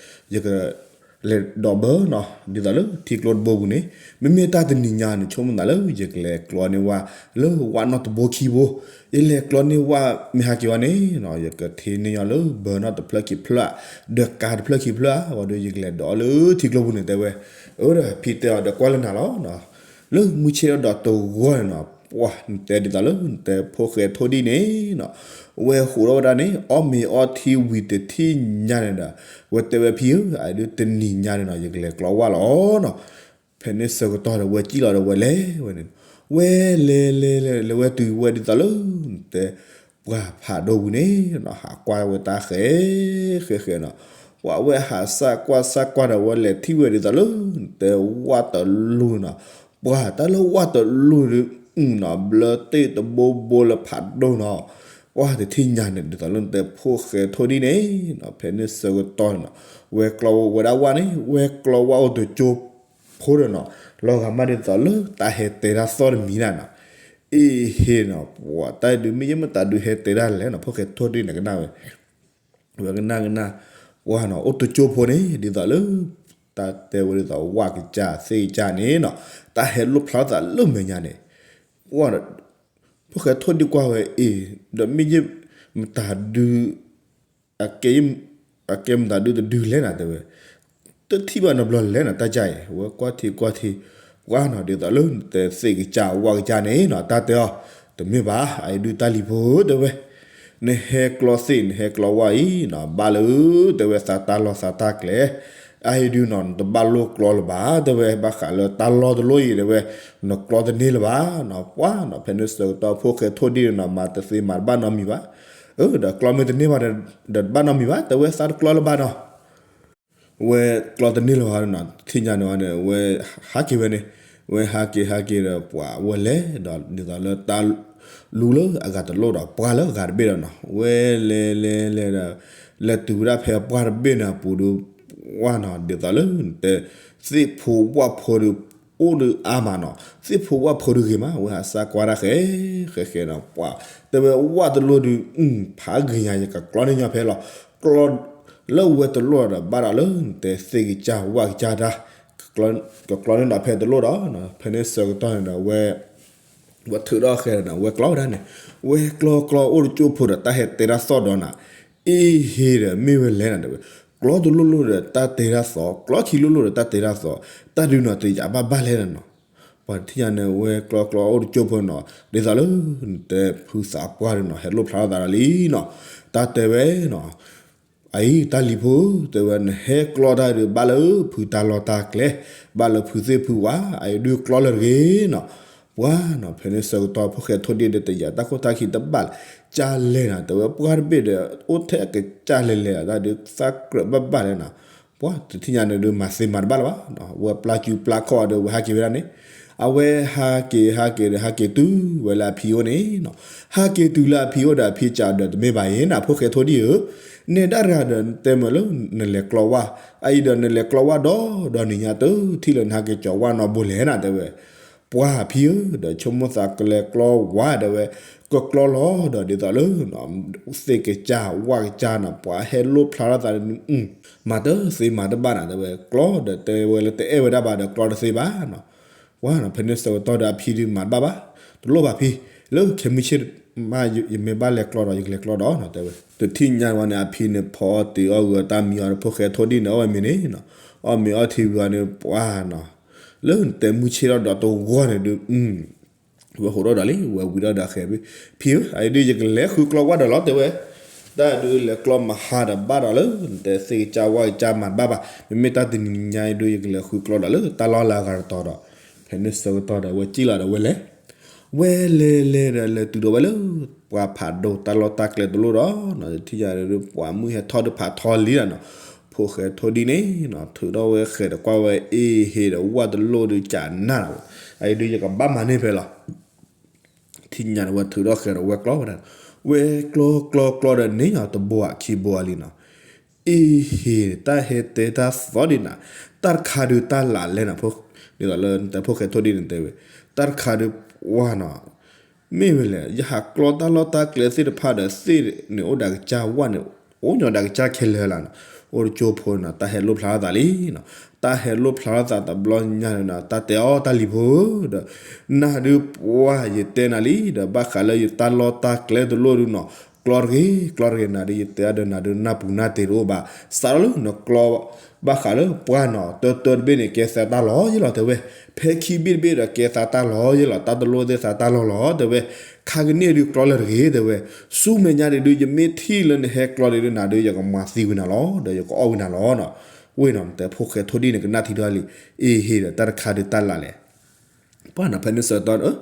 ဒိးဘၢနီၤ ဒ်သိးလၢထံကျိတဘိပူၤန့ၣ် မ့မ့ၢ်တၢ်တနံၤညါန့ၣ် ဆိကမိၣ်သးလၢ ယကလဲၤကျီန့ၢ်ဝဲ လၢဝၣ်နီတဘိခံဘိ ယလဲၤကျီန့ၢ်ဝၣ်မ့ၢ်ဟးက့ၤဝဲန့ၣ်နီၤ ယကထံၣ်န့ၢ်ညီလၢဘၢနီတဖျၢၣ်ခံဖျၢၣ် ဒီးကါတဖျၢၣ်ခံဖျၢၣ် ဝံၤဒီးယကလဲၤဒိးလၢထံကျိပူၤန့ၣ်တဲဝဲ အၢဒီးဖံတဲအီၤဒီးကွၢ်လၢနၤလီၤနီၤ လၢမုၢ်ဆ့ၣ်ဒီးတဂီၢ်န့ၣ်နီၤ ပှၤနတဲဒ်သိးလၢနတဲဖိၣ်ဃဲထိၣ်ဒံၣ်န့ၣ်နီၤ ဝဲဟူးထီၣ်ဝဲဒၣ်န့ၣ် အီၣ်မ့ၤအီထံဝံၤတထံၣ်ညါန့ၣ်ဒီး ဝဲတဲဝဲဖံဧၢ အဒုးတနံၤညါန့ၣ်နီၤ ယကလဲၤကျီဝၣ်လီၤနီၤ ဖဲန့ၣ်ဆၢကတီၢ်ဒီးဝဲစံၣ်လီၤဒီးဝဲလဲၤဝဲန့ၣ် ဝဲလဲၤလဲၤလဲၤလဲၤဝဲတုၤဝဲဒ်သိးလၢနတဲ ပှၢ်ဖးဒိၣ်ပူၤန့ၣ်နီၤ ဟးကွၢ်ဝဲတၢ်ဃဲ ဃဲဃဲနီၤ ပှၤဝဲဟးစၢ်ကွၢ်စၢ်ကွၢ်ဒီးဝဲလဲၤထံၣ်ဝဲဒ်သိးလၢနတဲဝၣ်တလူၢ်နီၤ ပှၤတၢ်လၢဝၣ်တလူၢ်ဒုး နီၤ ဘျၢတ့ၢ်တဘိဘိလၢဖးဒိၣ်နီၤ ပှၤတထံၣ်ညါန့ၣ် ဒ်သိးလၢနတဲဖိၣ်ဃဲထိၣ်ဒံၣ်န့ၣ်နီၤ ဖဲန့ၣ်ဆၢကတီၢ်န့ၣ်နီၤ ဝဲကျီဝဲဒၣ်ဝၣ်န့ၣ် ဝဲကျီဝၣ်အိၣ်တကၠိ ဖိဒီးနီၤ, လီၤဂာ်မးဒ်သိးလၢတၢ်ဟဲတဲတၢ်သီၣ်တမံၤဒၣ်နီၤ, အ့ဟ့နီၤ, ပှၤတၢ်ဒုးမ့ၢ်ယဲၢ်မတၤဒုးဟဲတဲတၢ်လဲၣ်နီၤ, ဖိၣ်ဃဲထိၣ်ဒံၣ်န့ၣ်ကနၣ်ဝဲ ဝဲကနၣ်ကနၣ်, ပှၤနီၤ အိၣ်တကၠိဖိန့ၣ် ဒ်သိးလၢ တၢ်တဲဝဲဒ်သိးဝၣ်ကစၢ်သ့ၣ်ကစၢ်န့ၣ်နီၤ, တၢ်ဟဲလိၣ်ဖျါသးလၢမဲာ်ညါန့ၣ်, ပှၤ ဖိၣ်ဃဲထိၣ်ဒံၣ်ကွၢ်ဝဲအ့ၣ်, ဒီးမ့ၢ်ယဲၢ်မတၤဒုး အကဲမတၤဒုးတဒုးလဲၣ်နၤတဲဝဲ, တထံၣ်ဘၣ်နီတဘျီလဲၣ်နၤ တၢ်ကၢ်အံၤ, ဝဲကွၢ်ထံကွၢ်ထံ, ပှၤနီၤ ဒ်သိးလၢနတဲသ့ၣ်ကစၢ်ဝၣ်ကစၢ်န့ၣ်နီၤ, တၢ်တဲအီၤ, တမ့ၢ်ဘၣ် အအံၤဒုးတၢ်လံၤဖိတဲဝဲ, နဟဲကျီသ့ၣ် နဟဲကျီဝၣ်အံၤနီၤ ဘၣ်လၢ တဲဝဲသးတၢ်လီၢ်သးတၢ်ကျဲ အအံၤဒုးနီၤ နတဘၣ်လိၣ်ကျီလၢၤဘၣ် တဲဝဲ ဘၣ်ဃးလၢတၢ်လီၢ်တလီၢ်အံၤတဲဝဲ, နကျီတန့ၢ်လၢၤဘၣ်နီၤ, ပှၤနီၤ ဖဲန့ၣ်ဆၢကတီၢ်ဖိၣ်ဃဲထိၣ်ဒံၣ်နီၤ မၤတသ့မၤတဘၣ်နီတမံၤဘၣ်, အၢ ဒီးကျီမ့ၢ်တန့ၢ်ဘၣ်ဒီး တဘၣ်နီတမံၤဘၣ် တဲဝဲသးတကျီလၢၤဘၣ်နီၤ ဝဲကျီတန့ၢ်လၢၤဘၣ်နီၤ တထံၣ်ညါန့ၣ်ဝဲန့ၣ် ဝဲဟးက့ၤဝဲန့ၣ်, ဝဲဟးက့ၤဟးက့ၤဒီးပှၤဝဲလဲၤဒီးဒ်သိးလၢတၢ် လူလၢအဂၤတလိၣ်ဒီးပှၢ်လၢအဂၤတဘ့ၣ်ဒီးနီၤ ဝဲလဲၤလဲၤလဲၤဒီး လဲၤတုၤဝဲဒၣ်ဖဲပှၢ်တဘ့ၣ်န့ၣ်အပူၤဒီး ပှၢ်နီၤ ဒ်သိးလၢ တဲ သ့ၣ်ဖိဝၣ်ဖိဒီး အိၣ်ဒီးအါမးနီၤ သ့ၣ်ဖိဝၣ်ဖိဒီးဂ့ၤမး ဝဲဟးစၢ်ကွၢ်တၢ်ဃဲ ဃဲဃဲနီၤ ပှၤ တဲဝဲဝၣ်တလိၣ်ဒီး ဖးဂ့ၤညါ ယကကျီန့ၢ်ညီဖဲလီၤ ကျီ လၢဝဲတလိၣ်ဒီးဘၣ်ဒီးလၢ တဲသ့ၣ်ကစၢ်ဝၣ်ကစၢ်တၢ် ကကျီန့ၢ်ဒီးဖဲတလိၣ်ဒီး ဖဲန့ၣ်ဆၢကတီၢ်န့ၣ်ဒီးဝဲ ဝဲထုးထီၣ်ဃဲဒီးနီၤ ဝဲကျီဝဲဒၣ်န့ၣ် ဝဲကျီကျီအိၣ်တကၠိဖိဒီးတၢ်ဟဲတဲတၢ်သီၣ်ဒီးနၤ အ့ဟ့ဒီးမ့ၢ်ဝဲလဲၣ်နၤတဲဝဲ ကျီတလိၣ်လိၣ်ဒီးတၢ်တဲတၢ်သီၣ် ကျီခံလိၣ်လိၣ်ဒီးတၢ်တဲတၢ်သီၣ် တၢ်ဒုးနီၤတယာ်ဘၣ်ဘၣ်လဲၣ်နၤနီၤ ပှၤတထံၣ်ညါန့ၣ် ဝဲကျီကျီအိၣ်တကၠိဖိနီၤ ဒ်သိးလၢ နတဲဖုသးပှၢ်ဒီးနီၤ ဟဲလိၣ်ဖျါထီၣ်သးဒီးလံနီၤ တၢ်တဲဝဲနီၤ အအံၤတၢ်လံၤဖိ တဲဝဲ နဟဲကျီတၢ်ဒုးဘၣ်လၢဖုတၢ်လီၢ်တၢ်ကျဲ ဘၣ်လၢဖုသ့ၣ်ဖုဝါ အအံၤဒုးကျီလၢတဂ့ၤနီၤ ပှၤနီၤ ဖဲန့ၣ်ဆၢကတီၢ်ဖိၣ်ဃဲထိၣ်ဒံၣ်ဒီးတယာ်တၢ်ခိၣ်တၢ်ခံတဘၣ်လဲၣ် ကၢ်လဲၣ်နၤ တဲဝဲပှၢ်တဘ့ၣ်ဒီး အိၣ်ထဲအကစၢ်လဲၤလဲၤ တၢ်ဒုးသးကြၢးဘၣ်ဘၣ်လဲၣ်နၤ ပှၤတထံၣ်ညါန့ၣ်ဒုးမၤသ့မၤတဘၣ်လၢၤဘၣ် ဝဲပျၢ်ကူပျၢ်ခီၣ်ဒီးဝဲဟးက့ၤဝဲဒၣ်န့ၣ် အဝဲဟးက့ၤဟးက့ၤဒီးဟးက့ၤတုၤဝဲလၢအဖံအိၣ်န့ၣ်နီၤ ဟးက့ၤတုၤလၢအဖံအိၣ်ဒီးအဖံစံးဒီး တမ့ၢ်ဘၣ်အံၤနၤ ဖိၣ်ဃဲထိၣ်ဒံၣ်ဧၢ နဲဒၣ်တဂၤဒီးနတဲမုာ်လၢ နလဲၤကျီဝၣ် အအံၤဒီးနလဲၤကျီဝၣ်ဒီး ဒီးနံၤညါတထံၣ်လၢနဟးက့ၤကၠီၤဝၣ်နီတဘိလဲၣ်နၤ တဲဝဲ ပှၤဖံဧၢ ဒီးဆိကမိၣ်သးကလဲၤကျီဝၣ်တဲဝဲ ကကျီလီၤဒီးဒ်သိးလၢ သ့ၣ်ကစၢ်ဝၣ်ကစၢ်နီၤ ပှၤဟဲလိၣ်ဖျါထီၣ်သး မၤတသ့မၤတဘၣ်နၤ တဲဝဲ ကျီဒီးတဲဝဲလၢတအဲၣ်ဝဲဒၣ်ဘၣ်ဒီးကျီတသ့ဘၣ်နီၤ ပှၤနီၤ ဖဲန့ၣ်ဆၢကတီၢ်ဒီးအဖံဒုးမၤတဘၣ်ဘၣ် တလိၣ်ဘၣ်ဖံ လၢခဲမုၢ်ဆ့ၣ်မး ယမ့ၢ်ဘၣ်လဲၤကျီဒီး ယကလဲၤကျီဒီးနီၤ တဲဝဲ တထံၣ်ညါဝဲန့ၣ် အဖံန့ၣ်ဖီအီၣ်တ့ၤအီၣ်ဂုာ်အီၣ်တၢ်မံအီၤဒီး ဖိၣ်ဃဲထိၣ်ဒံၣ်န့ၣ် အီၣ်ဝဲမ့ၤန့ၣ်နီၤ အီၣ်မ့ၤအီထံဝံၤအီၤန့ၣ် ပှၤနီၤ လၢနတဲမုၢ်ဆ့ၣ်ထီၣ်ဒီးတဂီၢ်န့ၣ်ဒုး ဝဲဟိးထီၣ်ဒီးလံ ဝဲဝံၤထီၣ်ဒီးဃဲၤ ဖံဧၢ အအံၤဒုးယကလဲၤဃုကျီဝၣ်ဒီးလီၤ တဲဝဲ တၢ်ဒုးလဲၤကျီမဟါဒီးဘၣ်ဒီးလၢ နတဲသ့ၣ်ကစၢ်ဝၣ်ကစၢ်မၤတဘၣ်ဘၣ် မ့မ့ၢ်တၢ်တနံၤညါအံၤဒုး ယကလဲၤဃုကျီဒီးလၢတၢ်လီၢ်လၢအဂၤတတီၤဒီး ဖဲန့ၣ်ဆၢကတီၢ်ဒီး ဝဲစံၣ်လီၤဒီးဝဲလဲၤ ဝဲလဲၤလဲၤဒီးလဲၤတုၤဒီးဝဲလၢ ပှၤဖးဒိၣ်တၢ်လီၢ်တၢ်ကျဲတလိၣ်ဒီး တထံၣ်ညါဒီး ပှၤမုၢ်ဟဲထီၣ်ဒုးဖးထီလံဒီးနီၤ ဖိၣ်ဃဲထိၣ်ဒံၣ်န့ၣ်နီၤ ထုးထီၣ်ဝဲဃဲၤဒီးကွၢ်ဝဲ အ့ဟ့ဒီးဝၣ်တလိၣ်ဒုးကနၣ်ဒီး အအံၤဒုးယကဘၣ်မၤန့ၢ်ဖဲလီၤ ထံၣ်ညါန့ၣ် ဝဲထုးထီၣ်ဃဲၤဒီးဝဲကျီဝဲဒၣ် ဝဲကျီကျီကျီဒီးန့ၣ်ညီတဘိအခံဘိအလံနီၤ အ့ဟ့ တၢ်ဟဲတဲတၢ်သီၣ်ဒံးနၤ တၢ်တခါဒုးတၢ်လၢ်လဲၣ်နၤ ဒ်သိးလၢနတဲဖိၣ်ဃဲထိၣ်ဒံၣ်န့ၣ်တဲဝဲ တၢ်တခါဒုးဝါနီၤ မ့ၢ်ဝဲလဲၣ် ယဟးကျီတၢ်လီၢ်တၢ်ကျဲသ့ၣ်တဖၣ်ဒီးသ့ၣ်န့ၣ်အိၣ်ဒီးကစၢ်ဝၣ်န့ၣ် အိၣ်ညီဒီးကစၢ်ခဲလၢာ်လီၤနီၤ အိၣ်တကၠိဖိနီၤ တၢ်ဟဲလိၣ်ဖျါထီၣ်သးလံနီၤ တၢ်ဟဲလိၣ်ဖျါထီၣ်သးတဘျီညါန့ၣ်နီၤ တၢ်တဲအီၤတၢ်လံၤဖိဒီး နၤဒုးပှၤယတဲနၤလံဒီး ဘၣ်ဃးလၢယတၢ်လီၢ်တၢ်ကျဲတလိၣ်ဒုးနီၤ ကျီတဂ့ၤ ကျီတဂ့ၤ နၤဒုးယတဲအါဒီးနၤဒုးနၢ်ပူၤနၢ်တ့ၤတအိၣ်ဘၣ် စးထီၣ်လၢနကျီ ဘၣ်ဃးလၢပှၤနီၤ တၢတၢတဘ့ၣ်န့ၣ် ကဲသးတၢ်လီၤယဲလီၤတဲဝဲ ဖဲခံဘ့ၣ်တဘ့ၣ်ဒီးကဲသးတၢ်လီၤယဲလီၤ တၢ်တလိၣ်သ့ၣ်သးတၢ်လီၤလီၤတဲဝဲ ခါကန့ၣ်ဒုးကျီလၢတဂ့ၤတဲဝဲ ဆူမဲာ်ညါဒုး ယမ့ၢ်ထံၣ်လၢနဟဲကျီဒုး နၤဒုးယကမၤသံဝံၤနၤလီၤ ဒီးယကအီၣ်ဝံၤနၤလီၤနီၤ ဝ့ၢ်နီၤ နတဲဖိၣ်ဃဲထိၣ်ဒံၣ်န့ၣ် ကနၣ်ထံဒိၣ်လံ အ့ဟ့ဒီး တၢ်တခါဒုးတၢ်လၢ်လဲၣ် ပှၤနီၤ ဖဲန့ၣ်ဆၢကတီၢ်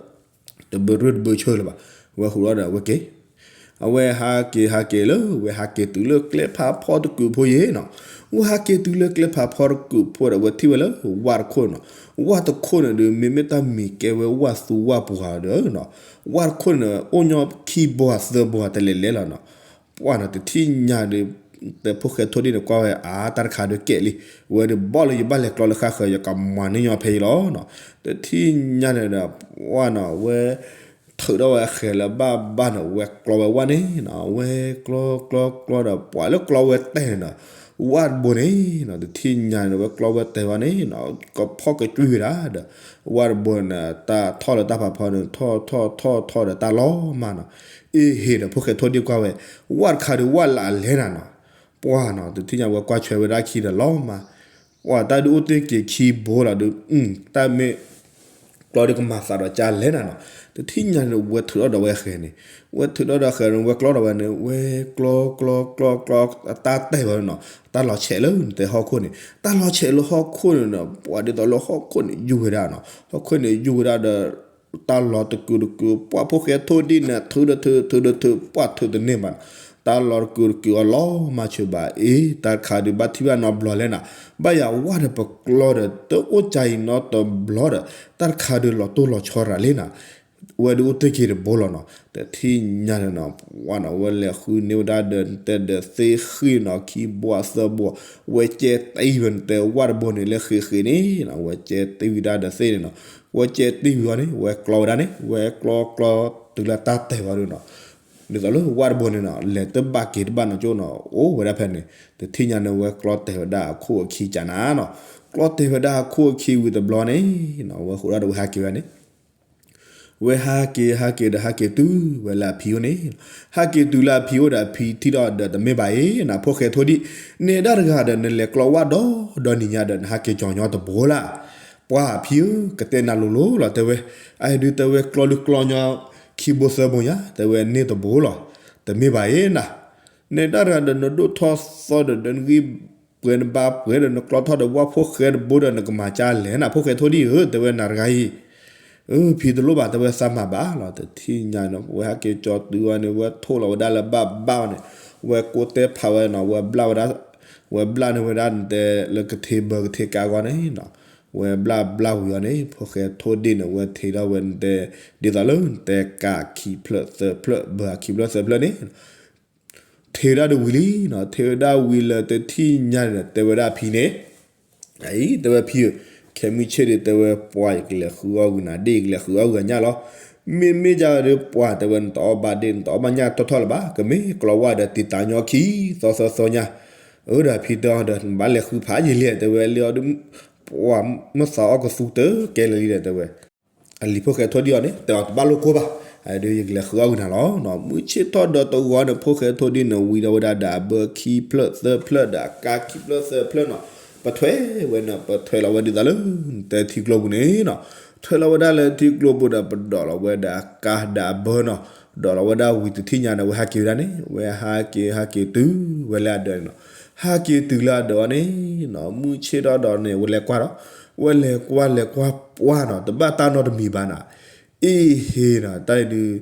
တဘုးရ့ၣ်တဘုးဆၢလၢၤဘၣ် ဝဲဟူးထီၣ်ဒီးဝဲက့ၤ အဝဲဟးက့ၤဟးက့ၤလၢ ဝဲဟးက့ၤတုၤလၢကျဲဖးဖီတကုာ်ဖိယ့ၤနီၤ ဝဲဟးက့ၤတုၤလၢကျဲဖးဖီတကုာ်ဖိဒီး ဝဲထံၣ်ဝဲလၢဝၣ်တခိၣ်နီၤ ဝၣ်တခိၣ်န့ၣ်ဒုး မ့မ့ၢ်တၢ်မံၤကဲဝဲဝၣ်သူဝၣ်ပှၢ်ဒီးနီၤ ဝၣ်တခိၣ်န့ၣ် အိၣ်ညီခံဘိသၢဘိတလဲၤလဲၤလီၤနီၤ ပှၤနီၤ တထံၣ်ညါဒုး တဲဖိၣ်ဃဲထိၣ်ဒံၣ်န့ၣ်ကွၢ်ဝဲ အါ တၢ်တခါဒုးကဲးလံ, ဝဲဒုးဘီၣ်လၢယဘၣ်လဲၤကျီလၢဃၣ်ဃၢၤ ယကမၤန့ၢ်ညီဖဲအံၤလီၤနီၤ. တထံၣ်ညါန့ၣ်ဒီး ပှၢ်နီၤ ဝဲ ထုးထီၣ်ဝဲအဃဲၤလၢဘၣ်ဘၣ်န့ၣ် ဝဲကျီဝဲဝၣ်န့ၣ်နီၤ, ဝဲကျီကျီကျီဒီး ပှၢ်လၢကျီဝဲတဲာ်န့ၣ်ဒီး ဝၣ်တဘိန့ၣ်နီၤ, တထံၣ်ညါန့ၣ် ဝဲကျီဝဲတဲာ်ဝဲန့ၣ်နီၤ, ကဖီၣ်ကကွံာ်ဝဲဒၣ်ဒီး ဝၣ်တဘိန့ၣ် တၢ်ထီၣ်လၢတၢ်ဖးဖီန့ၣ် ထီၣ်ထီၣ်ထီၣ်ထီၣ်ဒီးတၢ်လီၤမၢ်နီၤ. အ့ဟ့ဒီး ဖိၣ်ဃဲထိၣ်ဒံၣ်ကွၢ်ဝဲ ဝၣ်တခါဒုးဝၣ်လၢအလဲၤနၤနီၤ. ပှၢ်နီၤ တထံၣ်ညါဝဲကွၢ်ဆွဲဝဲဒၣ်ခံဒီးလီၤမၢ်, ပှၢ်တၢ်ဒုးအိၣ်တ့ၢ်က့ၤခံဘိလီၤဒုး တၢ်မ့ၢ် ကျီဒုးကမၤသးဒီးကၢ်လဲၤနၤနီၤ. တထံၣ်ညါန့ၣ် ဝဲထုးထီၣ်ဒီးဝဲအဃဲၤန့ၣ်, ဝဲထုးထီၣ်ဒီးအဃဲၤန့ၣ် ဝဲကျီဒီးဝဲန့ၣ် ဝဲကျီကျီကျီကျီ တၢ်တဲာ်ဝဲနီၤ, တၢ်လီၤဆဲးလၢနတဲဟီၣ်ခိၣ်န့ၣ်, တၢ်လီၤဆဲးလၢဟီၣ်ခိၣ်န့ၣ်နီၤ, ပှၢ်ဒ်သိးလၢဟီၣ်ခိၣ်န့ၣ်ယူၢ်ဝဲဒၣ်နီၤ, ဟီၣ်ခိၣ်န့ၣ်ယူၢ်ဝဲဒၣ်ဒီး တၢ်လီၤတကုာ်တကုာ် ပှၢ်ဖိၣ်ဃဲထိၣ်ဒံၣ်န့ၣ် ထုးဒီးထုး ထုးဒီးထုး ပှၢ်ထုးတန့ၢ်ဘၣ်နီၤ, တၢ်လီၤတကုာ်တကုာ်အီၤလီၤမၢ်ဆၢဘၣ်အ့, တၢ်တခါဒုးဘၣ်ထံၣ်ဘၣ်နီတဘျီလဲၣ်နၤ, ဘၣ်ယၤဝၣ်ဒီးပကျီဒီး တအိၣ်ကၢ်အံၤနီတဘျီဒီး တၢ်တခါဒုးလီၤတိၢ်လီၤဆီရၤလံနၤ ဝဲဒုးအိၣ်တ့ၢ်က့ၤတဘိလီၤနီၤ. တထံၣ်ညါန့ၣ်နီၤ ပှၢ်နီၤ ဝဲလဲၤဃုန့ၢ်ဝဲဒၣ်ဒီး နတဲဒီးသ့ၣ်ဃံၣ်နီၤ ခံဘိသၢဘိ, ဝဲကဲတံၢ်ဝဲနတဲဝၣ်တဘိန့ၣ် လၢဃ့ဃ့န့ၣ်နီၤ ဝဲကဲတံၢ်ဝံၤဒၣ်ဒီးသ့ၣ်န့ၣ်နီၤ, ဝဲကဲတံၢ်ဝံၤအီၤန့ၣ် ဝဲကျီဝဲဒၣ်န့ၣ် ဝဲကျီကျီတုၤလၢတၢ်တဲာ်ဝဲဒၣ်နီၤ. ဒ်သိးလၢဝၣ်တဘိန့ၣ်နီၤ လဲၤတဘၣ်က့ၤတဘၣ်နီၤကၠိနီၤ အိၣ်ဝဲဒၣ်ဖဲန့ၣ်, တထံၣ်ညါန့ၣ် ဝဲကျီတဲာ်ဝဲဒၣ်အခိၣ်အခံကနၤနီၤ, ကျီတဲာ်ဝဲဒၣ်အခိၣ်အခံဝံၤတဘျီန့ၣ်နီၤ ဝဲဃိးဒၣ်ဒီးဝဲဟးက့ၤဝဲဒၣ်န့ၣ် ဝဲဟးက့ၤဟးက့ၤဒီးဟးက့ၤတုၤဝဲလၢအဖံအိၣ်န့ၣ်, ဟးက့ၤတုၤလၢအဖံအိၣ်ဒီးအဖံထံၣ်ဒီးဒီးတမ့ၢ်ဘၣ်အံၤ နဖိၣ်ဃဲထိၣ်ဒံၣ်, နဲဒၣ်တဂၤဒီးနလဲၤကျီဝၣ်ဒီးဒီနံၤညါဒီး နဟးက့ၤကၠီၤညီတဘိလၢ်. ပှၢ်ဖံဧၢ ကတဲနၤလိၤလိၤလီၤ တဲဝဲ, အဒုးတဲဝဲကျီဒုးကျီညီခံဘိသၢဘိညါ တဲဝဲန့ၢ်တဘိလီၤ, တမ့ၢ်ဘၣ်အံၤနၤ, နဲဒၣ်တဂၤဒီးနဒိၣ်ထီၣ်သီဒီးနဂံၢ်ပှဲၤနဘါပှဲၤဒီးနကျီထီၣ်ဒီးဝၣ်ဖိၣ်ဃဲတဘိဒီးနကမၤကၢ်လဲၣ်နၤ ဖိၣ်ဃဲထိၣ်ဒံၣ်ဧၢ တဲဝဲနၤတဂၤအံၤ အၢ ဖံတလိၣ်ဘၣ် တဲဝဲသးမၤဘၣ်လီၤ. တထံၣ်ညါန့ၣ် ဝဲဟဲက့ၤကၠီတုၤဝဲန့ၣ် ဝဲထိၣ်လီၤဝဲဒၣ်လၢဘၣ်ဘၣ်န့ၣ်, ဝဲကိးတဲဖးဝဲနီၤ ဝဲဘျၣ်ဝဲဒၣ်, ဝဲဘျၣ်န့ၢ်ဝဲဒၣ်နတဲလၢကထ့ဘၢကထ့ကါဂီၢ်န့ၣ်နီၤ, ဝဲဘျၣ်ဘျၣ်ဝံၤအီၤန့ၣ် ဖိၣ်ဃဲထိၣ်ဒံၣ်န့ၣ် ဝဲထ့ထီၣ်ဝဲနတဲ, ဒ်သိးလၢနတဲကါခံဖျၢၣ်သၢဖျၢၣ် ဘၢခံဖျၢၣ်သၢဖျၢၣ်န့ၣ် ထ့ဝဲဒၣ်တဝံၤလံနီၤ, ထ့ဝဲဒၣ်ဝံၤလၢတထံၣ်ညါန့ၣ် တဲဝဲဒၣ်ဖံန့ၣ်, အံၤ တဲဝဲဖံဧၢ, ခဲမုၢ်ဆ့ၣ်ဒီး တဲဝဲပှၢ်ယကလဲၤဃုအီၣ်ဂုာ်နၤဒ့ၣ် ယကလဲၤဃုအီၣ်ဂုာ်ညၣ်လီၤ. မ့မ့ၢ်ဒ်ဒီးပှၢ် တဲဝဲနတအီၣ်ဘၣ်ဒ့ၣ် နတအီၣ်ဘၣ်ညၣ်ထီၣ်ထီၣ်လၢၤဘၣ်, ကမ့ၢ်ကျီဝၣ်ဒီးတံာ်တာ်ညီခံသီသၢသီညါ, အၢ ဒီးဖံတဲအီၤဒီး နဘၣ်လဲၤဃုဖးယံာ်လံ တဲဝဲလၢအီၤဒုး, ပှၢ်မ့ၢ်သးအီၣ်ကသူတကဲလၢာ်လံဒီး တဲဝဲ အလံၤဖိၣ်ဃဲထိၣ်ဒံၣ်အီၤန့ၣ် တဲအီၤတဘၣ်လိာ်ကိၢ်ဘၣ်, အဒုးယကလဲၤဃုအီၣ်ဂုာ်နၤလီၤ. မုၢ်ဆ့ၣ်ထီၣ်ဒီးတဂီၤန့ၣ် ဖိၣ်ဃဲထိၣ်ဒံၣ်န့ၣ် ဝံဒီးဝဲဒၣ်ဒီးအဘၢခံဖျၢၣ်သၢဖျၢၣ်ဒီးအကါခံဖျၢၣ်သၢဖျၢၣ်နီၤ, ပထွဲဝဲန့ၣ် ပထွဲလီၤဝဲဒ်သိးလၢ နတဲထံကျိပူၤန့ၣ်နီၤ, ထွဲလီၤဝဲဒၣ်လၢထံကျိပူၤဒီး ပဒိးလီၤဝဲဒၣ်အကါဒီးအဘၢနီၤ, ဒိးလီၤဝဲဒၣ်ဝံၤတထံၣ်ညါဒီး ဝဲဟးက့ၤဝဲဒၣ်န့ၣ် ဝဲဟးက့ၤဟးက့ၤတုၤဝဲလၢအဒၢးန့ၣ်နီၤ, ဟးက့ၤတုၤလၢအဒၢးအီၤန့ၣ်နီၤ မုၢ်ဆ့ၣ်ထီၣ်ဒီးန့ၣ် ဝဲလဲၤကွၢ်ဒီး ဝဲလဲၤကွၢ်လဲၤကွၢ်ပှၢ်နီၤ တဘၣ်တၢ်နီတမံၤဘၣ်နီၤ, အ့ဟ့နီၤ တၢ်အံၤဒုး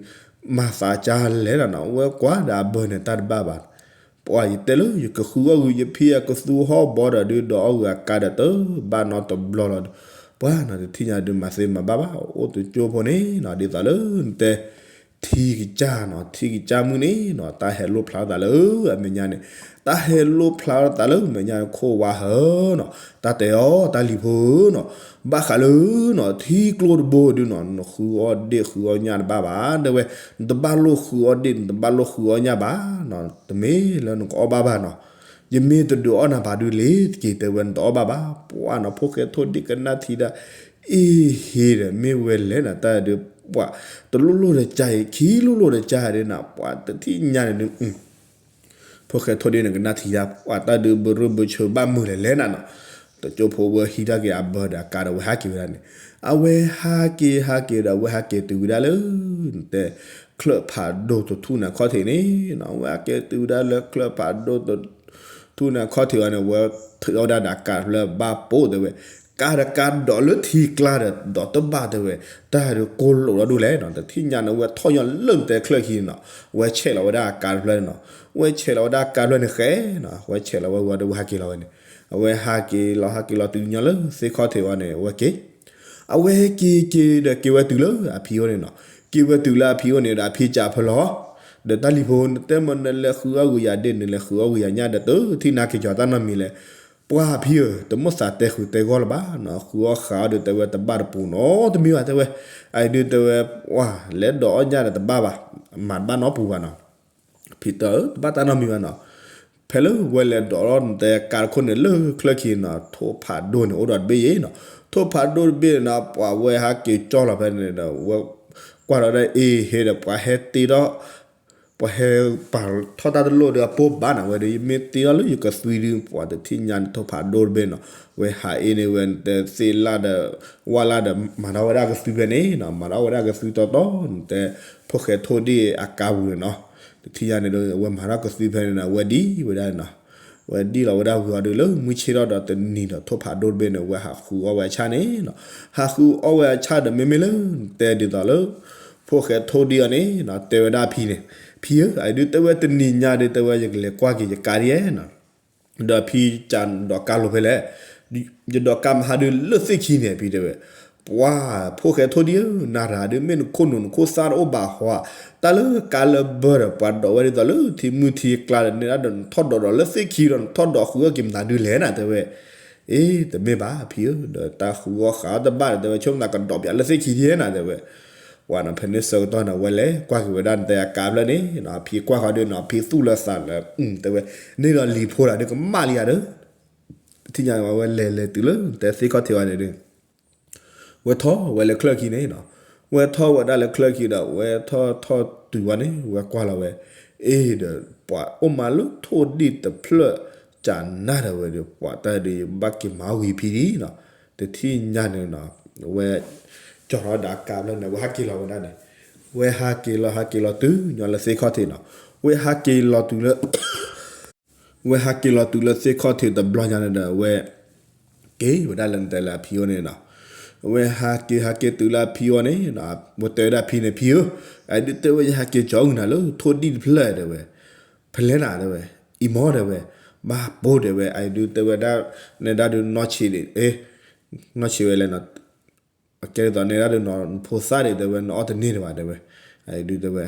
မၤသးကၢ်လဲၣ်နီၤနီၤ ဝဲကွၢ်ဒီးအဘၢန့ၣ် တၢ်တဘၣ်ဘၣ်, ပှၢ်ယတဲလၢ ယကဃုအီၣ်ဂုာ်ယဖံအကသူဟီၣ်ဘီဒီးဒုး ဒီးအီၣ်ဂုာ်အကါဒီးတဘၣ်နီတဘျီလီၤ, ပှၢ်နီၤ တထံၣ်ညါဒုး မၤသ့မၤဘၣ်ဘၣ် အိၣ်တကၠိဖိန့ၣ်နီၤ ဒ်သိးလၢနတဲ ထံကစၢ်နီၤ ထံကစၢ်မုၢ်န့ၣ်နီၤ တၢ်ဟဲလိၣ်ဖျါထီၣ်သးလၢအမဲာ်ညါန့ၣ်, တၢ်ဟဲလိၣ်ဖျါထီၣ်သးလၢအမဲာ်ညါန့ၣ် ခိၣ်ဝါဟၢနီၤ, တၢ်တဲအီၤ တၢ်လံၤဖိဧၢနီၤ, ဘၣ်ဃးလၢနီၤ ထံကျိတဘိဒုးနီၤ နဃုအီၣ်ဒ့ၣ်ဃုအီၣ်ညၣ်တဘၣ်ဘၣ် တဲဝဲ, နတဘၣ်လိၣ်ဃုအီၣ်ဒ့ၣ် နတဘၣ်လိၣ်ဃုအီၣ်ညၣ်ဘၣ်နီၤ, တမ့ၢ်လၢနကအီၣ်ဘၣ်ဘၣ်နီၤ, ယမ့ၢ်တဒုးအီၣ်နၤဘၣ်ဒုးလ့ၤတက့ၢ် တဲဝဲ နတအီၣ်ဘၣ်ဘၣ်, ပှၢ်နီၤ ဖိၣ်ဃဲထိၣ်ဒ့ၣ်ကနၣ်ထံဒၣ် အ့ဟ့ဒီး မ့ၢ်ဝဲလဲၣ်နီၤ တၢ်ဒုး ပှၢ် တလိၣ်လိၣ်ဒီးကၢ်အံၤ ခံလိၣ်လိၣ်ဒီးကၢ်ဒုးနီၤ ပှၢ်တထံၣ်ညါန့ၣ်ဒုး ဖိၣ်ဃဲထိၣ်ဒ့ၣ်န့ၣ် ကနၣ်ထံဒၣ် ပှၢ်တၢ်ဒုးဘုရူၢ်ဘုဆၢဘၣ်မုာ်လဲၣ်လဲၣ်နၤနီၤ, တကၠိဖိဝဲဟံးထီၣ်က့ၤအဘၢဒီးအကါဒီး ဝဲဟးက့ၤဝဲဒၣ်န့ၣ်, အဝဲဟးက့ၤဟးက့ၤဒီး ဝဲဟးက့ၤတုၤဝဲဒၣ်လၢ နတဲ ချၢၣ်ဖးဒိၣ်တထူၣ်န့ၣ်အခီၣ်ထံးန့ၣ်နီၤ, ဝဲဟးက့ၤတုၤဝဲဒၣ်လၢချၢၣ်ဖးဒိၣ်တထူၣ်န့ၣ်အခီၣ်ထံးဝဲန့ၣ် ဝဲထုးထီၣ်ဝဲဒၣ်ဒီးအကါတဖျၢၣ်ဘၣ်ပိာ်တဲဝဲ, ကါဒီးကါဒီးလၢထံကျါဒီး ဒီးတဘၣ်တဲဝဲ, တၢ်ဒုးကိၢ်လိာ်ဒီးဒိၣ်လဲၣ်နီၤ, တထံၣ်ညါန့ၣ် ဝဲထီၣ်ညီလၢနတဲချၢၣ်ခံန့ၣ်နီၤ, ဝဲဆဲးလီၤဝဲဒၣ်အကါတဖျၢၣ်န့ၣ်နီၤ, ဝဲဆဲးလီၤဝဲဒၣ်အကါတဖျၢၣ်န့ၣ်ဃဲနီၤ, ဝဲဆဲးလီၤဝဲဝံၤဒီး ဝဲဟးက့ၤလီၤဝဲန့ၣ်, အဝဲဟးက့ၤလီၤ ဟးက့ၤလီၤတုၤညီလၢသ့ၣ်ခီၣ်ထံးဝဲန့ၣ် အဝဲက့ၤ အဝဲက့ၤက့ၤဒီးက့ၤဝဲတုၤလၢအဖံအိၣ်န့ၣ်နီၤ, က့ၤဝဲတုၤလၢအဖံအိၣ်န့ၣ်ဒီး အဖံကးဖၢလီၤ, ဒီးတၢ်လံၤဖိ နတဲမ့ၢ်နလဲၤဃုအီၣ်ဂ့ၤယၤဒ့ၣ် နလဲၤဃုအီၣ်ဂ့ၤယၤညၣ်ဒီး တထံၣ်နၤက့ၤကီၤတၢ်နီတမံၤလဲၣ်. ပှၢ်ဖံဧၢ, တမိၣ်သးတဲဃုာ်တဲဂီၢ်လၢၤဘၣ်နီၤ, ဃုအီၣ်ဃုအီဒီးတဲဝဲတဘၣ်တပူၤနီတမံၤဘၣ်တဲဝဲ. အအံၤဒုးတဲဝဲ, ပှၢ်လဲၤဒိးအီၣ်ညၣ်ဒီးတဘၣ်ဘၣ်, မၤတဘၣ်နီတပူၤဘၣ်နီၤ. ဖံတဲအၢ တဘၣ်တၢ်နီတမံၤဘၣ်နီၤ. ဖဲလၢဝဲလဲၤဒိးလီၤနတဲကါတခိၣ်န့ၣ် လၢချၢၣ်ခံနီၤ ထိၣ်ဖးဒိၣ်န့ၣ် အိၣ်ဒီးတဘ့ၣ်ယဲနီၤ. ထိၣ်ဖးဒိၣ်တဘ့ၣ်နီၤ ပှၤဝဲဟးက့ၤကၠီလီၤဖဲန့ၣ်ဒီး ဝဲကွၢ်ထီၣ်ဒၣ်အ့ဟ့ဒီး ပှၤဟဲတ့ထီၣ် ပှၤဟဲပာ်ထီၣ်တၢ်တလိၣ်ဒီးအပိၢ်ဘၣ်နီၤ, ဝဲဒီးယမ့ၢ်တ့ထီၣ်လၢယကသွံဒုး ပှၤတထံၣ်ညါန့ၣ် ထိၣ်ဖးဒိၣ်တဘ့ၣ်နီၤ. ဝဲဟးအ့န့ၣ် ဝဲနတဲသ့ၣ်လၣ်ဒီး ဝၣ်လၣ်ဒီး မၤထီၣ်ဝဲဒၣ်ကသွံဖဲန့ၣ်နီၤ, မၤထီၣ်ဝဲဒၣ်ကသွံတီတီ နတဲ ဖိၣ်ဃဲထိၣ်ဒံၣ်အကါပူၤန့ၣ်နီၤ. တထံၣ်ညါန့ၣ်ဒီး ဝဲမၤထီၣ်ကသွံဖဲန့ၣ်နီၤ ဝဲဒံဝဲဒၣ်နီၤ. ဝဲဒံလီၤဝဲဒၣ်ဝံၤအီၤဒီး လၢမုၢ်ဆ့ၣ်ထီၣ်ဒီးတနံၤဒီး ထိၣ်ဖးဒိၣ်တဘ့ၣ်န့ၣ် ဝဲဟးဃုအီၣ်ဝဲအဆၣ်န့ၣ်နီၤ. ဟးဃုအီၣ်ဝဲအဆၣ်ဒီး မ့မ့ၢ်လၢနတဲဒ်သိးလၢ ဖိၣ်ဃဲထိၣ်ဒံၣ်အီၤန့ၣ်နီၤ တဲဝဲဒၣ်ဖံန့ၣ်, ဖံဧၢ, အအံၤဒုးတဲဝဲတနံၤညါဒုး တဲဝဲယကလဲၤကွၢ်က့ၤယကါဒ်ယဲနီၤ. ဒီးဖံကးဒီးကါလိၤဖဲလဲၣ်, ယဒိးကါမဟါဒုးလၢသ့ၣ်ခံန့ၣ် ဖံတဲဝဲ. ပှၢ် ဖိၣ်ဃဲထိၣ်ဒံၣ်ဧၢ, နၤတဂၤဒုး မ့ၢ်နခိၣ်နူာ်နခိၣ်သၣ်တအိၣ်ဘၣ်ဟီဧါ, တၢ်လၢကါလၢဘၢဒီး ပှၤဒိးဝဲဒ်သိးလၢထံမုၢ်ထံကျါဒီး နဲဒၣ်ဒီးနထီၣ်ဒိးဒီးလၢသ့ၣ်ခံဒီး နထီၣ်ဒိးဃုအီၣ်က့ၤမနုၤဒုးလဲၣ်နၤ တဲဝဲ. အ့ တမ့ၢ်ဘၣ်ဖံဧၢ, ဒီးတၢ်ဃုအီၣ်ဃုအီၣ်တဘၣ်ဒီး တဲဝဲ ဆိကမိၣ်သးကဒိးပၠးလၢသ့ၣ်ခံဒ်နၤ တဲဝဲ. ပှၢ်နီၤ ဖဲန့ၣ်ဆၢကတီၢ်န့ၣ် ဝဲလဲၤကွၢ်က့ၤဝဲဒၣ်နတဲအကါဖျၢၣ်န့ၣ်နီၤ, ဖံကွၢ်ဃီဒုးနီၤ ဖံသူၣ်လၢသးလၢ တဲဝဲ, န့ၢ်ဒီးလံၤဖိတဂၤဒုးကမၣ်လံဧါဒီး တထံၣ်ညါဝဲလဲၤလဲၤတုၤလၢတဲသ့ၣ်ခီၣ်ထံးဝဲန့ၣ်ဒုး ဝဲထီၣ်ဝဲလၢချၢၣ်ခံန့ၣ်နီၤ, ဝဲထီၣ်ဝဲဒၣ်လၢချၢၣ်ခံဒီး ဝဲထီၣ်ထီၣ်တုၤဝဲန့ၣ် ဝဲကွၢ်လီၤဝဲ, အ့ဒီး ပှၤအိၣ်မးလၢထိၣ်ဒံၣ်တဖျၢၣ်ကနၣ်ဒီးဝဲဒီး ပှၤတၢ်ဒုးဘၣ်က့ၤမၤအီၣ်ဂ့ၤဖံဒံးနီၤ, တထံၣ်ညါန့ၣ်နီၤ, ဝဲ ကၠီၤထီၣ်ဒၣ်ကါဖျၢၣ်န့ၣ် ဝဲဟးက့ၤလီၤဝဲဒၣ်န့ၣ်, ဝဲဟးက့ၤလီၤဟးက့ၤလီၤတုၤညီလၢသ့ၣ်ခီၣ်ထံးနီၤ, ဝဲဟးက့ၤလီၤတုၤလၢ ဝဲဟးက့ၤလီၤတုၤလၢသ့ၣ်ခီၣ်ထံးတဘျီညါန့ၣ်ဒီး ဝဲ က့ၤဝဲဒၣ်လၢနတဲလၢအဖံအိၣ်န့ၣ်နီၤ, ဝဲဟးက့ၤဟးက့ၤတုၤလၢအဖံအိၣ်န့ၣ်, ဝဲတဲဝဲဒၣ်ဖံန့ၣ် ဖံဧၢ, အဒုးတဲဝဲယဟးက့ၤကၠီၤဂုာ်နၤလၢထိၣ်ဒံၣ်တဖျၢၣ်တဲဝဲ, ဖဲလဲၣ်နၤတဲဝဲ, အံၤမ့ၢ်တဲဝဲ, ဘၣ်ပိၢ်တဲဝဲ, အဒုးတဲဝဲဒၣ်, နဲဒၣ်ဒုးနီၢ်ဆံးဒံး, နီၢ်ဆံးဝဲလဲၣ်နီၤ, ကဲဒ်သိးနဲဒၣ်ဒုးနီၤ နဖိသၣ်ဒံးတဲဝဲ နအီၣ်တန့ၢ်တဘၣ်တဲဝဲ, အဒုးတဲဝဲ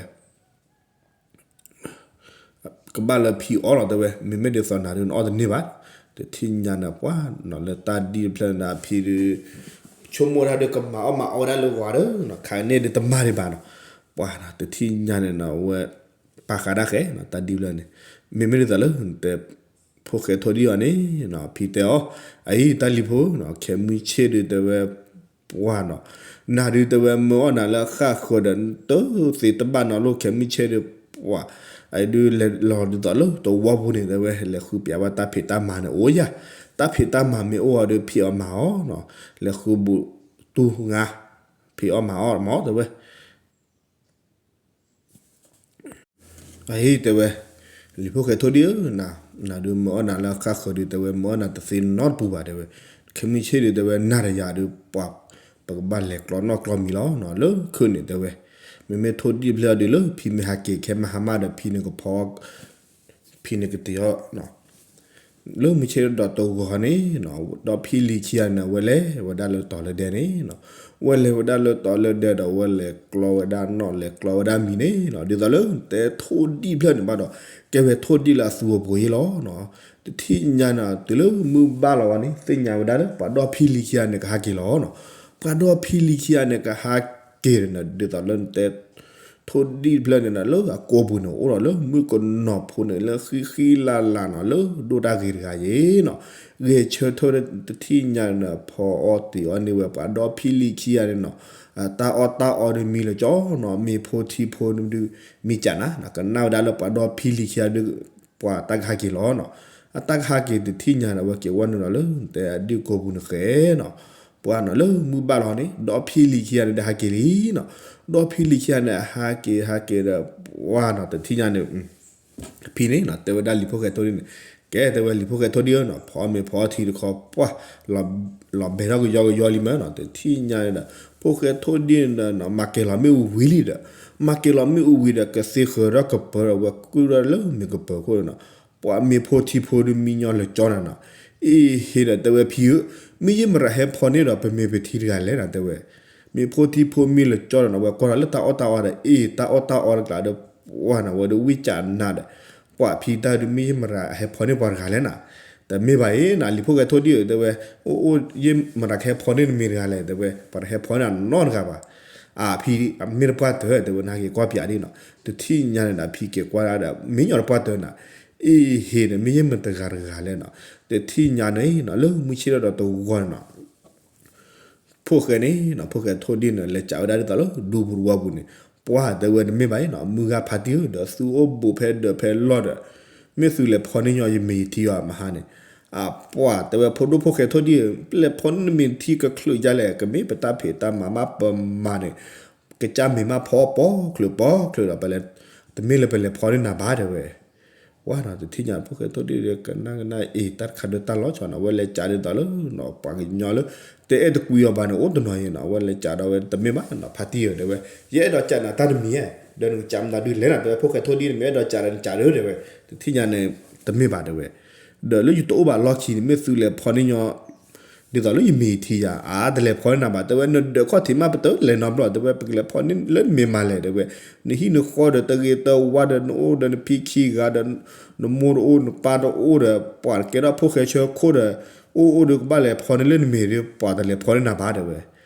ကဘၣ်လၢဖံအီၣ်လီၤတဲဝဲ, မ့မ့ၢ်ဒ်သိးနၤဒုးနအီၣ်တန့ၢ်ဘၣ်, တထံၣ်ညါန့ၣ် ပှၤနီၤလၢတၢ်ဒ်တဖျၢၣ်န့ၣ် အဖံဒုး ဆိကမိၣ်တၢ်ဒုးကမၤအီၣ်မၤအီၣ်ဝဲဒၣ်လၢဝၤဒီးနီၤ ခးန့ၢ်ဒုးတမၤဒံးဘၣ်နီၤ, ပှၤနီၤ တထံၣ်ညါန့ၣ်နီၤ ဝဲ ပာ်ဃာ်ဒၣ်ဃဲနီၤ တၢ်ဒ်တဖျၢၣ်န့ၣ်, မ့မ့ၢ်ဒ်သိးလၢနတဲ ဖိၣ်ဃဲထိၣ်ဒံၣ်အီၤန့ၣ်နီၤ ဖံတဲအီၤ, အအံၤတၢ်လံၤဖိနီၤ ခဲမုၢ်ဆ့ၣ်ဒုးတဲဝဲ ပှၢ်နီၤ, နၤဒုးတဲဝဲမၢအီၣ်နၤလၢဃၣ်ဃၢၤဒီး နတသ့တဘၣ်နီၤလိၣ်ခဲမုၢ်ဆ့ၣ်ဒုး ပှၢ်, အဒုးလဲၤလီၤဒ်သိးလၢသဝီပူၤန့ၣ် တဲဝဲ လဲၤဃုပၠးဘၣ်တၢ်ဖံးတၢ်မၤန့ၣ်အိၣ်ယၤ, တၢ်ဖံးတၢ်မၤမ့ၢ်အိၣ်အီၤဒီးဖံးအီၤမၤအီၤနီၤ, လဲၤဃုဘူးတူၢ်ငါ, ဖံးအီၣ်မၤအီၣ်မး တဲဝဲ အဟ့ၣ်တဲဝဲ, လံၤဖိၣ်ဃဲထိၣ်ဒံၣ်ဧၢ, နၤဒုးမၢအီၣ်နၤလၢဃၣ်ဃၢၤဒုးတဲဝဲ မၢအီၣ်နၤတသ့နီတပူၤဘၣ်တဲဝဲ, ခဲမုၢ်ဆ့ၣ်ဒုးတဲဝဲ နၤဒီးယၤဒုး ပှၤ ပကဘၣ်လဲၤကျီနီၣ်ကျီမံၤလီၤနီၤ လၢခုၣ်န့ၣ်တဲဝဲ, မ့မ့ၢ်ထိၣ်ဒံၣ်တဖျၢၣ်အီၤဒုးလၢ ဖံမ့ၢ်ဟးက့ၤခဲမဟါမးဒီး ဖံန့ၣ်ကဖီ ဖံန့ၣ်ကတ့ၤအီၤ လၢမုၢ်ဆ့ၣ်ဒီးတဂီၤန့ၣ်နီၤ ဒီးဖံလံၤခံဂၤန့ၣ် ဝဲလဲၤဝဲဒၣ်လၢတီၤလၢဒဲန့ၣ်နီၤ, ဝဲလဲၤဝဲဒၣ်လၢတီၤလၢဒဲဒီး ဝဲလဲၤကျီဝဲဒၣ်နီၣ် လဲၤကျီဝဲဒၣ်မံၤန့ၣ်နီၤ, ဒ်သိးလၢတဲထိၣ်ဒံၣ်တဖျၢၣ်န့ၣ်ဘၣ်ဒီး ကဲဝဲထိၣ်ဒံၣ်လၢအသူအပူၤအံၤလီၤနီၤ, တထံၣ်ညါန့ၣ် တုၤလၢမုၢ်ဘၣ်လီၤဝဲန့ၣ် သ့ၣ်ညါဝဲဒၣ်လၢ ပှၤဒီဖံလံၤခံဂၤန့ၣ် ကဟးက့ၤလီၤနီၤ, ပှၤဒီဖံလံၤခံဂၤန့ၣ် ကဟးက့ၤန့ၣ် ဒ်သိးလၢနတဲ ထိၣ်ဒံၣ်တဖျၢၣ်န့ၣ်နီၤ လၢအကိာ်ပူၤန့ၣ် အိၣ်ဒီးလၢမုၣ်ကနီၤဖိန့ၣ် လၢဃံဃံလၤလၤနီၤ လၢဒိၣ်တၢ်ဂ့ၤတဂၤယ့ၤနီၤ, ဂဲၤဆၢထၢၣ်တထံၣ်ညါန့ၣ် ဖီအီၣ်တ့ၤအီၣ်န့ၢ်ဝဲ ပှၤဒီဖံလံၤခံဂၤန့ၣ်နီၤ, တၢ်အီၣ်တၢ်အီဒုးမံလၢကၠီနီၤ မ့ၤဖိထံဖိဒုးမံကၠးနၤနီၤ, ကနၣ်ဝဲဒၣ်လၢပှၤဒီဖံလံၤခံဂၤဒုး ပှၤတၢ်ကဟးက့ၤလီၤနီၤ, အတၢ်ကဟးက့ၤတထံၣ်ညါန့ၣ် အဝဲက့ၤဝဲနုာ်လီၤလၢ တဲအဒုၣ်ကိာ်ပူၤန့ၣ်ဃဲနီၤ ပှၢ်နီၤ လၢမုၢ်ဘၣ်လီၤန့ၣ် ဒီဖံလံၤခံဂၤန့ၣ်ဒီးဟးက့ၤလံနီၤ, ဒီဖံလံၤခံဂၤန့ၣ် ဟးက့ၤဟးက့ၤဒီး ပှၢ်နီၤ တထံၣ်ညါန့ၣ် ဖံန့ၣ်နီၤ တဲဝဲဒၣ်လံၤဖိၣ်ဃဲထိၣ်ဒံၣ်န့ၣ်, ကဲတဲဝဲလံၤဖိၣ်ဃဲထိၣ်ဒံၣ်ဧၢနီၤ ဖီမ့ၤဖီထံတခီ ပှၢ် လီၤဘဲထီၣ်ကယီကယီလံမ့ၢ်နီၤ တထံၣ်ညါန့ၣ်ဒီး ဖိၣ်ဃဲထိၣ်ဒံၣ်န့ၣ်နီၤ မၤကဲၤလီၤမ့ၣ်အူဝံၤလံဒီး မၤကဲၤလီၤမ့ၣ်အူဝံၤဒီး ကသ့ဃၢၤထီၣ်ကပၢၤဒီး ဝဲကုၢ်ထီၣ်လၢမ့ၤကပၢၤခိၣ်န့ၣ်နီၤ, ပှၢ်မ့ၤဖိထံဖိဒုးမံညီလၢကၠီနၤနီၤ, အ့ဟ့ဒီးတဲဝဲဖံဧၢ, မ့ၢ်ယမရၤဟဲဖီန့ၢ်ဒီးပမ့ၤပထံတဂၤလဲၣ်နီၤ တဲဝဲ, မ့ၤဖိထံဖိမံလၢကၠီဒီးနီၤ ဝဲကွၢ်ထီၣ်လၢတၢ်အီၣ်တၢ်အီဒီး အ့ တၢ်အီၣ်တၢ်အီတကျးဒီး ဝဲန့ၣ် ဝဲဒၣ်ဝံၣ်ကးနၤဒီး ပှၤဖံတၢ်ဒုး မ့ၢ်ယမရၤဟဲဖီန့ၢ်ပှၤတဂၤလဲၣ်နၤ, တမ့ၢ်ဘၣ်အံၤနၤ လံၤဖိၣ်ဃဲထိၣ်ဒံၣ်ဧၢ တဲဝဲ, အိၣ်အိၣ် ယမရၤကဟဲဖီန့ၢ်နမ့ၢ်တဂၤလဲၣ် တဲဝဲ, ပှၤတဟဲဖီန့ၢ်နၤနီတဂၤဘၣ်. အဖံ အမ့ၢ်တပှၢ်တၢၢ် တဲဝဲ နဟဲက့ၤကွၢ်ပၠးဒ်နီၤ, တထံၣ်ညါန့ၣ်ဒီး ဖံက့ၤကွၢ်ဒၣ်ဒီး မ့ၢ်ညီတပှၢ်တၢၢ်နၤ, အ့ဟ့ဒီး မ့ၢ်ယမတဂၤတဂၤလဲၣ်နီၤ, တထံၣ်ညါန့ၣ်နီၤ လၢမုၢ်ဆ့ၣ်ထီၣ်ဒီးတဂီၤန့ၣ်နီၤ ဖိၣ်ဃဲန့ၣ်နီၤ ဖိၣ်ဃဲထိၣ်ဒံၣ်န့ၣ် လဲၤကးဝဲဒၣ်ဒ်သိးလၢဒူပူၤတဝီပူၤန့ၣ်, ပှၤတဲဝဲတမ့ၢ်ဘၣ်အံၤနီၤ မုၢ်ဂၤဖါတံၢ်ဧၢ ဒီးသုအိၣ်ဘူးဖဲဒၢးဖဲလီၢ်ဒီး မ့ၢ်သုလဲၤဖီန့ၢ်ညီယမ့ၢ်ယထံအီၤမဟါန့ၣ်, အပှၤတဲဝဲ ဖိဒိၣ်ဖိၣ်ဃဲထိၣ်ဒံၣ်ဧၢ ပလဲၤဖီန့ၢ်နမ့ၢ်ထံကချုးဒ်လဲၣ် ကမ့ၢ်ပတၢ်ဖံးတၢ်မၤမးပမၤန့ၣ် ကစၢ်မ့ၢ်မးဖီပီချုးပီချုးဒီး ပလဲၤ တမ့ၢ်လၢပလဲၤဖီန့ၢ်နၤဘၣ်တဲဝဲ ပှၤနီၤ တထံၣ်ညါ ဖိၣ်ဃဲထိၣ်ဒံၣ်ဒီး ကနၣ်ကနၣ်အ့ တၢ်တခါဒုးတၢ်လီၤဆီနီၤ အဝဲလဲၤကးဒ်သိးလၢ ပှၤကညီလၢ တအဲၣ်တကွံအီၤဘၣ်န့ၣ် အိၣ်တနီၤအံၤနီၤ အဝဲလဲၤကးဒီးဝဲ တမ့ၢ်ဘၣ်နီၤ ဖါတံၢ်ဧၢ တဲဝဲ, ယအဲၣ်ဒိးကးနၤတၢ်တမံၤဧါ, ဒီးနကစးမတၤဒုးလဲၣ်နီၤ တဲဝဲ ဖိၣ်ဃဲထိၣ်ဒံၣ်န့ၣ် မ့ၢ်အဲၣ်ဒိးကးဒီးနကးဒီး တဲဝဲ, တထံၣ်ညါန့ၣ် တမ့ၢ်ဘၣ်တဲဝဲ, ဒီးလၢယတအိၣ်ဘၣ်လီၢ်ခံန့ၣ် မ့ၢ်သုလဲၤဖီန့ၢ်ညီ ဒ်သိးလၢယမ့ၢ်ယထံယၤ အါ တလဲၤဖီန့ၢ်နၤဘၣ် တဲဝဲ နဒၢးခီၣ်ထံးမး ပတလဲၤနီတဘျီ တဲဝဲ ပကလဲၤဖီန့ၢ်လၢနမ့ၢ်မၤလဲၣ် တဲဝဲ, နဟံၣ်နဃီဒီးတဂ့ၤတဝါဒီး နအိၣ်ဒီးနဖံခံဂၤဒီး နမိၢ်တအိၣ် နပၢ်တအိၣ်ဒီး ပှၤတကဲထီၣ်ဖိၣ်ဃဲဆၢခိၣ်ဒီး အိၣ်အိၣ်ဒီးကဘၣ်လဲၤဖီန့ၢ်လၢနမ့ၢ်ဒီး ပှၤတလဲၤဖီန့ၢ်နၤဘၣ် တဲဝဲ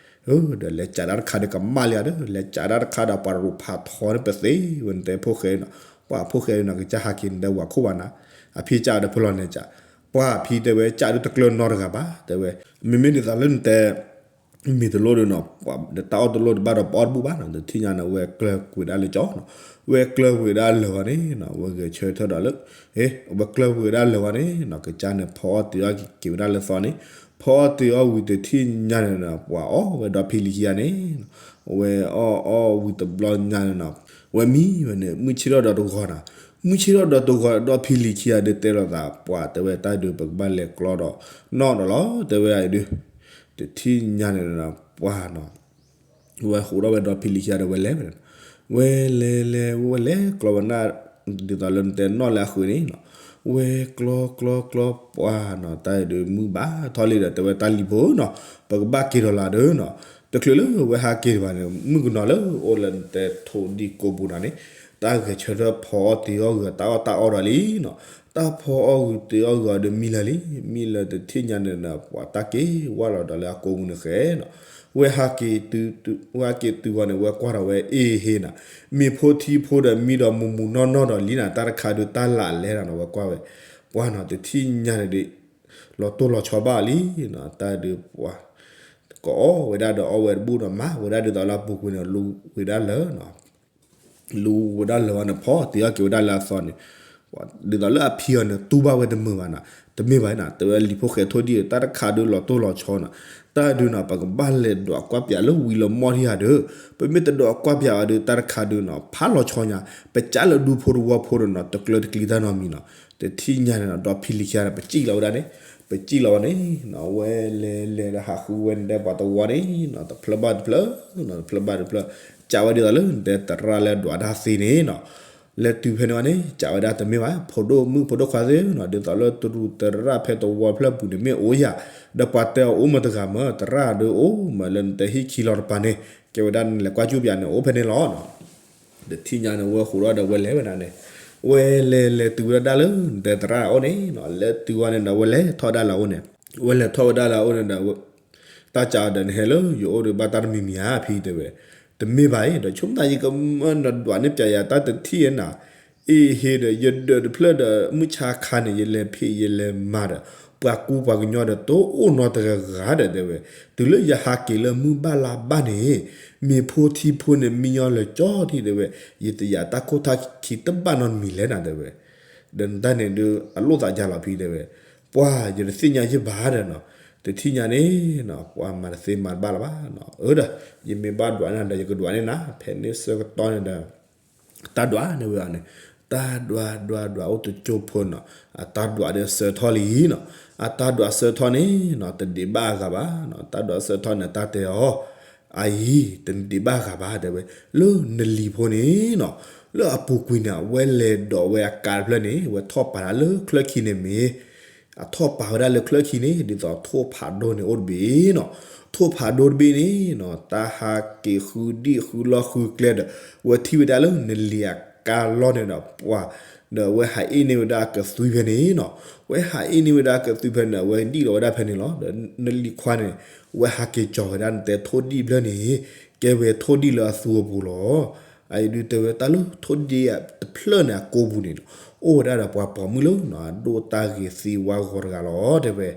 ဒီးလဲၤကးတၢ်တခါဒီးကမၣ်လံဧါဒီး လဲၤကးတၢ်တခါဒီး ပှၤတရူးဖးထီန့ၢ်ပသ့ဝဲ နတဲဖိၣ်ဃဲနီၤ, ပှၤဖိၣ်ဃဲနီၤ ကစၢ်ဟးက့ၤနတဲဝၤခိၣ်ဘၣ်နၤ, အဖံကးဒီးဖဲလီၤန့ၣ်ကး, ပှၤဖံတဲဝဲ ကးဒုးတကျၢၤနီတဂၤဘၣ် တဲဝဲ, မ့မ့ၢ်ဒ်သိးလၢနတဲ မ့ၢ်တလိၣ်ဒီးနီၤ ဒီးတၢ်အီၣ်တလိၣ်တဘၣ်ဒီးပအီၣ်တဘူၣ်ဘၣ်နီၤ, တထံၣ်ညါန့ၣ် ဝဲကျၢၤကွံာ်ဒၣ်လၢကၠီနီၤ, ဝဲကျၢၤကွံာ်ဒၣ်လၢာ်ဂီၤန့ၣ်နီၤ ဝဲဂဲၤဆၢထၢၣ်ဒီးလၢ, ဝဲကျၢၤကွံာ်ဒၣ်လၢာ်ဂီၤန့ၣ်နီၤ ကစၢ်န့ၣ် ဖီအီၣ်တ့ၤအီၣ်က့ၤဝဲဒၣ်လၢသီန့ၣ်, ဖီအီၣ်တ့ၤအီၣ်ဝံၤတထံၣ်ညါန့ၣ်နီၤ ပှၤအီၣ်ဝဲဒီဖံလံၤခံဂၤန့ၣ်, ဝဲအီၣ်အီၣ်ဝံၤတဘျီညါန့ၣ်နီၤ, ဝဲမံဝဲန့ၣ် မုၢ်ဆ့ၣ်ထီၣ်ဒီးတဂီၤနီၤ, မုၢ်ဆ့ၣ်ထီၣ်ဒီးတဂီၤဒီဖံလံၤခံဂၤဒုးတဲလိာ်သး ပှၤတဲဝဲတၢ်ဒုးပကဘၣ်လဲၤကျီဒီး နီၣ်ဒီးလီၤ တဲဝဲဒုး တထံၣ်ညါန့ၣ်နီၤ ပှၤနီၤ ဝဲဟးထီၣ်ဝဲဒီဖံလံၤခံဂၤဒီးဝဲလဲၤဝဲ, ဝဲလဲၤလဲၤ ဝဲလဲၤကျီဝဲဒၣ် ဒ်သိးလၢနတဲနီၣ်လၢအဃုာ်န့ၣ်နီၤ, ဝဲကျီကျီကျီ ပှၤနီၤ တၢ်ဒုးမုၢ်ဘၣ်ထီၣ်လံဒီး တဲဝဲတၢ်လံၤဖိနီၤ ပကဘၣ်က့ၤဒီးလီၤဒီးနီၤ, တချုးလၢဝဲဟးက့ၤတဘၣ်န့ၣ် မုၣ်ကနီၤလၢအိၣ်လၢနတဲထိၣ်ဒံၣ်ကိာ်ပူၤနီၤန့ၣ် တၢ်ဂဲၤဆၢထၢၣ်ဖီအီၣ်တ့ၤအီၣ်ဂ့ၤ တၢ်အီၣ်တၢ်အီဒီးလံနီၤ, တၢ်ဖီအီၣ်ဂ့ၤတ့ၤအီၣ်ဂ့ၤအီၤဒီးမံလၢာ်လံ, မံလၢာ်တထံၣ်ညါန့ၣ်ဒီး ပှၤတၢ်က့ၤဝဲလီၤဒီးလၢအကိာ်ပူၤန့ၣ်ဃဲနီၤ, ဝဲဟးက့ၤတုၤ ဝဲဟးက့ၤတုၤဝဲန့ၣ် ဝဲကွၢ်ဒီးဝဲအ့ဟ့နီၤ, မ့ၤဖိထံဖိဒီးမံဒီးမူၤမူၤနီၢ်နီၢ်ဒီးလံနီၤ, တၢ်တခါဒုးတၢ်လၢာ်လဲၣ်နီၤ ဝဲကွၢ်ဝဲ, ပှၤနီၤတထံၣ်ညါန့ၣ်ဒီး လီၤတိၢ်လီၤဆီဘၣ်လံနီၤ, တၢ်ဒုးပှၤ ကအီၣ်ဝဲဒၣ်ဒီးအီၣ်ဝဲတဘူၣ်နီၤ မၤဝဲဒၣ်ဒ်သိးလၢအပူၤကွံာ်န့ၣ် လူဝဲဒၣ်လၢာ်နီၤ လူဝဲဒၣ်လၢာ်ဝဲန့ၣ် ဖီတ့ၤအီၣ်က့ၤဝဲဒၣ်လၢအသီန့ၣ်, ဒ်သိးလၢအဖံအီၤန့ၣ် တူၢ်ဘၣ်ဝဲတမုာ်ဘၣ်နီၤ, တမ့ၢ်ဘၣ်နီၤ တဲဝဲလံၤဖိၣ်ဃဲထိၣ်ဒံၣ် တၢ်တခါဒုးလီၤတိၢ်လီၤဆီနီၤ, တၢ်ဒုးနီၤ ပကဘၣ်လဲၤဒွးကွၢ်ပၠးလၢဝံၤလၢမီၢ်ထံၣ်ဧါဒီး, ပမ့ၢ်တဒွးကွၢ်ပၠးအီၤဒီး တၢ်တခါဒုးနီၤ ဖးလီၤဆီညါ, ပကးလၢဒူဖိတဝီဖိဒီးနီၤ တကျၢၤတကျံၤတၢ်နီတမံၤနီၤ, တထံၣ်ညါန့ၣ်နီၤ ဒီဖံလံၤခံဂၤန့ၣ် ပစံၣ်လီၤဝဲဒၣ်န့ၣ်, ပစံၣ်လီၤဝဲန့ၣ်နီၤ ဝဲလဲၤလဲၤဒီးဟးဃုဝဲန့ၣ်ဒီးပှၤတဝီန့ၣ်နီၤ တဖျၢၣ်ဘၣ်တဖျၢၣ်နီၤ တဖျၢၣ်ဘၣ်တဖျၢၣ်, ကးဝဲဒ်သိးလၢနတဲသရၣ်လၢဒွးတၢ်သ့န့ၣ်နီၤ, လဲၤတုၤဖဲန့ၣ်ဝဲန့ၣ် ကးဝဲဒၣ်တမ့ၢ်ဘၣ် ဖိဒိၣ်မုၣ်ဖိဒိၣ်ခွါသ့ၣ်နီၤ ဒ်သိးလၢတရူးသရၣ်ဖဲတဝီဖျၢၣ်ပူၤန့ၣ်မ့ၢ်အိၣ်ယၤ, ဒီးပှၤတဲအီၤအိၣ်မတဂၤမ့ၢ် သရၣ်ဒုးအိၣ်မးလၢနတဲဟံၣ်ခံလီၤတပၤန့ၣ် ကဲဝဲဒၣ်နလဲၤကွၢ်ကၠူၣ်ပၠးန့ၣ် အိၣ်ဖဲန့ၣ်လီၤနီၤ တထံၣ်ညါန့ၣ် ဝဲဟးထီၣ်ဒီးဝဲလဲၤဝဲဒၣ်န့ၣ်, ဝဲလဲၤလဲၤတုၤဝဲဒၣ်လၢနတဲသရၣ်အအိၣ်န့ၣ်နီၤ လဲၤတုၤဝဲန့ၣ်ဒီး ဝဲလဲၤထီၣ်ဝဲဒၣ်လၢအအိၣ်န့ၣ်, ဝဲလဲၤထီၣ်ဝဲဒၣ်လၢအအိၣ်န့ၣ်ဒီး တၢ်ကးဒီးနဟဲလၢယအိၣ်ဒီးဘၣ်တၢ်တမံၤမံၤဧါ ဖံတဲဝဲ, တမ့ၢ်ဘၣ်အံၤ ဒီးဆိကမိၣ်သးယကမၢနဒွးန့ၢ်ပၠးယၤ တၢ်တထံၣ်နၤ အ့ဟ့ဒီး ယဒၢးတဖျၢၣ်ဒီး မုၢ်ဆါခါန့ၣ် ယလဲၤဖံးယလဲၤမၤဒီး ပှၤကူပှၤကညီဒီး တအိၣ်နီတဂၤဂၤဒီးတဲဝဲ, တုၤလၢယဟးက့ၤလၢမုၢ်ဘၣ်လါဘၣ်န့ၣ် မ့ၤဖိထံဖိန့ၣ် မံညီလၢာ်ကၠီထံတဲဝဲ, ယတယာ်တၢ်ခိၣ်တၢ်ခံတဘၣ်နီတမံၤလဲၣ်နၤတဲဝဲ, ဒီးနတၢ်န့ၣ်ဒုး အလိၣ်သးယါလီၤဖံတဲဝဲ, ပှၤယတသ့ၣ်ညါယဘၣ်ဒီးနီၤ, တထံၣ်ညါန့ၣ်နီၤ ပှၤမၤတသ့မၤတဘၣ်လၢၤဘၣ်နီၤ, အၢဒီး ယမ့ၢ်ဘၣ်ဒွးန့ၣ်ဒီး ယကဒွးန့ၢ်နၤ ဖဲန့ၣ်ဆၢကတီၢ်န့ၣ်ဒီး တၢ်ဒွးန့ၣ်ဝဲအီၤန့ၣ်, တၢ်ဒွးဒွးဒွးအိၣ်တကၠိဖိနီၤ, အတၢ်ဒွးဒီးစၢထီၣ်လံနီၤ, အတၢ်ဒွးစၢထီၣ်န့ၣ်နီၤ တဒံးဘၣ်အဂၤဘၣ်နီၤ, တၢ်ဒွးစၢထီၣ်န့ၣ် တၢ်တဲအီၤ, အအံၤ တဒံးဘၣ်အဂၤဘၣ်တဲဝဲ, လၢနလံၤဖိန့ၣ်နီၤ, လၢအပူၤကွံာ်န့ၣ် အဝဲလဲၤဒိးဝဲအကးတဖျၢၣ်န့ၣ် ဝဲထီၣ်ပာ်တၢ်လၢချၢခံန့ၣ်မ့ၢ် အထီၣ်ပာ်ဝဲဒၣ်လၢချၢခံန့ၣ် ဒ်သိးထိၣ်ဖးဒိၣ်န့ၣ်အိၣ်တဘ့ၣ်နီၤ, ထိၣ်ဖးဒိၣ်တဘ့ၣ်န့ၣ်နီၤ တၢ်ဟးက့ၤဃုဒံၣ်ဃုလီၢ်ဃုကျဲဒီး ဝဲထံၣ်ဝဲဒၣ်လၢနလံၤအ ကါလီၢ်န့ၣ်ဒီး ပှၤ ဒီးအဝဲဟးအ့ၣ်န့ၢ်ဝဲဒၣ်အကသွံဖဲန့ၣ်နီၤ. အဝဲဟးအ့ၣ်န့ၢ်ဝဲဒၣ်အကသွံဖဲန့ၣ် အဝဲဒံၣ်လီၤဝဲဒၣ်ဖဲန့ၣ်လီၤ. ဒီးနလံၤခွါန့ၣ် အဝဲဟးက့ၤကၠီၤဝဲဒၣ်နတဲထိၣ်ဒံၣ်တဖျၢၣ်န့ၣ် ကဲဝဲထိၣ်ဒံၣ်လၢအသူအပူၤလီၤ. အအံၤဒုးတဲဝဲတၢ်လၢထိၣ်ဒံၣ်တဖျၢၣ်န့ၣ် အကိာ်ပူၤန့ၣ်နီၤ အိၣ်ဝဲဒၣ်ဒီးပှၤပိာ်မုၣ်လၢနီၤ အဒိၣ်တၢ်ဂ့ၤသံဝါဂီၤတဂၤလီၤ တဲဝဲ.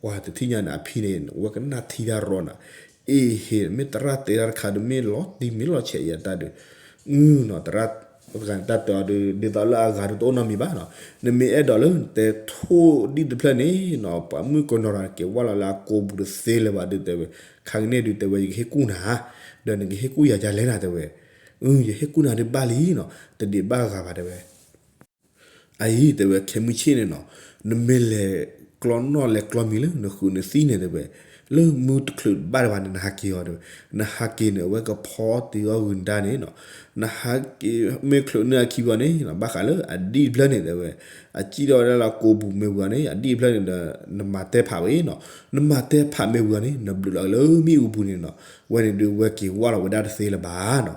ပှၤတထံၣ်ညါန့ၣ် အဖံန့ၣ် အဝဲကနၣ်ထံတၢ်ရီနီၤ. အ့ဟ့ မ့ၢ်သရၣ်တဲတၢ်တခါဒီး မ့ၢ်လီၤတံၢ်မ့ၢ်လီၤဆဲးအံၤအတၢ်ဒီး အသရၣ် တၢ်တဲအီၤဒီး ဒ်သိးလၢအဂၤဒီးတအိၣ်နီတမံၤဘၣ်နီၤ. နမ့ၢ်အဲၣ်ဒိးလၢနတဲထိၣ်ဒံၣ်တဖျၢၣ်န့ၣ်နီၤ ပှၤမုၣ်ကနီၤတဂၤက့ၤဝါလီၤလၢအကိာ်ပူၤတသ့လၢၤဘၣ်ဒီးတဲဝဲ. ခါကန့ၣ်ဒုးတဲဝဲ ယကဟ့ၣ်ကူၣ်နၤ ဒီးနကဟ့ၣ်ကူၣ်ယၤဒ်လဲၣ်နၤတဲဝဲ. ယဟ့ၣ်ကူၣ်နၤဒုးဘၣ်လံနီၤ တဒံးဘၣ်ဂၤဘၣ်တဲဝဲ. အအံၤတဲဝဲခဲမုၢ်ဆ့ၣ်န့ၣ်နီၤ နမ့ၢ်လဲၤကျီနီၣ်လဲၤကျီမံၤလၢနဃုာ်နသံန့ၣ်တဲဝဲ လၢမုၢ်တချုးဘၣ်တဘၣ်န့ၣ် နဟးက့ၤအီၤတဲဝဲ. နဟးက့ၤန့ၣ် အဝဲကဖီတ့ၢ်အီၣ်ဂုာ်နဒါန့ၣ်နီၤ. နဟးက့ၤမ့ၢ်ချုးန့ၢ်အခံဘၣ်န့ၣ်နီၤ ဘၣ်ဃးလၢအဒံၣ်တဖျၢၣ်န့ၣ်တဲဝဲ အစံၣ်ထီၣ်ဝဲဒၣ်လၢအကိာ်ပူၤမ့ၢ်ဝံၤန့ၣ် အဒံၣ်တဖျၢၣ်န့ၣ်ဒီး နမၤတဲဖးဝဲနီၤ. နမၤတဲဖးမ့ၢ်ဝံၤန့ၣ် နဘျုးလီၤလၢမ့ၣ်အူပူၤန့ၣ်နီၤ ဝဲန့ၣ်ဒုးဝဲက့ၤဝါလီၤဝဲဒၣ်တသ့လၢၤဘၣ်နီၤ.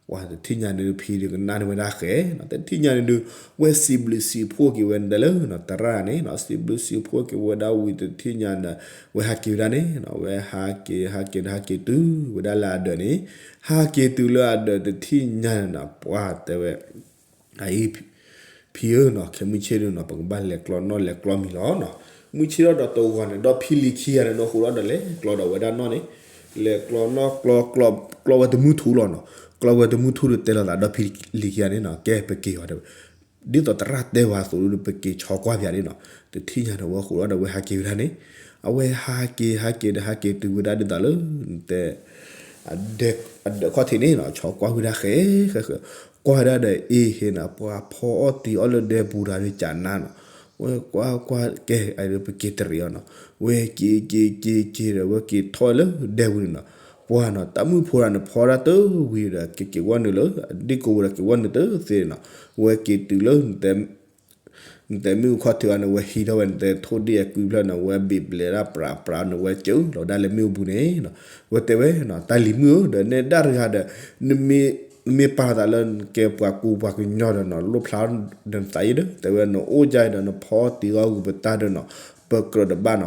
ပှၤတထံၣ်ညါန့ၣ်ဒုးဖံဒုးကနၣ်န့ၢ်ဝဲဒၣ်ဃဲနီၤ. တထံၣ်ညါန့ၣ်ဒုး ဝဲစံးဘျုးစံးဖှိၣ်က့ၤဝဲဒၣ်လၢနီၤ သရၣ်န့ၣ်နီၤ စံးဘျုးစံးဖှိၣ်က့ၤဝဲဒၣ်ဝံၤတထံၣ်ညါန့ၣ် ဝဲဟးက့ၤဝဲဒၣ်န့ၣ်နီၤ ဝဲဟးက့ၤ ဟးက့ၤဒီးဟးက့ၤတုၤဝဲဒၣ်လၢအဒၢးန့ၣ် ဟးက့ၤတုၤလၢအဒၢးတထံၣ်ညါန့ၣ်နီၤ ပှၤတဲဝဲ အအံၤ ဖံဧၢနီၤ ခဲမုၢ်ဆ့ၣ်ဒုးနီၤ ပကဘၣ်လဲၤကျီနီၣ်လဲၤကျီမံၤလီၤနီၤ. မုၢ်ဆ့ၣ်ထီၣ်ဒီးတဂီၤန့ၣ် ဒီဖံလံၤခံဂၤန့ၣ် နအိၣ်ဃိဒီးလဲၤကျီဒီးဝဲဒၣ်နီၣ်န့ၣ် လဲၤကျီနီၣ်ကျီ ကျီ ကျီဝဲတမုၢ်ထူၣ်လီၤနီၤ. ကျီဝဲတမုၢ်ထူၣ်ဒီးတဲလီၤသးဒီဖံလံၤခံဂၤန့ၣ်နီၤ ကဲပက့ၤအီၤတဲဝဲ ဒ်သိးသရၣ်တဲဝဲအသိးဒီး ပက့ၤဆီကွၢ်ပၠးဒ်နီၤ. တထံၣ်ညါဒီးဝဲဃိးဒီးဝဲဟးက့ၤဝဲဒၣ်န့ၣ် အဝဲဟးက့ၤဟးက့ၤဒီးဟးက့ၤတုၤဝဲဒၣ်ဒ်သိးလၢ တဲ အဒၢးခီၣ်ထံးန့ၣ်နီၤ ဆီကွၢ်ဝဲဒၣ်ဃဲ ဃဲ ဃဲ ကွၢ်ဝဲဒၣ်ဒီးအ့ဟ့နီၤ ပှၤဖီအီၣ်တ့ၤအီၣ်လၢဒဲပူၤတဂၤဒီးကနါနီၤ. ဝဲကွၢ်ကွၢ်ကဲ အဒုးပက့ၤတရံးအီၤနီၤ. ဝဲက့ၤက့ၤက့ၤက့ၤဒီး ဝဲက့ၤထီၣ်လၢဒဲပူၤန့ၣ်နီၤ. ပှၤနီၤ တၢ်မုၣ်ဖိတဂၤန့ၣ် ဖီဒၣ်တဝံၤဒီး ကက့ၤဝီနုာ်လၢ အဒ့ၣ်ကိာ်ပူၤဒီးက့ၤဝီနုာ်တသ့နီၤ. ဝဲက့ၤတုၤလၢ နတဲမ့ၣ်အူခီၣ်ထံးအီၤန့ၣ် ဝဲဟံးထီၣ်ဝဲနတဲထိၣ်ဒ့ၣ်အကွံဖျၢၣ်န့ၣ် ဝဲဘ့ၣ်ဘျဲးဒၣ်ပြးပြးန့ၣ် ဝဲစၢလီၤဒၣ်လၢမ့ၣ်အူပူၤန့ၣ်နီၤ. ဝဲတဲဝဲနီၤ တၢ်လံၤမုၣ်ဧၢ ဒီးနဲဒၣ်တဂၤဒီး နမ့ၢ် နမ့ၢ်ပာ်သးလၢနကဲပှၤကူပှၤကညီဒီးနီၤ လိၣ်ဖျါဒီးနသးအံၤဒီး တဲဝဲနအိၣ်ဒ်အံၤဒီးနဖီတ့ၤအီၣ်ဂုာ်ပတၢ်ဒီးနီၤ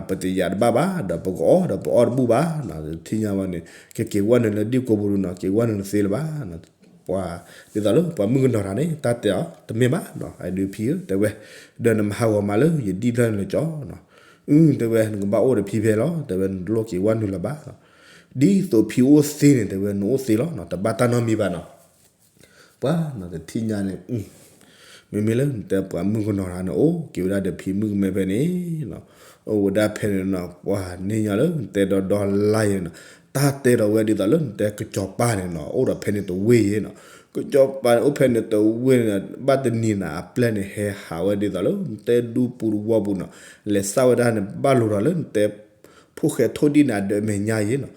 ပကြၢးတဘၣ်နီၤ ပတယာ်တဘၣ်ဘၣ် ဒီးပကအီၣ်ဒီးပအီၣ်တဘူၣ်ဘၣ်နီၤ. တထံၣ်ညါဝဲန့ၣ် ကက့ၤဝီနုာ်လၢဒ့ၣ်ကိာ်ပူၤဒီးနီၤ က့ၤဝီနုာ်တသ့လၢၤဘၣ်နီၤ. ပှၤ ဒ်သိးလၢပှၤမုၣ်ကနီၤတဂၤန့ၣ် တၢ်တဲအီၤ တမ့ၢ်ဘၣ်နီၤ အဒုးဖံဧၢ တဲဝဲ ဒီးနမၤဟးဂီၤမးလၢယဒံၣ်ဖျၢၣ်န့ၣ်လၢကၠီနီၤ. အု တဲဝဲ နကဘၣ်အိၣ်ဒီးဖံဖဲလီၤ တဲဝဲ နတလိၣ်က့ၤဝီနုာ်လၢၤဘၣ်နီၤ. ဒ်သိးဖံအိၣ်သ့န့ၣ် တဲဝဲ နအိၣ်သ့လီၤနီၤ တဘၣ်တၢ်နီတမံၤဘၣ်နီၤ. ပှၤနီၤတထံၣ်ညါန့ၣ် မ့မ့ၢ်လၢနတဲပှၤမုၣ်ကနီၤတဂၤန့ၣ် အိၣ်က့ၤဝဲဒၣ်ဒီးဖံမုၣ်ကမဲဖဲန့ၣ်နီၤ. အိၣ်ဝဲဒၣ်ဖဲန့ၣ်နီၤ ပှၤန့ၢ်ညီလၢနတဲဒီဒီလါယဲနီၤ တၢ်တဲဒီးဝဲဒ်သိးလၢနတဲကစီၤပၤန့ၣ်နီၤ အိၣ်ဒီးဖဲန့ၣ်တဝ့ၢ်ယဲနီၤ. ကစီၤပၤန့ၣ်အိၣ်ဖဲန့ၣ်တဝ့ၢ်န့ၣ် ဘၣ်တနံၤန့ၣ် အပျဲၢ်န့ၣ် ဟဲဟးဝဲဒ်သိးလၢနတဲဒူပူၤတဝီပူၤနီၤ လဲၤစၢ်ဝဲဒၣ်န့ၣ် ဘၣ်လိာ်ဒီးလၢနတဲ ဖိၣ်ဃဲထိၣ်ဒံၣ်န့ၣ်အဒၢးမဲာ်ညါယဲနီၤ.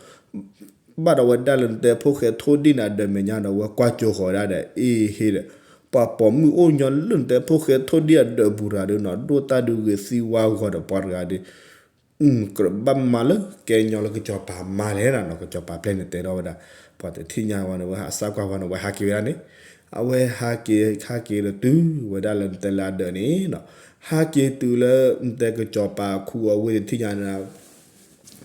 ဘၣ်ဒီးဝဲဒၣ်လၢနတဲဖိၣ်ဃဲထိၣ်ဒံၣ်န့ၣ်အဒၢးမဲာ်ညါဒီး ဝဲကွၢ်ကၠိဃီၤဝဲဒၣ်ဒီး အ့ဟ့ဒီး ပှၤပိာ်မုၣ်အိၣ်ညီလၢနတဲဖိၣ်ဃဲထိၣ်ဒံၣ်အဒၢးပူၤတဂၤဒီးနီၤ ဒိၣ်တၢ်ဒုးဂ့ၤသံဝါဂီၤဒီးပှၤတဂၤဒီး ကြၢးဘၣ်မၤလၢကဲညီလၢကစီၤပၤမါလဲၣ်နီၤ ကစီၤပၤပျဲၢ်န့ၣ်တဲထီၣ်ဝဲဒၣ် ပှၤတထံၣ်ညါဝဲန့ၣ် ဝဲဟးစၢ်ကွၢ်ဝဲန့ၣ် ဝဲဟးက့ၤဝဲဒၣ်န့ၣ် အဝဲဟးက့ၤ ဟးက့ၤဒီးတုၤဝဲဒၣ်လၢနတဲလၢအဒၢးန့ၣ်နီၤ ဟးက့ၤတုၤလၢနတဲကစီၤပၤခူအဝ့ၢ်တထံၣ်ညါန့ၣ်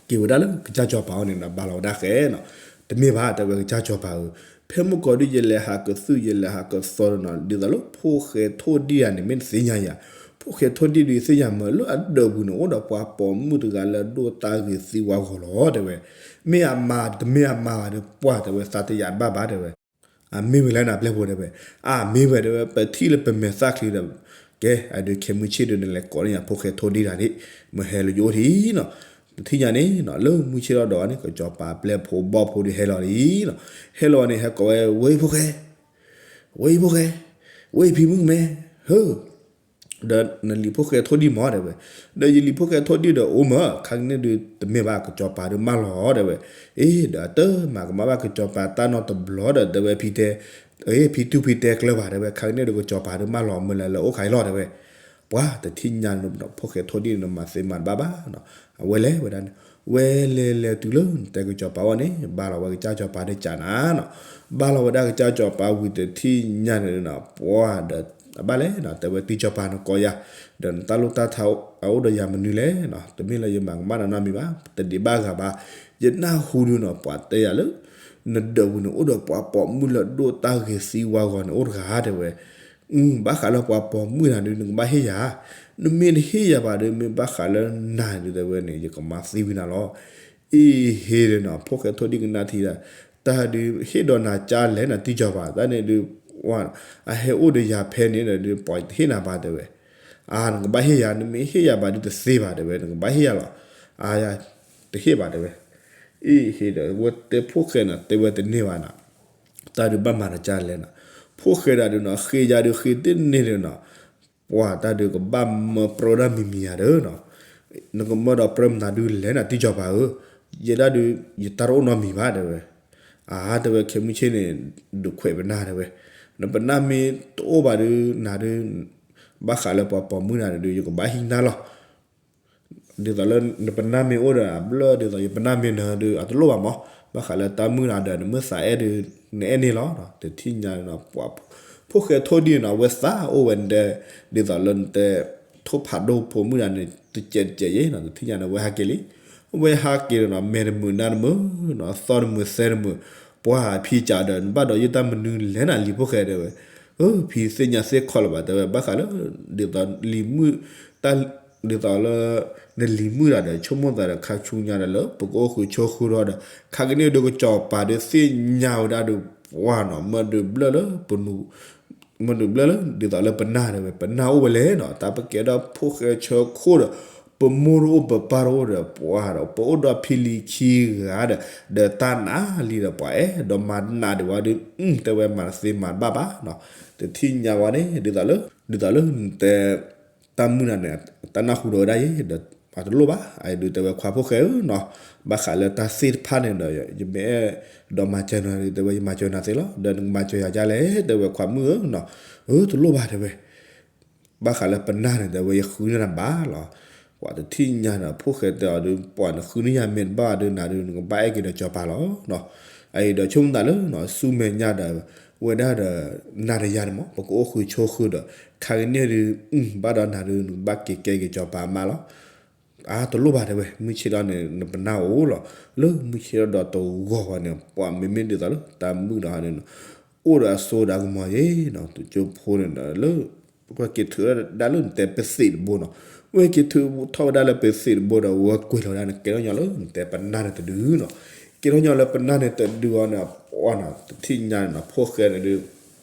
က့ၤဝဲဒၣ်လၢကစၢ်စီၤပၤအအိၣ်န့ၣ်နီၤ ဘၣ်လီၤဝဲဒၣ်ဃဲနီၤ. တမ့ၢ်ဘၣ် တဲဝဲကစၢ်စီၤပၤဧၢ, ဖဲမုၢ်ကီၤဒု ယလဲၤဟးကသုၣ် ယလဲၤဟးကသီဒီးနီၤ ဒ်သိးလၢဖိၣ်ဃဲထိၣ်ဒံၣ်ဂၤန့ၣ် မ့ၢ်တသ့ၣ်ညါယၤ, ဖိၣ်ဃဲထိၣ်ဒံၣ်ဒုးသ့ၣ်ညါမ့ၢ်လၢအဒၢးပူၤန့ၣ် အိၣ်ဒီးပှၤပိာ်မုၣ်တဂၤလၢအဒိၣ်တၢ်ဂ့ၤသံဝါဂီၤလီၤ တဲဝဲ. မ့ၢ်အမၤတမ့ၢ်အမၤဘၣ်ဒီး ပှၢ်တဲဝဲ သးတယာ်တဘၣ်ဘၣ်တဲဝဲ. အမ့ၢ်ဝဲလဲၣ်နၤပျဲၢ်ဖိတဲဝဲ. အမ့ၢ်ဝဲတဲဝဲ ပထံၣ်လၢပမဲာ်သၣ်ချံဒီး ကဲ အဒုးခဲမုၢ်ဆ့ၣ်ဒုး နလဲၤကိးန့ၢ်ယၤဖိၣ်ဃဲထိၣ်ဒံၣ်တၢ်ဒံး မ့ၢ်ဟဲလၢယအိၣ်ထံနီၤ. တထံၣ်ညါန့ၣ်နီၤ လၢမုၢ်ဆ့ၣ်ထီၣ်ဒီးန့ၣ် ကစီၤပၤပျဲၢ်ဖိဘီၣ်ဖိဒုးဟဲလီၤလံနီၤ. ဟဲလီၤန့ၣ် ဟဲကိးဝဲ ဝဲအံၤဖိၣ်ဃဲ, ဝဲအံၤဖိၣ်ဃဲ, ဝဲအံၤဖံမုၣ်ကမဲ, ဟၢ ဒီးနလံၤဖိၣ်ဃဲထိၣ်ဒံၣ်မးတဲဝဲ. ဒီးယလံၤဖိၣ်ဃဲထိၣ်ဒံၣ်ဒီးအိၣ်မး ခါကန့ၣ်ဒုးတမ့ၢ်ဘၣ် ကစီၤပၤဒုးမၢလီၤတဲဝဲ. အ့ ဒီးအတမၤကမၣ်ဘၣ် ကစီၤပၤတၢ်နီတဘျီဒီးတဲဝဲ ဖံတဲ, အ့ ဖံတူၢ်ဖံတဲကျၢၤဘၣ်တဲဝဲ ခါကန့ၣ်ဒုးကစီၤပၤဒုးမၢလီၤ မ့ၢ်လဲၤလၢအိၣ်ခါအံၤလီၤတဲဝဲ. ပှၤတထံၣ်ညါန့ၣ် ဖိၣ်ဃဲထိၣ်ဒံၣ်န့ၣ် မၤသ့မၤတဘၣ်ဘၣ်နီၤ. အဝဲလဲၤဝဲဒၣ်န့ၣ် ဝဲလဲၤလဲၤတုၤလၢနတဲကစီၤပၤအအိၣ်န့ၣ် ဘါလီၤဝဲကစၢ်စီၤပၤဒီးကနၤနီၤ, ဘါလီၤဝဲဒၣ်ကစၢ်စီၤပၤဝံၤတထံၣ်ညါန့ၣ်နီၤ ပှၢ်ဒီး အဘၣ်လဲၣ်နီၤ တဲဝဲတံၢ်စီၤပၤနကိးယၤ, ဒီးနတၢ်လိၣ်တၢ်ထါအအိၣ်ဒီးယၤမနုၤလဲၣ်နီၤ, တမ့ၢ်လၢယမၤကမၣ်နၤနီတမံၤဘၣ်, တဒံးဘၣ်ဂၤဘၣ်, ယနၢ်ဟူဒုးနီၤ ပှၤတဲယၤလၢ နဒၢးပူၤန့ၣ်အိၣ်ဒီးပှၤပိာ်မုၣ်လၢဒိၣ်တၢ်ဂ့ၤသံဝါဂီၤန့ၣ်အိၣ်တဂၤတဲဝဲ, ဘၣ်ဃးလၢပှၤပိာ်မုၣ်နၤဒုး နကဘၣ်ဟ့ၣ်ယၤ, နမ့ၢ်တဟ့ၣ်ယၤဘၣ်ဒီး မ့ၢ်ဘၣ်ဃးလၢနၤဒုးတဲဝဲန့ၣ် ယကမၤသံဝံၤနၤလီၤ. အံၤဟ့ၣ်ဒီးနီၤ ဖိၣ်ဃဲထိၣ်ဒံၣ်ကနၣ်ထံဒီး, တၢ်ဒုးဟ့ၣ်ဒီးနၤကၢ်လဲၣ်နၤတံၢ်စီၤပၤ တၢ်န့ၣ်ဒုး, အဟဲအိၣ်ဒီးယၤဖဲန့ၣ်ဒီး ပှၤတဟ့ၣ်နၤဘၣ်တဲဝဲ, အါ နကဘၣ်ဟ့ၣ်ယၤ နမ့ၢ်ဟ့ၣ်ယၤဘၣ်ဒုးတသ့ဘၣ်တဲဝဲ နကဘၣ်ဟ့ၣ်ယၤလီၤ, အါ တဟ့ၣ်ဘၣ်တဲဝဲ, အံၤဟ့ၣ်ဒီးဝဲတဲဖိၣ်ဃဲနီၤ တဲဝဲတန့ၢ်ဘၣ်နီၤ, တၢ်ဒုးဘၣ်မၤနၤကၢ်လဲၣ်နီၤ, ဖိၣ်ဃဲဒၣ်ဒုးနီၤ ဃ့ယၤဒုးဃ့တန့ၢ်ဒီးနီၤ, ပှၤတၢ်ဒုးကဘၣ်မၢပြၢဒၣ်မံၤမံၤယၤဒီးနီၤ, နကမၢဒီးပြၢမနုၤဒုးလဲၣ်နၤတံၢ်စီၤပၤဧၢ, ယဲဒၣ်ဒုး ယတၢ်တအိၣ်နီတမံၤဘၣ်တဲဝဲ, အါ တဲဝဲခဲမုၢ်ဆ့ၣ်န့ၣ် ဒုးခွဲးပနၢ်တဲဝဲ, နပနၢ်မ့ၢ်တအိၣ်ဘၣ်ဒုး နၤဒုး ဘၣ်ဃးလၢပှၤပိာ်မုၣ်နၤဒုး ယကဘၣ်ဟံးနၤလီၤ ဒ်သိးလၢနပနၢ်မ့ၢ်အိၣ်ဒီးအဘျၢၣ် ဒ်သိးယပနၢ်မ့ၢ်နၤဒီး အတလိၣ်ဘၣ်မး, ဘၣ်ဃးလၢတၢ်မုၣ်နၤဒီး နမ့ၢ်သးအဲၣ်ဒုး နအဲၣ်န့ၣ်လီၤ, တထံၣ်ညါန့ၣ်နီၤ ပှၤ ဖိၣ်ဃဲထိၣ်ဒံၣ်နီၤ အဝဲသးအိၣ်ဝဲဒၣ် ဒ်သိးလၢနတဲ ထိၣ်ဖးဒိၣ်ဖိမုၣ်နၤန့ၣ် တစဲးတစဲးယဲနီၤ တထံၣ်ညါန့ၣ် အဝဲဟးက့ၤလံ, အဝဲဟးက့ၤဒီးနီၤ မဲာ်တမုာ်နါတမုာ်နီၤ သီၣ်တမုာ်သဲတမုာ်, ပှၤဖံကးဒီး နဘၣ်ဒီးယတၢ်မနုၤလဲၣ်နၤလံဖိၣ်ဃဲတဲဝဲ, ဖံသ့ၣ်ညါသ့ၣ်ခီလၢၤဘၣ်တဲဝဲ ဘၣ်ဃးလၢ ဒ်သိးလံၤမုၣ် တၢ် ဒ်သိးလၢ နလံၤမုၣ်တဂၤဒီး ဆိကမိၣ်သးဒီး ခါဆူညါဒီးလၢ ပကအိၣ်ဃုာ်ဆိးဃုာ်ဒီး ခါကန့ၣ်ဒုးကစီၤပၤဒုးသ့ၣ်ညါဝဲဒၣ်ဒီး ပှၤနီၤ မၢဒုးဘျၢၣ်လၢ ပနူၤ မၢဒုးဘျၢၣ်လၢ ဒ်သိးလၢပနၢ်တဲဝဲ ပနၢ်အိၣ်ဝဲလဲၣ်နီၤ တၢ်ပကဲထီၣ်ဖိၣ်ဃဲဆၢခိၣ်ဒီး ပမိၢ်တအိၣ်ပပၢ်တအိၣ်ဒီး ပှၤဒီး ပအိၣ်ဒီးဖံလံၤခံဂၤဒီး ဒီးတၢ်နါလံဒီး ပှၤအဲၣ်ဒိးမၤနးဒံးဝဲဒုး တဲဝဲမၤတသ့မၤတဘၣ်ဘၣ်နီၤ တထံၣ်ညါဝဲန့ၣ် ဒ်သိးလၢ ဒ်သိးလၢနတဲ တၢ်မုၣ်နၤန့ၣ် တၢ်နၢ်ဟူဒီးဝဲဒၣ်အံၤ ဒီးအတလိၣ်ဘၣ် အဒုးတဲဝဲခွါဖိၣ်ဃဲဧၢနီၤ ဘၣ်ဃးလၢတၢ်သ့ၣ်တဖၣ်န့ၣ်ဒီး ယမ့ၢ်အဲၣ်ဒိးမၤစၢၤနၤဒုး တဲဝဲ ယမၤစၢၤနၤသ့လီၤ ဒီးနကမၤစၢၤယၤဒ်လဲၣ် တဲဝဲခွါမုၣ်ဧၢနီၤ အၢ တလိၣ်ဘၣ်တဲဝဲ ဘၣ်ဃးလၢပနၢ်န့ၣ် တဲဝဲယဃုန့ၢ်နၤဘၣ်လီၤ ပှၤတထံၣ်ညါန့ၣ် ဖိၣ်ဃဲတဲအီၤဒုး ပှၤနဃုန့ၢ်ယၤမ့ၢ်တဘၣ်ဒုး နၤဒုး နကဘၣ်အဲၣ်က့ၤဒီးစီၤပၤလီၤ အအံၤဒီးဆိကမိၣ်သးလၢ ဆူမဲာ်ညါဒီး ဝဲဒၣ်ဒီး နၤဒီးယၤန့ၣ်မး ပကအိၣ်ဃုာ်ဆိးဃုာ်ဒီး ခါကန့ၣ်ဒုး ဘၣ်ဒီးနၤဒုး နကဘၣ်က့ၤကဲက့ၤစီၤပၤအမါလီၤ အါ တလိၣ်ဘၣ်တဲဝဲ မုၢ်ဆ့ၣ်ထီၣ်န့ၣ် နပနၢ်အိၣ်လီၤ လၢမုၢ်ဆ့ၣ်ထီၣ်ဒီးတဂီၤဝဲန့ၣ် ပှၤမ့မ့ၢ်ဒ်သိးလၢ တၢ်မုၣ်ဒီးန့ၣ်နီၤ အိၣ်ဒီးအစိဒီးအကမီၤယဲနီၤ တကၠိဖိန့ၣ်ဒီးလၢ ဝဲက့ၤထုးဒၣ်လၢနတဲပသ့ၣ်တဘိနီၤ ဝဲက့ၤထုးထီၣ်ဝဲဒၣ်လၢပသ့ၣ်တဘိဒီး ဝဲကွံာ်လီၤဝဲဒၣ်န့ၣ် ကဲထီၣ်ညီလၢနတဲပနၢ်န့ၣ်တဒုနီၤ ကဲထီၣ်ညီလၢပနၢ်န့ၣ်တဒုအီၤန့ၣ် ပှၤနီၤ တထံၣ်ညါန့ၣ်နီၤ ဖိၣ်ဃဲန့ၣ်ဒုး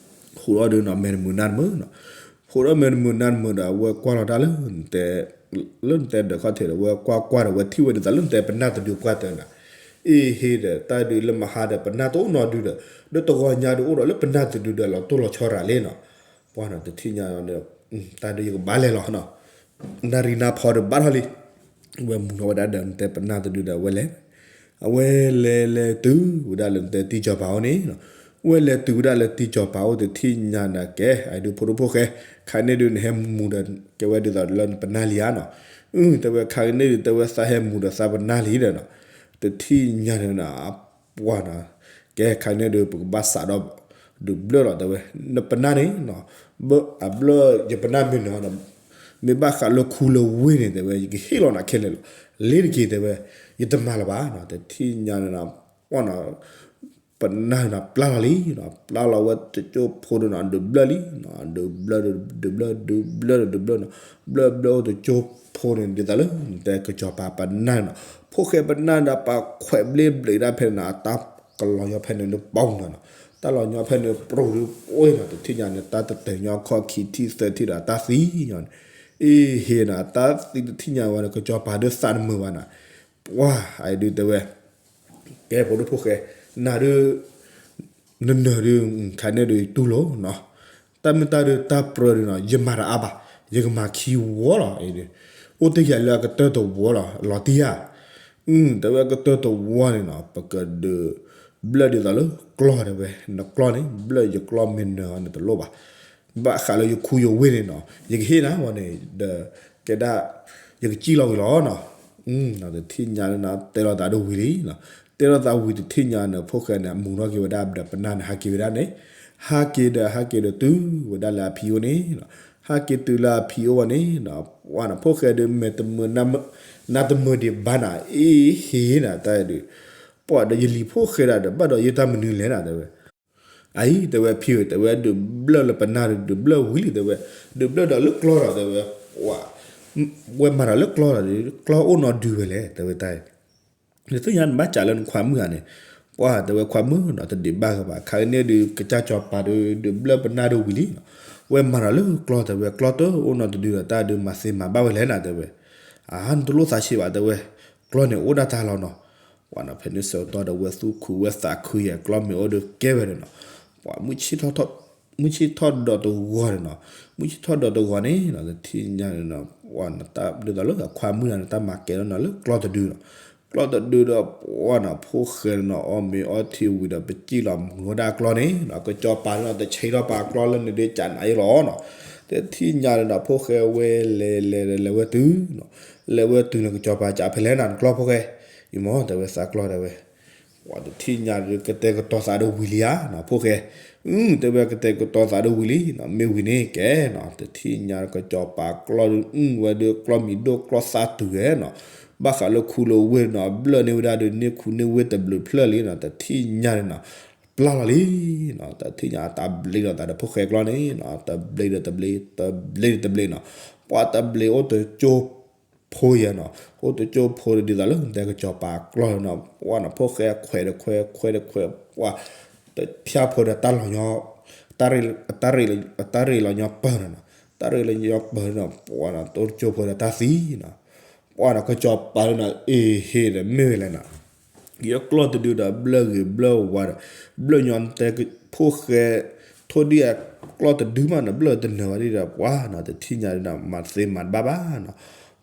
ဟူးထီၣ်ဒုးနီၤ မဲာ်တမုာ်နါတမုာ်နီၤ ဟူးထီၣ်မဲာ်တမုာ်နါတမုာ်ဒီး အဝဲကွၢ်လီၤတၢ်လၢနတဲ လၢနတဲဒီးခီၣ်ထံးဒီး အဝဲကွၢ်ကွၢ်ဒီး အဝဲထံၣ်ဝဲဒ်သိးလၢနတဲပနၢ်တဒုပှၢ်တၢၢ်နီၤ အ့ၣ်ဟ့ဒီး တၢ်ဒုးလၢမဟါဒီး ပနၢ်တအိၣ်နီတဒုဒီး ဒီးတဂီၤညါဒုးအိၣ်ဒီးလၢပနၢ်တဒုဒီး လီၤတိၢ်လီၤဆီရၤလံနီၤ ပှၤနီၤ တထံၣ်ညါဒီး တၢ်ဒုးယကဘၣ်လဲၤလီၤနီၤ နၣ်ရံၣ်နၢ်ဖီဒီးဘၣ်ထီၣ်လံ ဝဲမူၤထီၣ်ဝဲဒၣ်ဒီး နတဲပနၢ်တဒုဒီး အဝဲလဲၤ အဝဲလဲၤလဲၤတုၤဝဲဒၣ်လၢနတဲတံၢ်စီၤပၤအိၣ်န့ၣ်နီၤ ဝဲလဲၤတုၤဝဲဒၣ်လၢတံၢ်စီၤပၤအိၣ်တထံၣ်ညါန့ၣ်ကဲ အဒုးဖိဒိၣ်ဖိၣ်ဃဲ ခါန့ၣ်ဒုး နဟဲမူၤဒီး ကဲဝဲဒ်သိးလၢနပနၢ်လံဧါနီၤ အၢ တဲဝဲခါကန့ၣ်ဒုး တဲဝဲသးဟဲမူၤဒီးသးပနၢ်လံဒီးနီၤ တထံၣ်ညါန့ၣ်နီၤ ပှၤနီၤ ကဲခါန့ၣ်ဒုး ပကဘၣ်စးဒီး ဒုးဘျၢၣ်လီၤတဲဝဲ နပနၢ်န့ၣ်နီၤ အဘျၢၣ်ယပနၢ်မ့ၢ်နၤဒီး မ့ၢ်ဘၣ်ဃးလၢခူလၢဝ့ၢ်န့ၣ်တဲဝဲ ယကဟ့ၣ်လီၤနၤခဲလၢာ်လီၤ လ့ၤတက့ၤတဲဝဲ ယတမၤလၢၤဘၣ်နီၤ တထံၣ်ညါန့ၣ်နီၤ ပှၤနီၤ ပနၢ်န့ၣ်နီၤ ပျၢ်လီၤလံနီၤ ပျၢ်လီၤဝဲတကၠိဖိဒီးနီၤ ဒုးဘျၢၣ်လံနီၤ ဒုးဘျၢၣ်ဒုး ဒုးဘျၢၣ် ဒုးဘျၢၣ်ဒုး ဒုးဘျၢၣ်နီၤ ဘျၢၣ်ဘျၢၣ်အိၣ်တကၠိဖိန့ၣ် ဒ်သိးလၢ နတဲကစီၤပၤပနၢ်န့ၣ်နီၤ ဖိၣ်ဃဲပနၢ်ဒီး ပှၤခွဲးဘျ့ဘျ့ဒၣ်ဖဲန့ၣ်နီၤ အတၢ်ကလီၤညီဖဲန့ၣ်လၢပီၣ်န့ၣ်နီၤ တၢ်လီၤညီဖဲန့ၣ် ပြိၤဒုးပှ့ၤနီၤ တထံၣ်ညါန့ၣ် တၢ်တတၢၢ်ညီခီၣ်ခံထံၣ်သၢထံၣ်ဒီး အတၢ်သံညီန့ၣ် အ့ၣ်ဟ့နီၤ အတၢ်သံတထံၣ်ညါဝဲန့ၣ် ကစီၤပၤဒုးသးတမုာ်ဘၣ်နီၤ ပှၤ အဒုးတဲဝဲ ကဲဖိဒိၣ်ဖိၣ်ဃဲ နၤဒုး နနၢၤဒုး ခါန့ၣ်ဒုးတူၢ်လိာ်နီၤ တၢ်မ့ၢ်တၢ်ဒုးတၢ်ပြၢဒုးနီၤ ယမၤတအါဘၣ် ယကမၤခံဝီလီၤ အဒုး အိၣ်တ့ၢ်ယၤလၢအကတၢၢ်တဝီလီၤ လီၤတံၢ်ဧါ အု တဲဝဲအကတၢၢ်တဝီန့ၣ်နီၤ ပကဒုး ဘျၢၣ်ဒ်သိးလၢကျီၢ်တဲဝဲ နကျီၢ်န့ၣ် ဘျၢၣ်ယကျီၢ်မ့ၢ်နၢၤအီၤန့ၣ်တလိၣ်ဘၣ် ဘၣ်ဃးလၢယခူယဝ့ၢ်န့ၣ်နီၤ ယကဟ့ၣ်နၤဝဲန့ၣ် ဒီး ကဲဒၣ် ယကစံၣ်လီၤဝံၤလီၤနီၤ တထံၣ်ညါလၢနတဲလိာ်သးဒီးဝံၤလံနီၤ, တဲလိာ်သးဝံၤတထံၣ်ညါန့ၣ် ဖိၣ်ဃဲန့ၣ် အမူးထီၣ်က့ၤဝဲဒၣ်ဒီးပနၢ်န့ၣ် ဟးက့ၤဝဲဒၣ်န့ၣ်, ဟးက့ၤဒီးဟးက့ၤဒီးတုၤဝဲဒၣ်လၢအဖံအိၣ်န့ၣ်နီၤ, ဟးက့ၤတုၤလၢအဖံအိၣ်ဝဲန့ၣ်နီၤ, ပှၢ်နီၤ ဖိၣ်ဃဲဒီးမဲာ်တမုာ် နါတမုာ်ဒံးဘၣ်နၤ အ့ဟ့နၤ တၢ်ဒုး ပှၢ်ဒီးယလံၤဖိၣ်ဃဲဒၣ်ဒီး ဘၣ်ဒီးယတၢ်မနုၤလဲၣ်နၤ တဲဝဲ အအံၤ တဲဝဲဖံဧၢ တဲဝဲ ဒုးဘျၢၣ်လၢပနၢ်ဒီး ဒုးဘျၢၣ်ဝံၤလံ တဲဝဲ, ဒုးဘျၢၣ်ဒီးလၢကျီဒီး တဲဝဲ, ပှၢ် ဝဲမၤဒီးလၢကျီဒီး ကျီအိၣ်နီဒုဝဲလဲၣ် တဲဝဲတၢ်အံၤ, နသ့ၣ်ညါနဘၣ်စံးလၢနခွါမုၣ်ဧါန့ၣ်, ပှၢ် တဲဝဲခွါမုၣ်နီၤ တဒံးဘၣ်ဂ့ၤဘၣ် ခါကန့ၣ်ဒုး ကစၢ်စီၤပၤဒီး ဒုးဘျၢၣ်ပနၢ်ဒီးဝံၤလံနီၤ, ဝဲမၤဒီးလၢကျီ တဲဝဲ ကျီတအိၣ်နီတဒုဒီး တၢ်ဒုးမၤသ့မၤဘၣ်ဝဲလဲၣ်နၤ တဲဝဲ, အါ နတလိၣ်သးဆံးဘၣ် တဲဝဲ, ကျီန့ၣ်အိၣ်ဒၣ်တၢ်လီၤနီၤ, ပှၢ်နီၤ ဖဲန့ၣ်ဆၢကတီၢ်ဒီး ဝဲသူၣ်ခုဝဲသးခုယဲၢ် ကျီမ့ၢ်အိၣ်ဒီးကဲဝဲဒီးနီၤ, ပှၢ် မုၢ်ဆ့ၣ်ထီၣ်ဒီးတဂီၤန့ၣ်နီၤ, မုၢ်ဆ့ၣ်ထီၣ်ဒီးတဂီၤန့ၣ်နီၤ တထံၣ်ညါန့ၣ်နီၤ, ပှၢ် ဒ်သိးလၢအခွါမုၣ်န့ၣ် တၢ်မၤကဲထီၣ်နီၤလၢကျီတဒုနီၤ, ကျီတဒုဒီး ပှၢ်နီၤ ဖိၣ်ဃဲနီၤ အီၣ်မ့ၤအီထံဝံၤဒီး ပစံၣ်လီၤမူၤဝဲဒၣ်ကျီန့ၣ်နီၤ, ကစီၤပၤန့ၣ်နီၤ တဆဲးထီၣ်ပာ်ကျီလၢန့ၣ်ဒုးကနးအံၤလီၤနီၤ, တထံၣ်ညါန့ၣ်နီၤ ဖိၣ်ဃဲဝဲလဲၤလဲၤလဲၤဝဲတုၤနီၤ, လဲၤဝဲတုၤန့ၣ် ကစီၤပၤစံးဖဲလဲၣ်နၤ နကျီဖိၣ်ဃဲ, အံၤမ့ၢ် တဲဝဲ သးကျီ တဲဝဲ ပှၢ် တထံၣ်ညါဒီး ကတဲာ်ကတီၤသးဒီးဝံၤလံဧါနီၤ ဖိၣ်ဃဲ, အု တဲဝဲ ကတဲာ်ကတီၤသးဒီးဝံၤလံနီၤ, မ့ၢ်ဝံၤန့ၣ်ကဲနီၤ, တထံၣ်ညါကစီၤပၤကျီဒီး အု ဝဲဒီးကျီမံၤဒိၣ်ကျီသးတုၤဝဲနီၤ, ဘၣ်ဃးလၢခူလၢဝ့ၢ်နီၤ ဘျၢၣ်န့ၢ်ဝဲဒၣ်ဒီး န့ၢ်ခူန့ၢ်ဝ့ၢ်တဘျုးဖျၢၣ်လံနီၤ, တထံၣ်ညါန့ၣ်နီၤ ပျၢ်လီၤလံနီၤ, တထံၣ်ညါတၢ်ဘျ့လိာ်သးဒီးဖိၣ်ဃဲကျီန့ၣ်နီၤ, တဘျ့ဒီးတဘျ့ တဘျ့ဒီးတဘျ့နီၤ, ပှၢ် တဘျ့အိၣ်တကၠိဖိယဲနီၤ, အိၣ်တကၠိဖိဒီး ဒ်သိးလၢနတဲကစီၤပၤကျီနီၤ, ပှၢ်နီၤ ဖိၣ်ဃဲခွဲးတခွဲးခွဲးတခွဲး ပှၢ် တဖၠၣ်ဖိဒီးတၢ်လီၤညီ တၢ်ရ့ၣ်လီၤညီပၢၢ်နီၤ, တၢ်ရ့ၣ်လီၤညီပၢၢ်နီၤ, ပှၢ်နီၤ တအိၣ်တကၠိဖိဒီးတၢ်သံနီၤ, ပှၢ်နီၤ ကစီၤပၤလၢနီၤ အ့ဟ့ဒီးမ့ၢ်ဝဲလဲၣ်နီၤ ယကျီၢ်တဒုဒီးဘျၢၣ်ဂ့ၤဘျၢၣ်ဝါဒီး ဘျၢၣ်ညီနတဲ ဖိၣ်ဃဲထိၣ်ဒံၣ်အကျီၢ်တဒုမးနီၤ ဘျၢၣ်တနၢၤဘၣ်ဒံးဒီး ပှၢ်နီၤ တထံၣ်ညါဒ်နီၤ မၤသ့မၤတဘၣ်ဘၣ်နီၤ,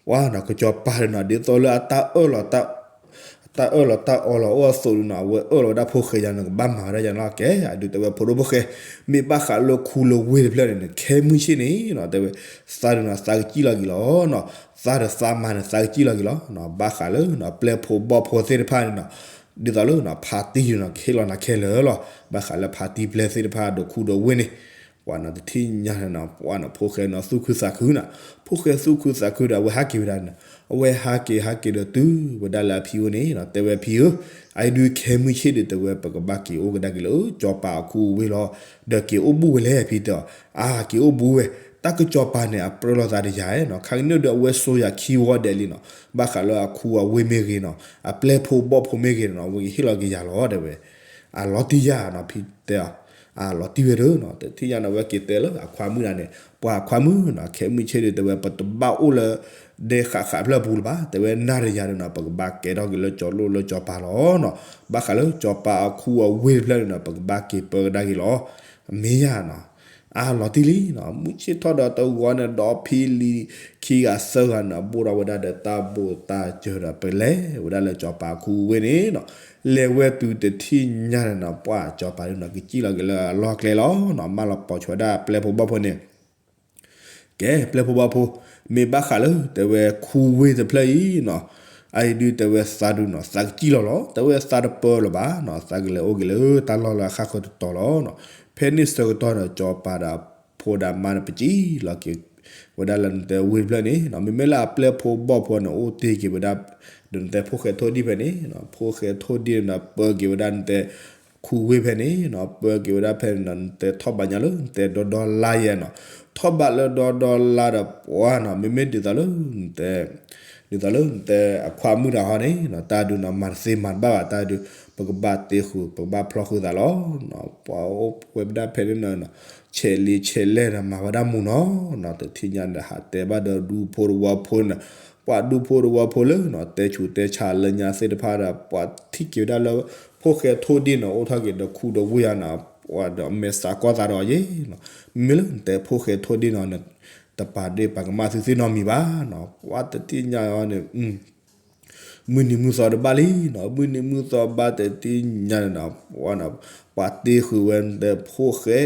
ပှၢ်နီၤ ကစီၤပၤဒ်နီၤ ဒ်သိးလၢအတၢ်အၢၣ်လီၤ တၢ်အၢၣ်လီၤတၢ်အီလီၤအိၣ်အသိးဒ်နီၤ အဝဲအၢၣ်လီၤဝဲဒၣ်ဖိၣ်ဃဲယါန့ၣ် ကဘၣ်မၤဝဲဒၣ်ယါန့ၣ်လီၤ ကဲ အဒုးတဲဝဲဖိဒိၣ်ဖိၣ်ဃဲ မ့ၢ်ဘၣ်ဃးလၢခူလၢဝ့ၢ်တဖျၢၣ်န့ၣ် ခဲမုၢ်ဆ့ၣ်န့ၣ်နီၤ တဲဝဲ သးဒ်နီၤ သးကစံၣ်လီၤက့ၤလီၤနီၤ, သးဒီးသးမၤန့ၣ် သးကစံၣ်လီၤက့ၤလီၤနီၤ, ဘၣ်ဃးလၢနီၤ ပျဲၢ်ဖိဘီၣ်ဖိသ့ၣ်တဖၣ်န့ၣ်နီၤ ဒ်သိးလၢနီၤ ဖါတံၢ်နီၤ ကဟ့ၣ်လီၤနၤခဲလၢာ်လီၤ, ဘၣ်ဃးလၢဖါတံၢ်ပျဲၢ်သ့ၣ်တဖၣ်ဒီးခူဒီးဝ့ၢ်န့ၣ် ပှၢ်နီၤ တထံၣ်ညါန့ၣ်နီၤ ပှၢ်နီၤ ဖိၣ်ဃဲနီၤ သူၣ်ခုသးခုနီၤ, ဖိၣ်ဃဲသူၣ်ခုသးခုဒီး အဝဲဟးက့ၤဝဲဒၣ်န့ၣ်, အဝဲဟးက့ၤဟးက့ၤဒီးတုၤဝဲဒၣ်လၢအဖံအိၣ်န့ၣ်နီၤ တဲဝဲဖံဧၢ, အအံၤဒုးခဲမုၢ်ဆ့ၣ်ဒီး တဲဝဲ ပကဘၣ်က့ၤအိၣ်ကဒါက့ၤလၢ စီၤပၤအခူအဝ့ၢ်လီၤ, ဒီးက့ၤအိၣ်ဘူးဝဲလဲၣ်ဖံတဲအီၤ, အါ က့ၤအိၣ်ဘူးဝဲ, တၢ်ကစီၤပၤန့ၣ် အပြၢလိာ်သးဒီးယၤနီၤ, ခါကန့ၣ်ဒီးအဝဲစိာ်ယၤခံဝီဒဲးလံနီၤ, ဘၣ်ဃးလၢအခူအဝ့ၢ်မ့ၢ်ဂ့ၤနီၤ, အပျဲၢ်ဖိဘီၣ်ဖိမ့ၢ်ဂ့ၤနီၤ အဝဲကဟ့ၣ်လီၤက့ၤယၤလီၤ တဲဝဲ အလီၤတံၢ်ယၤနီၤ ဖံတဲအီၤ, အလီၤတံၢ်ဝဲဒီးနီၤ တထံၣ်ညါန့ၣ် အဝဲက့ၤတဲလၢအခွါမုၣ်န့ၣ်န့ၣ်, ပှၤခွါမုၣ်နီၤ ခဲမုၢ်ဆ့ၣ်ဒီး တဲဝဲ ပတဘၣ်အိၣ်လၢ ဒဲဃးဃးဖျၢၣ်ပူၤလၢၤဘၣ်, တဲဝဲ နၤဒီးယၤဒီးနီၤ ပကဘၣ်ကဲထီၣ်က့ၤလၢစီၤလိၣ်လၢစီၤပၤလီၤနီၤ, ဘၣ်ဃးလၢစီၤပၤအခူအဝ့ၢ်တဖျၢၣ်န့ၣ်နီၤ ပကဘၣ်က့ၤပၢကဒါက့ၤလီၤ, မ့ၢ်ယၤနီၤ အလီၤတံၢ်လံနီၤ, မုၢ်ဆ့ၣ်ထီၣ်ဒီးတဂီၤန့ၣ် ဒီးဖံလံၤခံဂၤသၢဂၤန့ၣ် ဘိၣ်ထီၣ်ဝဲဒၣ်ဒီးတၢ်ဘိၣ်တၢ်စၢၤဒီး ပလဲၤဝဲဒၣ်လၢစီၤပၤအခူအဝ့ၢ်န့ၣ်နီၤ, လဲၤဝဲတုၤတထံၣ်ညါန့ၣ်နီၤ ပှၢ်စီၤပၤဒုးနီၤ ကစံၣ်လီၤက့ၤလၢအလီၢ်ကျဲလီၤနီၤ, မၢလီၤပိာ်ဆိဝဲဒၣ်ပျဲၢ်ဖိဘီၣ်ဖိန့ၣ် ကဲ ပျဲၢ်ဖိဘီၣ်ဖိ, မ့ၢ်ဘၣ်ဃးလၢ တဲဝဲ ခူဝ့ၢ်တဖျၢၣ်အံၤနီၤ, အအံၤဒုး တဲဝဲ သးဒုးနီၤ သးကစံၣ်လီၤလီၤ, တဲဝဲ သးတပၢလၢၤဘၣ်နီၤ, သးကလဲၤအိၣ်က့ၤလၢတၢ်လီၢ်လၢအဃၣ်ဃၢၤတတီၤလီၤနီၤ, ဖဲန့ၣ်ဆၢကတီၢ်န့ၣ် စီၤပၤဒီးဖိဒီးမါန့ၣ် ပစံၣ်လီၤက့ၤ ဝဲဒၣ်လၢနတဲဝ့ၢ်တဖျၢၣ်န့ၣ်နီၤ, မ့မ့ၢ်လၢအပျဲၢ်ဖိဘီၣ်ဖိန့ၣ် အိၣ်တ့ၢ်က့ၤဝဲဒၣ် ဒီးနတဲဖိၣ်ဃဲထိၣ်ဒံၣ်ဖဲန့ၣ်နီၤ, ဖိၣ်ဃဲထိၣ်ဒံၣ်န့ၣ်နီၤ ပၢက့ၤဝဲဒၣ်နတဲ ခူဝ့ၢ်ဖဲန့ၣ်နီၤ, ပၢက့ၤဝဲဒၣ်ဖဲန့ၣ်နီၤ နတဲထီၣ်ဘးညါလၢ နတဲဒီဒီလါယဲနီၤ, ထီၣ်ဘးလၢဒီဒီလါဒီးပှၢ်နီၤ, မ့မ့ၢ်ဒ်သိးလၢ နတဲ ဒ်သိးလၢနတဲအခွါမုၣ်တဂၤဟီန့ၣ်နီၤ, တၢ်ဒုးနီၤ မၤတသ့မၤတဘၣ်ဘၣ်, တၢ်ဒုး ပကဘၣ်တ့ဃုာ် ပကဘၣ်ဖျီဃုာ်သးလီၤနီၤ, ပှၤအိၣ်ဝဲဒၣ်ဖဲန့ၣ်နီၤ, ဆဲးလံဆဲးလဲၢ်ဒီးမၤဝဲဒၣ်မူးနီၤနီၤ, တထံၣ်ညါဒီးဟးတဲဘၣ်ဒီးဒူဖိတဝီဖိန့ၣ်, ပှၤဒူဖိတဝီဖိလၢနီၤ တဲဆူးတဲဆါလၢညါသ့ၣ်တဖၣ်ဒီး ပှၤထံၣ်က့ၤဝဲဒၣ်လၢ ဖိၣ်ဃဲထိၣ်ဒံၣ်နီၤ အိၣ်ထီၣ်က့ၤဒီးခူဒီးဝ့ၢ်ယါနီၤ, ပှၤဒီးမဲာ်သးကီၢ်သးဒီးယဲနီၤ, မ့မ့ၢ်လၢနတဲဖိၣ်ဃဲထိၣ်ဒံၣ်နီၤန့ၣ် တပာ်ဒ့ၣ်ပာ်ကမၣ်သုသ့ၣ်နီတမံၤဘၣ်နီၤ, ပှၤတထံၣ်ညါအီၤန့ၣ် မုၢ်နံၤမုၢ်သီတဘၣ်လံနီၤ, မုၢ်နံၤမုၢ်သီဘၣ်တထံၣ်ညါန့ၣ်နီၤ, ပှၤတ့ဃုာ်ဝဲနတဲဖိၣ်ဃဲ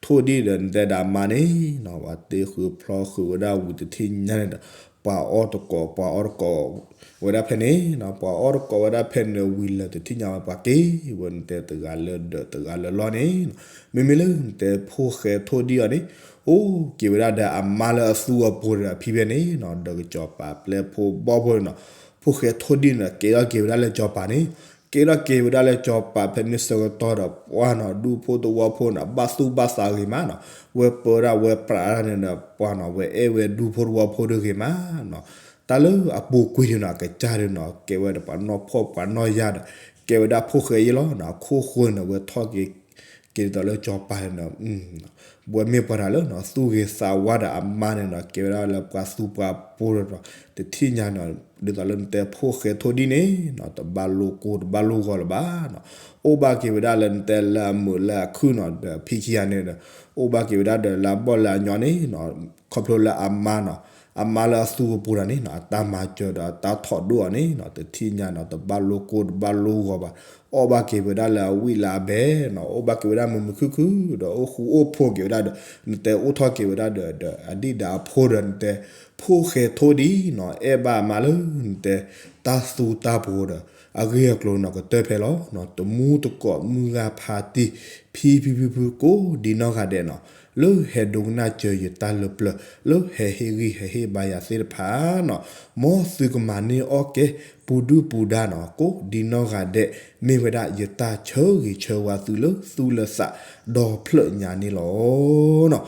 ထိၣ်ဒံၣ်ဒီးနတဲဒၣ်မါန့ၣ်နီၤ, ပှၤတ့ဃုာ်ဖျီဃုာ်ဝဲဒၣ်ဝံၤတထံၣ်ညါန့ၣ်ဒီး ပှၤအီၣ်တကိး ပှၤအီၣ်တကိးဝဲဒၣ်ဖဲန့ၣ်နီၤ, ပှၤအီၣ်တကိးဝဲဒၣ်ဖဲန့ၣ်ဝံၤလၢတထံၣ်ညါဝဲပှၤက့ၤဝဲနတဲတဂၤလၢဒၢးတဂၤလၢလီၢ်န့ၣ်နီၤ, မ့မ့ၢ်လၢနတဲဖိၣ်ဃဲထိၣ်ဒံၣ်အီၤန့ၣ် အိၣ်က့ၤဝဲဒၣ်ဒီးအမါလၢအသူအပူၤဒီးအဖံဖဲန့ၣ်နီၤ, ဒီးကစီၤပၤပျဲဖိဘီၣ်ဖိန့ၣ်နီၤ, ဖိၣ်ဃဲထိၣ်ဒံၣ်န့ၣ် ကဲထီၣ်က့ၤဝဲဒၣ်လၢကစီၤပၤန့ၣ်, ကဲထီၣ်က့ၤဝဲဒၣ်လၢကစီၤပၤဖဲန့ၣ်ဆၢကတီၢ်ဒီး ပှၢ်နီၤ ဒူၣ်ဖိသဝီဖိန့ၣ် ဘၣ်သူၣ်ဘၣ်သးဂ့ၤမးနီၤ, ဝဲပၢဒၣ်ဝဲပြးဒၣ်န့ၣ်ဒီး ပှၢ်နီၤ ဝဲအဲၣ်ဝဲဒူၣ်ဖိသဝီဖိဒၣ်ဂ့ၤမးနီၤ, တၢ်လၢအပူၤကွံာ်န့ၣ်နီၤ အကစၢ်ဒၣ်နီၤ ကဲဝဲဒီးပှၤနီၢ်ဖှီၣ်ပှၤနီၢ်ယၢ်ဒီး ကဲဝဲဒၣ်ဖိၣ်ဃဲယဲလီၤနီၤ, အခိၣ်ဃိန့ၣ် ဝဲထီၣ်က့ၤ က့ၤဒ်သိးလၢကစီၤပၤန့ၣ်ဒီး ဝဲမ့ၢ်ပှၤတဂၤလၢနီၤ သူၣ်ဂ့ၤသးဝါဒီးအမါန့ၣ်နီၤ ကဲဝဲဒၣ်လၢပှၤသူပှၤပိၤဒီး တထံၣ်ညါနီၤ ဒ်သိးလၢနတဲဖိၣ်ဃဲထိၣ်ဒံၣ်န့ၣ်နီၤ တဘၣ်လိကိၢ်တဘၣ်လိဂီၤလၢၤဘၣ်နီၤ, အိၣ်ဘၣ်က့ၤဝဲဒၣ်လၢနတဲလၢအမုာ်လၢအခုၣ်နီၤ ဒီးဖံခံဂၤန့ၣ်ဒီး အိၣ်ဘၣ်က့ၤဝဲဒၣ်ဒီးလၢအဘီၣ်လၢအညီန့ၣ်နီၤ, ခီဖျိလၢအမါနီၤ အမါလၢအသူကပူၤတၢ်န့ၣ်နီၤ အတၢ်မၤစၢၤဒီးအတၢ်ထီၣ်ဒိၣ်အီၤန့ၣ်နီၤ တထံၣ်ညါနီၤ တဘၣ်လိကိၢ်တဘၣ်လိဂီၤဘၣ်, အီၣ်ဘၣ်က့ၤဝဲဒၣ်လၢအဝံၣ်လၢအဘဲနီၤ အိၣ်ဘၣ်က့ၤဝဲဒၣ်မုာ်မုာ်ခုၣ်ခုၣ် ဒီးအိၣ်ဃူအိၣ်ဖိးက့ၤဝဲဒၣ်ဒီး နတဲအိၣ်ထီၣ်က့ၤဝဲဒၣ်ဒီး ဒီးအဒံၣ်ဒီးအဖိဒီး နတဲဖိၣ်ဃဲထိၣ်ဒံၣ်နီၤ အဲၣ်ဘၣ်အမါလၢနတဲတၢ်သူတၢ်ပှိၤဒီး အဂ့ၢ်အကျိၤနီၤ ကတၢၢ်ဖဲလီၤနီၤ တမူတကိးမုၢ်ဂၢ်ဖါတံၢ် ဖံဖံဖုဖုကိးဒံနီၢ်ဂၤဒဲးနီၤ လၢဟဲဒိကနၣ်စၢၤယတၢ်လၢပျၢၤ လၢဟဲဟ့ၣ်ဂံၢ်ဟဲဟ့ၣ်ဘါယၤသ့ၣ်တဖၣ်နီၤ မ်သုကမၤန့ၢ်အီၣ်ကဲ ပူၤဒုၣ်ပူၤဒါနီၤ ကိးဒံနီၢ်ဂၤဒဲး မ့ၢ်ဝဲဒၣ်ယတၢ်ဆၢဂ့ၤဆၢဝါသုလၢသူၣ်လၢသး ဒီဖျၢၣ်ညါန့ၣ်လီၤနီၤ.